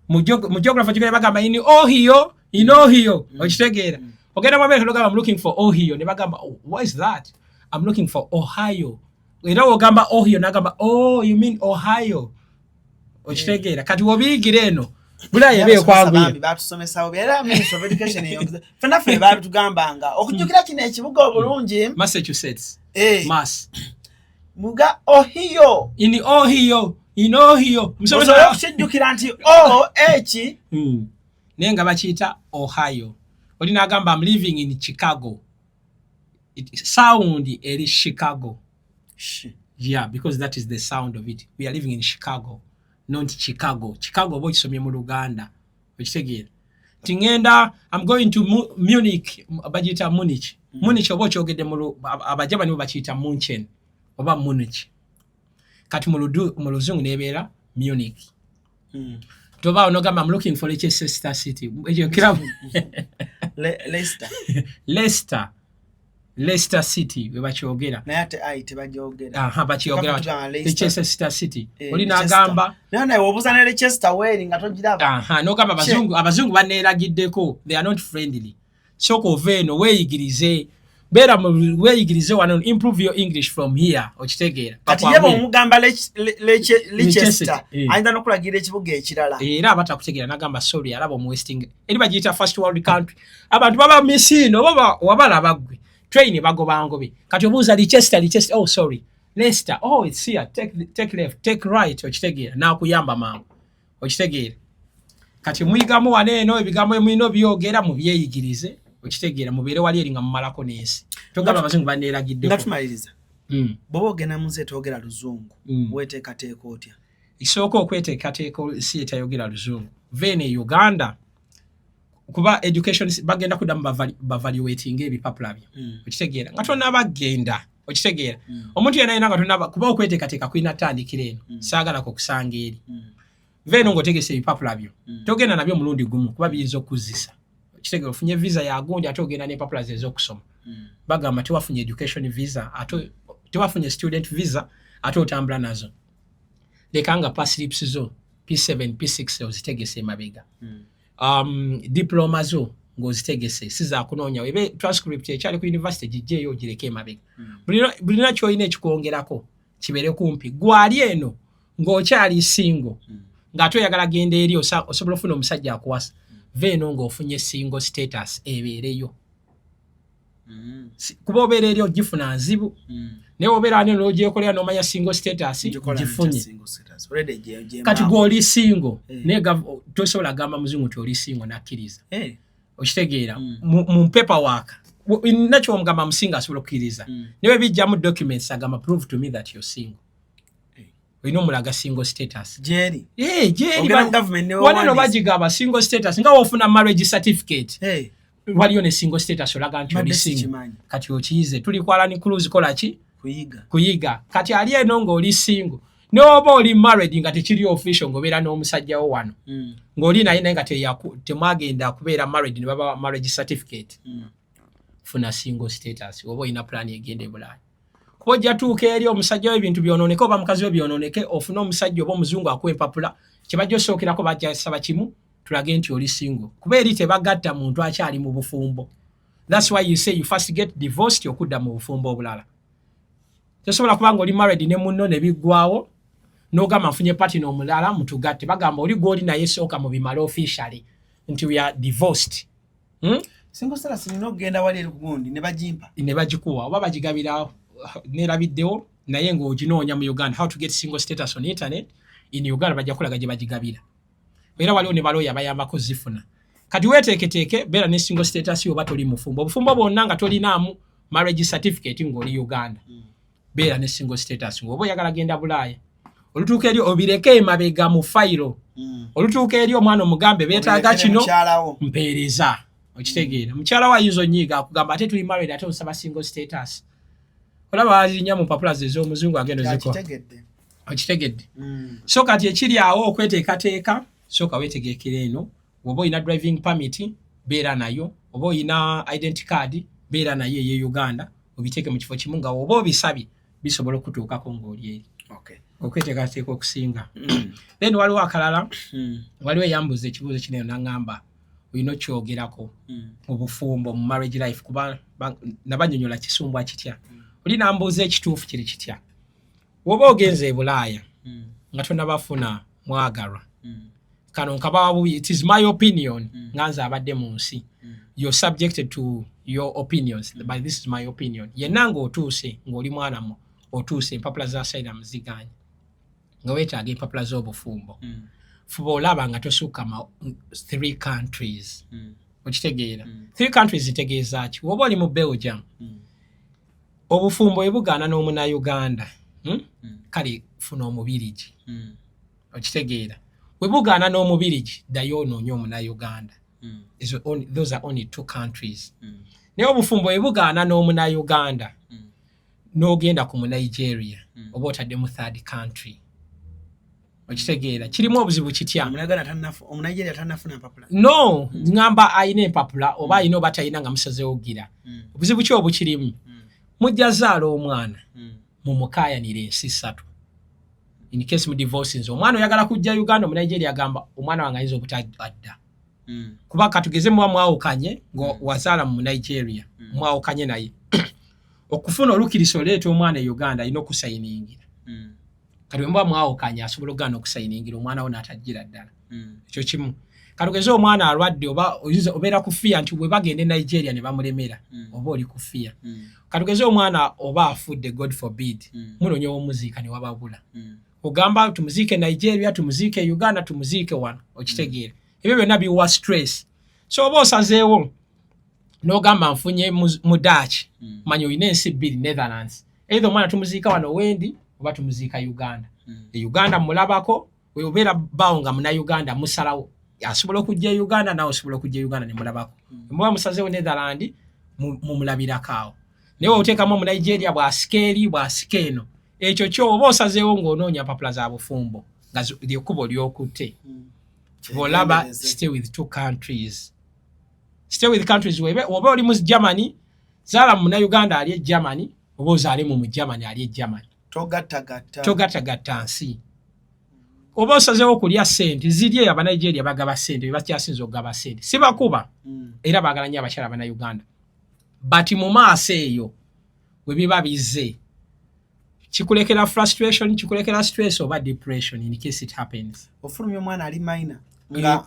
Mu geography kigere bagamba in Ohio, in Ohio, okitegeera? Ogenda mu America nogamba, "I'm looking for Ohio," ne bagamba, "Oh, what is that?" "I'm looking for Ohio." Era wogamba Ohio nagamba, "Oh, you mean Ohio," okitegeera? Kati wobiyigira eno Bulaaya eba ekwanguye. Batusomesa bubi era Ministry of Education eyongeza ffenna ffe babitugambanga okujjukira kino ekibuga obulungi. Massachusetts. Eh, Mass. Muga Ohio. In Ohio, in Ohio. Osobola okukijjukira nti o h. Naye nga bakiyita Ohio. Oli nagamba, "I'm living in Chicago." Sound eri Chicago. Yeah, because that is the sound of it. We are living in Chicago, not Chicago. Chicago oba okisomye mu Luganda, okitegeera nti ŋŋenda, "I'm going to Munich," bagiyita Munich. Munich oba okyogedde Abajamani bo bakiyita Munchen oba Munich. Kati mu Luzungu nebeera Munich. Tobaawo nogamba, "I'm looking for Leicester City." Ekyo kirabu. Leicester. Leicester. Leicester City we bakyogera. Naye ate ai tebagyogera. Aha, bakyogera. Tugamba Leicester. Leicester City. Eh, Oli Leicester. n'agamba Naye naye wobuuza ne Leicester weeri nga togiraba. Aha, n'ogamba abazungu baneeragiddeko, they are not friendly. Sooka ova eno weeyigirize, beera weeyigirize wano, improve your English from here, okitegeera? Kati ye Bakwanguyire. bwomugamba Leicester, Leicester, eh. ayinza n'okulagira ekibuga ekirala. Era aba takutegeera, nagamba sorry, alaba omuwesting eri bagiyita first world country, abantu baba misiino oba wabalaba ggwe train bagoba ngobe. Kati obuuza Leicester, Leicester, oh sorry, Leicester, oh it's here, take left, take right, okitegeera? Nakuyamba mangu, okitegeera? Kati muyigamu wano eno ebigambo emulina obyogera mubyeyigirize, okitegeera? Mubeere wali eri nga mumalako n'ensi, togamba abazungu Nga banneeragiddeko. tumaliriza, bw'oba ogenda mu nsi etwogera luzungu, weeteekateeka otya? Ekisooka okweteekateeka si etayogera luzungu, veeno e Uganda, kuba education bagenda kuddamu bavaluatinga ebipapula byo, okitegeera? Nga tonabagenda, okitegeera? Omuntu yenna yena nga tonaba, kuba okweteekateeka kulina tandikira eno, saagala kukusanga eri. Veeno ng'otegesa ebipapula byo, togenda nabyo omulundi gumu kuba biyinza okuzisa, okitegeera? Ofunye visa yagundi ate ogenda n'empapula ze ez'okusoma, bagamba tewafunye education visa, ate tewafunye student visa ate otambula nazo. Leka nga payslips zo P7, P6 ozitegese emabega, diploma zo ng'ozitegese, si zakunoonya, ebe transcript ekyali ku university gijjeeyo ogireke emabega. Bulina kyolina ekikwongerako kibeere kumpi. Gwali eno ng'okyali single ng'ate oyagala genda eri osobola ofuna omusajja akuwasa, va eno ng'ofunye single status ebeereyo. Kuba obeera eri ogifuna nzibu, naye obeera wano n'ogyekolera n'omanya single status Ngikola gifunye. ntya single status? Already gye Kati mbaawo. gw'oli single, Eh. naye tosobola gamba muzungu nti oli single nakkiriza, Eh, okitegeera? Mu paperwork nina kyomugamba musinga asobola okukkiriza, naye bijjamu documents agamba prove to me that you're single. Eh. Olina omulaga single status. Gyeri. Eh, gyeri. Ogenda mu government ne waneno weewandiisa. bagigaba single status nga wofuna marriage certificate, Eh, waliyo ne single status olaga nti oli Mbadde single. sikimanyi. Kati okiyize, tuli ku Alan Cruise, kola ki? Kuyiga. Kuyiga. Kati ali eno ng'oli single, n'oba oli married nga tekiri official, ng'obeera n'omusajja wo wano, ng'oli naye naye nga temwagenda kubeera married ne baba marriage certificate, funa single status oba olina plan egenda e Bulaaya, kuba ojja tuuka eri omusajja we ebintu byononeke oba mukazi we byononeke, ofune omusajja oba omuzungu akuwa empapula, kyebajja osookerako bajja saba kimu, tulage nti oli single, kuba eri tebagatta muntu akyali mu bufumbo. That's why you say you first get divorced okudda mu bufumbo obulala. Tosobola kuba nga oli married ne munno ne biggwawo n'ogamba nfunye partner omulala mutugatte. Bagamba oli gw'oli naye sooka mubimale officially nti we are divorced, Single status nina okugenda wali eri kugundi ne bagimpa? Ne bagikuwa oba bagigabira, nerabiddewo, naye ng'oginoonya mu Uganda, how to get single status on internet in Uganda, bajja kulaga gye bagigabira. Era waliwo ne balooya bayambako zifuna. Kati weeteeketeeke, beera ne single status oba toli mufumbo, obufumbo bwonna nga tolinaamu marriage certificate ng'oli Uganda, beera ne single status ng'oba oyagala genda Bulaaya. Olutuuka eri obireke emabega mu fayiro. Olutuuka eri omwana omugambe beetaaga Obirekere kino, mukyalawo. Mpeereza, okitegeera? Mukyala we ayinza onyiiga akugamba ate tuli married ate osaba single status. Olaba bazinya mu mpapula ze ez'omuzungu agenda ozikola. Yakitegedde. Okitegedde? So kati ekiri awo okweteekateeka, sooka weetegekera eno. Oba olina driving permit beera nayo, oba olina identity card beera nayo eye Uganda, obiteeke mu kifo kimu nga oba obisabye bisobola okutuukako ng'oli eri. Okweteekateeka okusinga. Then waliwo akalala, waliwo eyambuuza ekibuuzo kino naŋŋamba olina okyogerako mu bufumbo, mu marriage life, kuba nabanyonyola kisumbwa kitya. Oli nambuuza ekituufu kiri kitya, woba ogenze e Bulaaya nga tonabafuna mwagalwa. Kano nkabawa bubi, it is my opinion, nga nze abadde mu nsi, you're subjected to your opinions, but this is my opinion. Yenna ng'otuuse ng'oli mwana mu otuuse empapula za asylum ziganye nga weetaaga empapula z'obufumbo, fuba olaba nga tosukka three countries, okitegeera? Three countries ntegeeza ki? Woba oli mu Belgium, obufumbo bwe bugaana n'omunauganda, Kale funa omubirigi, okitegeera? Bwe bugaana n'omubirigi, ddayo onoonye omunauganda. Those are only two countries. Naye obufumbo bwe bugaana n'omunauganda n'ogenda ku munigeria, oba otaddemu third country, okitegeera? Kirimu obuzibu kitya? Omunigeria tannafuna mpapula? No, ŋŋamba ayina empapula oba ayina oba talina nga musazeewo gira, obuzibu ki obukirimu? Mujja zaala omwana, mumukaayanira ensi ssatu. In case mudivorcinze, omwana oyagala kujja Uganda, Omunigeria agamba omwana wange ayinza obutadda. Kuba katugeze muba mwawukanye nga wazaala mu Nigeria, mwawukanye, naye okufuna olukkiriza oleeta omwana e Uganda alina okusayiningira. Kati bwe muba mwawukanye, asobola okugaana okusayiningira, omwana wo n'atajjira ddala. Ekyo kimu. Katugeze omwana alwadde, oba obeera ku fear nti bwe bagenda e Nigeria ne bamulemera, oba oli ku fear. Katugeze omwana oba afudde, God forbid, munoonya omuziika ne wababula. Ogamba tumuziike Nigeria, tumuziike Uganda, tumuziike wano? Okitegeera? Ebyo byonna biwa stress. So oba osazeewo n'ogamba nfunye mu Dutch, manya olina ensi bbiri, Netherlands. Either omwana tumuziika wano wendi oba tumuziika Uganda. E Uganda mulabako, obeera bawo nga Munauganda, musalawo asobola okujja e Uganda, nawe osobola okujja e Uganda nemulabako. Muba musazeewo Netherland, mumulabirako awo. Naye oteekamu Omunigeria bw'asika eri, bw'asika eno, ekyo kyo oba osazeewo ng'onoonya mpapula za bufumbo nga lyekkubo lyokutte. Olaba, stay with two countries, stay with countries. Oba oli mu Germany, zaala mu Munauganda ali e Germany, oba ozaale mu Germany ali e Germany. Togattagatta. Togattagatta nsi. Oba osazeewo okulya sente, zirye. Abanigeria bagaba sente, bebakyasinza okugaba sente, sibakuba. Era baagala nnyo abakyala Abanauganda, but mu maaso eyo we biba bizze, kikulekera frustration, kikulekera stress oba depression in case it happens. Ofulumya omwana ali minor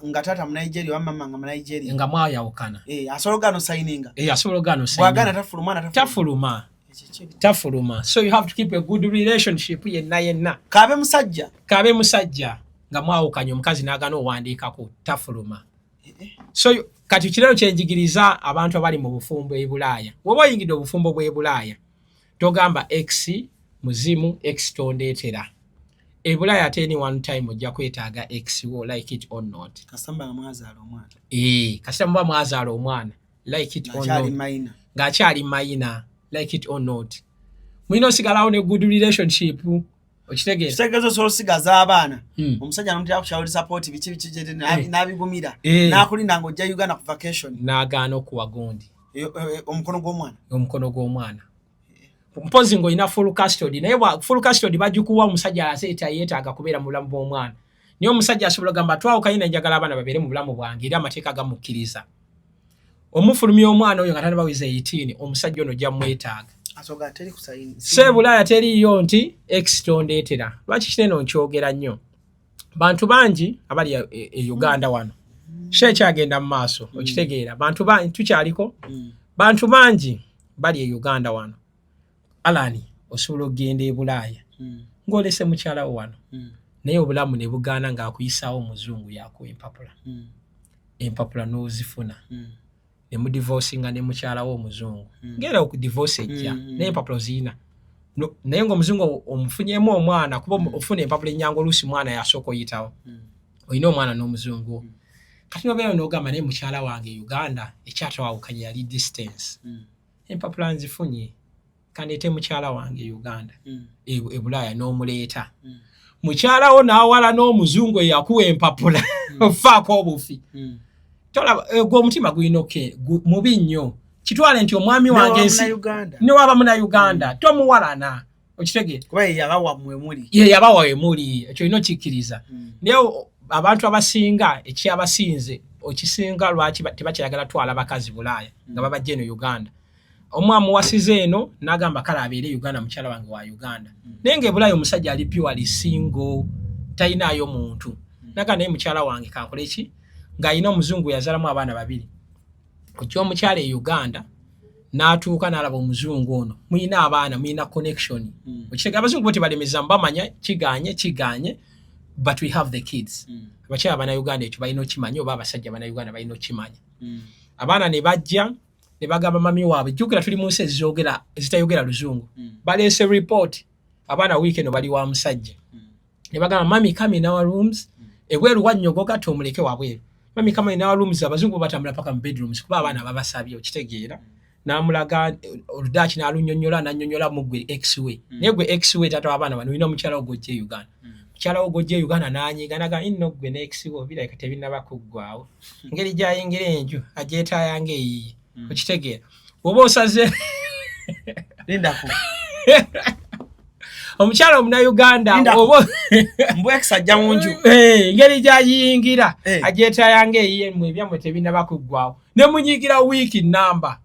nga taata Munigeria oba mama nga Munigeria. Nga mwayawukana. Eh, asobola ogaana osayininga. Eh, asobola ogaana. Bwagaana tafuluma, omwana. Tafuluma, tafuluma. So you have to keep a good relationship yenna yenna. Kabe musajja. Kabe musajja. Nga mwawukanye, omukazi n'agaana owandiikako, tafuluma. So kati kirero kyenjigiriza abantu abali mu bufumbo e Bulaaya: woba oyingidde obufumbo bw'e Bulaaya, togamba ex muzimu, ex tondeetera. E Bulaaya at any one time ojja kwetaaga ex wo, like it or not. Kasita muba mwazaala omwana. Eh, kasita muba mwazaala omwana, like it or ng'akyali not. Minor. Ng'akyali minor, like it or not, mulina osigalawo ne good relationship. Okitegeera? Kitegeeza osobola osigaza abaana, omusajja nomutera ku child support, biki biki, n'abigumira, n'akulinda ng'ojja Uganda ku vacation. N'agaana okuwa gundi. Omukono gw'omwana. Omukono gw'omwana, mpozi ng'olina full custody. Naye full custody bagikuwa omusajja ate yeetaaga kubeera mu bulamu bw'omwana. Naye omusajja asobola ogamba twawukanye, naye njagala abaana babeere mu bulamu bwange, era amateeka gamukkiriza. Omufulumya omwana oyo nga tanabaweza 18, omusajja ono ojja mwetaaga. Asoga teri kusayini. Se Bulaaya teriiyo nti ex tondeetera. Lwaki kinene nkyogera nnyo? Bantu bangi abali e Uganda wano, she ekyagenda mu maaso. Okitegeera? Bantu bangi tukyaliko. Bantu bangi bali e Uganda wano. Alani, osobola okugenda e Bulaaya ng'olese mukyala wo wano, naye obulamu ne bugaana ng'akuyisaawo omuzungu yakuwa empapula. Empapula n'ozifuna, ne mudivosinga ne mukyala wo omuzungu, ngera okudivosa ejja, naye empapula oziyina. No, naye ng'omuzungu omufunyemu omwana, kuba ofuna empapula ennyangu, oluusi mwana yasooka oyitawo. Olina omwana n'omuzungu. Kati nobeera n'ogamba, naye mukyala wange e Uganda ekyatawawukanye yali distance, empapula nzifunye, kandeete mukyala wange e Uganda, e Bulaaya. N'omuleeta mukyala wo n'awala n'omuzungu eyakuwa empapula, ofaako obufi. Tolaba gwe omutima gulina mubi nnyo. Kitwale nti omwami wange ensi Uganda. Ne waba muna Uganda, tomuwalana. Okitegeera? Kuba ye yabawa mmwe muli. Ye yabawa emuli, ekyo olina okikkiriza. Naye abantu abasinga ekyabasinze okisinga, lwaki tebakyayagala twala bakazi Bulaaya nga babajja eno Uganda? Omu amuwasiza eno n'agamba kale abeere Uganda, mukyala wange wa Uganda. Naye nga ebulaaya omusajja ali purely single, talinaayo muntu. Naga naye mukyala wange kankole ki, ng'alina omuzungu yazalamu abaana babiri. Ojja omukyala e Uganda n'atuuka n'alaba omuzungu ono, mulina abaana, mulina connection. Okitegeera? Abazungu bo tebalemeza, bamanya kiganye kiganye, but we have the kids. Abakyala Bannayuganda ekyo balina okimanya, oba abasajja Bannayuganda balina okimanya. Abaana ne bajja ne bagamba mami waabwe, jjukira tuli mu nsi ezizogera ezitayogera Luzungu. Baleese report, abaana wiiki eno bali wa musajja. Ne bagamba, "Mami, come in our rooms." Ebweru wannyogoga, tomuleke wabweru. "Mami, come in our rooms." Abazungu bo batambula paka mu bedrooms kuba abaana babasabye. Okitegeera? N'amulaga Oludaaki, n'alunyonnyola, n'annyonnyola mu gwe ex we. Naye gwe ex we, taata w'abaana bano, olina omukyala wo gw'ojja e Uganda. Mukyala wo gw'ojja e Uganda n'anyiiga, naga inno gwe ne ex wo birabika tebinnaba kuggwawo, engeri gy'ayingira enju agyetaaya ng'eyiye. Okitegeera? Oba osaze, Lindako. Omukyala omunauganda Lindako. oba Mbu ex ajja mu nju. Eh, engeri gyagiyingira agyetayanga eyiye, mmwe ebyammwe tebinaba kuggwawo, ne munyigira wiiki namba.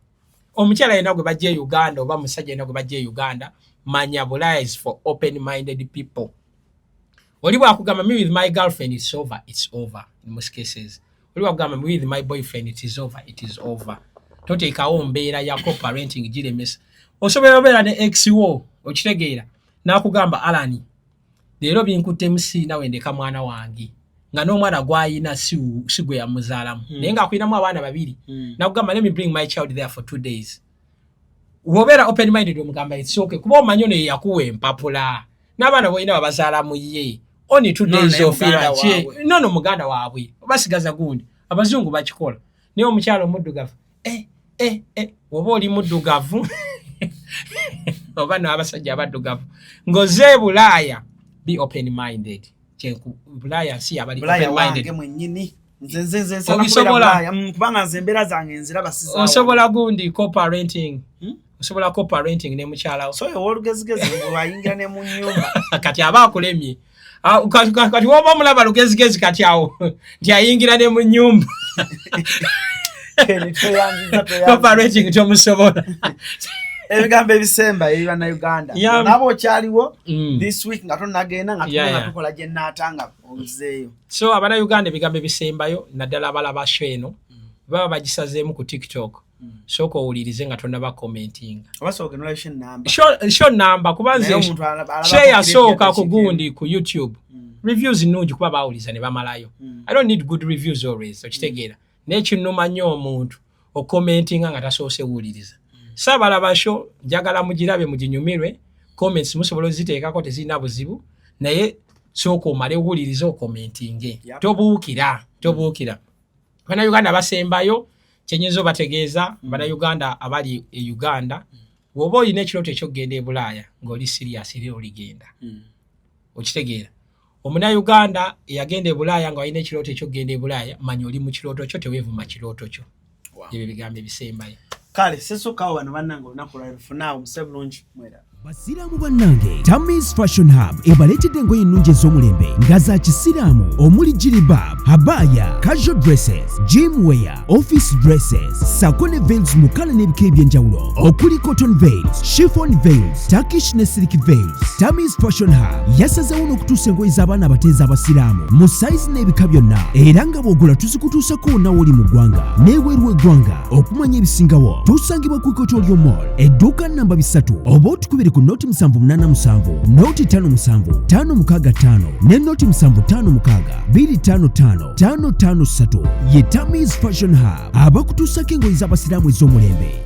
Omukyala yenna gwe bajja e Uganda oba musajja yenna gwe bajja e Uganda, manya Bulaya is for open minded people. Oli bwakugamba, "Me with my girlfriend, it's over," it's over in most cases. Oli bwakugamba, "Me with my boyfriend, it is over," it is over. Toteekawo mbeera ya co-parenting giremesa. Osobola obeera ne ex wo, okitegeera, n'akugamba, "Alani, leero binkuttemu, siina wendeka mwana wange," nga n'omwana gw'ayina si gwe yamuzaalamu, naye ng'akulinamu abaana babiri, nakugamba, "Let me bring my child there for 2 days." Wobeera open minded, omugamba, "It's okay," kuba omanyi ono ye yakuwa empapula n'abaana bolina babazaala mu ye only two No, days naye ofiira muganda ki. waabwe. Nono muganda waabwe basigaza gundi. Abazungu bakikola, naye omukyala omuddugavu, eh, eh, eh, oba oli muddugavu oba n'abasajja abaddugavu ng'ozze e Bulaaya, be open minded. Bulaaya nsi abali Bulaya open minded. Wange mwennyini, nze nsaba Obisobola. kubeera Bulaaya. Kubanga nze embeera zange nziraba sizaawo. Osobola gundi co-parenting. Osobola co-parenting ne mukyalawo. So owolugezigezi ayingira ne mu nnyumba. Kati aba akulemye. Ah, kati woba omulaba lugezigezi kati awo nti ayingira ne mu nyumba. Tweyanziza, tweyanziza. Co-parenting tomusobola. Ebigambo ebisemba eri bannayuganda naaba okyaliwo this week nga tonagenda nga nga tukola gye naatanga ozeeyo. So abannayuganda, ebigambo ebisembayo, naddala abalaba show eno, baba bagisazeemu ku TikTok, sooka owulirize nga tonaba commentinga. Oba sooka nolaba show namba. Show namba, kuba Naye nze omuntu alaba show yasooka ku ku gundi ku YouTube, reviews nnungi kuba baawuliza ne bamalayo. I don't need good reviews always, okitegeera? Naye kinnuma nnyo omuntu ocommentinga nga tasoose wuuliriza. Saabalaba show, njagala mugirabe, muginyumirwe. Comments musobola oziteekako, tezirina buzibu, naye sooka omale wuuliriza ocommentinge. Tobuukira, tobuukira. Bannayuganda basembayo, kyenyinza obategeeza, bannayuganda abali e Uganda, bw'oba olina ekirooto ekyokugenda e Bulaaya ng'oli serious, era oligenda, okitegeera? Omunnayuganda eyagenda e Bulaaya nga walina ekirooto ekyokugenda e Bulaaya, manya oli mu kirooto kyo, teweevuma kirooto kyo. Ebyo bigambo ebisembayo. Kale sisukkawo wano bannange, olunaku lwalufunaawo muse bulungi mwera. Basiraamu bannange, Tamis Fashion Hub ebaleetedde engoye ennungi ez'omulembe nga za kisiraamu, omuli jilbab, habaya, casual dresses, gym wear, office dresses, sako ne veils mu color n'ebika eby'enjawulo, okuli cotton veils, chiffon veils, Turkish ne silk veils. Tamis Fashion Hub yasazeewo n'okutuusa engoye z'abaana abato ez'abasiraamu mu sayizi n'ebika byonna, era nga bw'ogula tuzikutuusako wonna w'oli mu ggwanga n'ebweru w'eggwanga. Okumanya ebisingawo, tusangibwa ku Equatorial Mall, edduuka namba 3, oba otukubire ku 0787 057 565 ne 0756 255 553. Ye Tamis Fashion Hub, abakutuusako engoye z'abasiraamu ez'omulembe.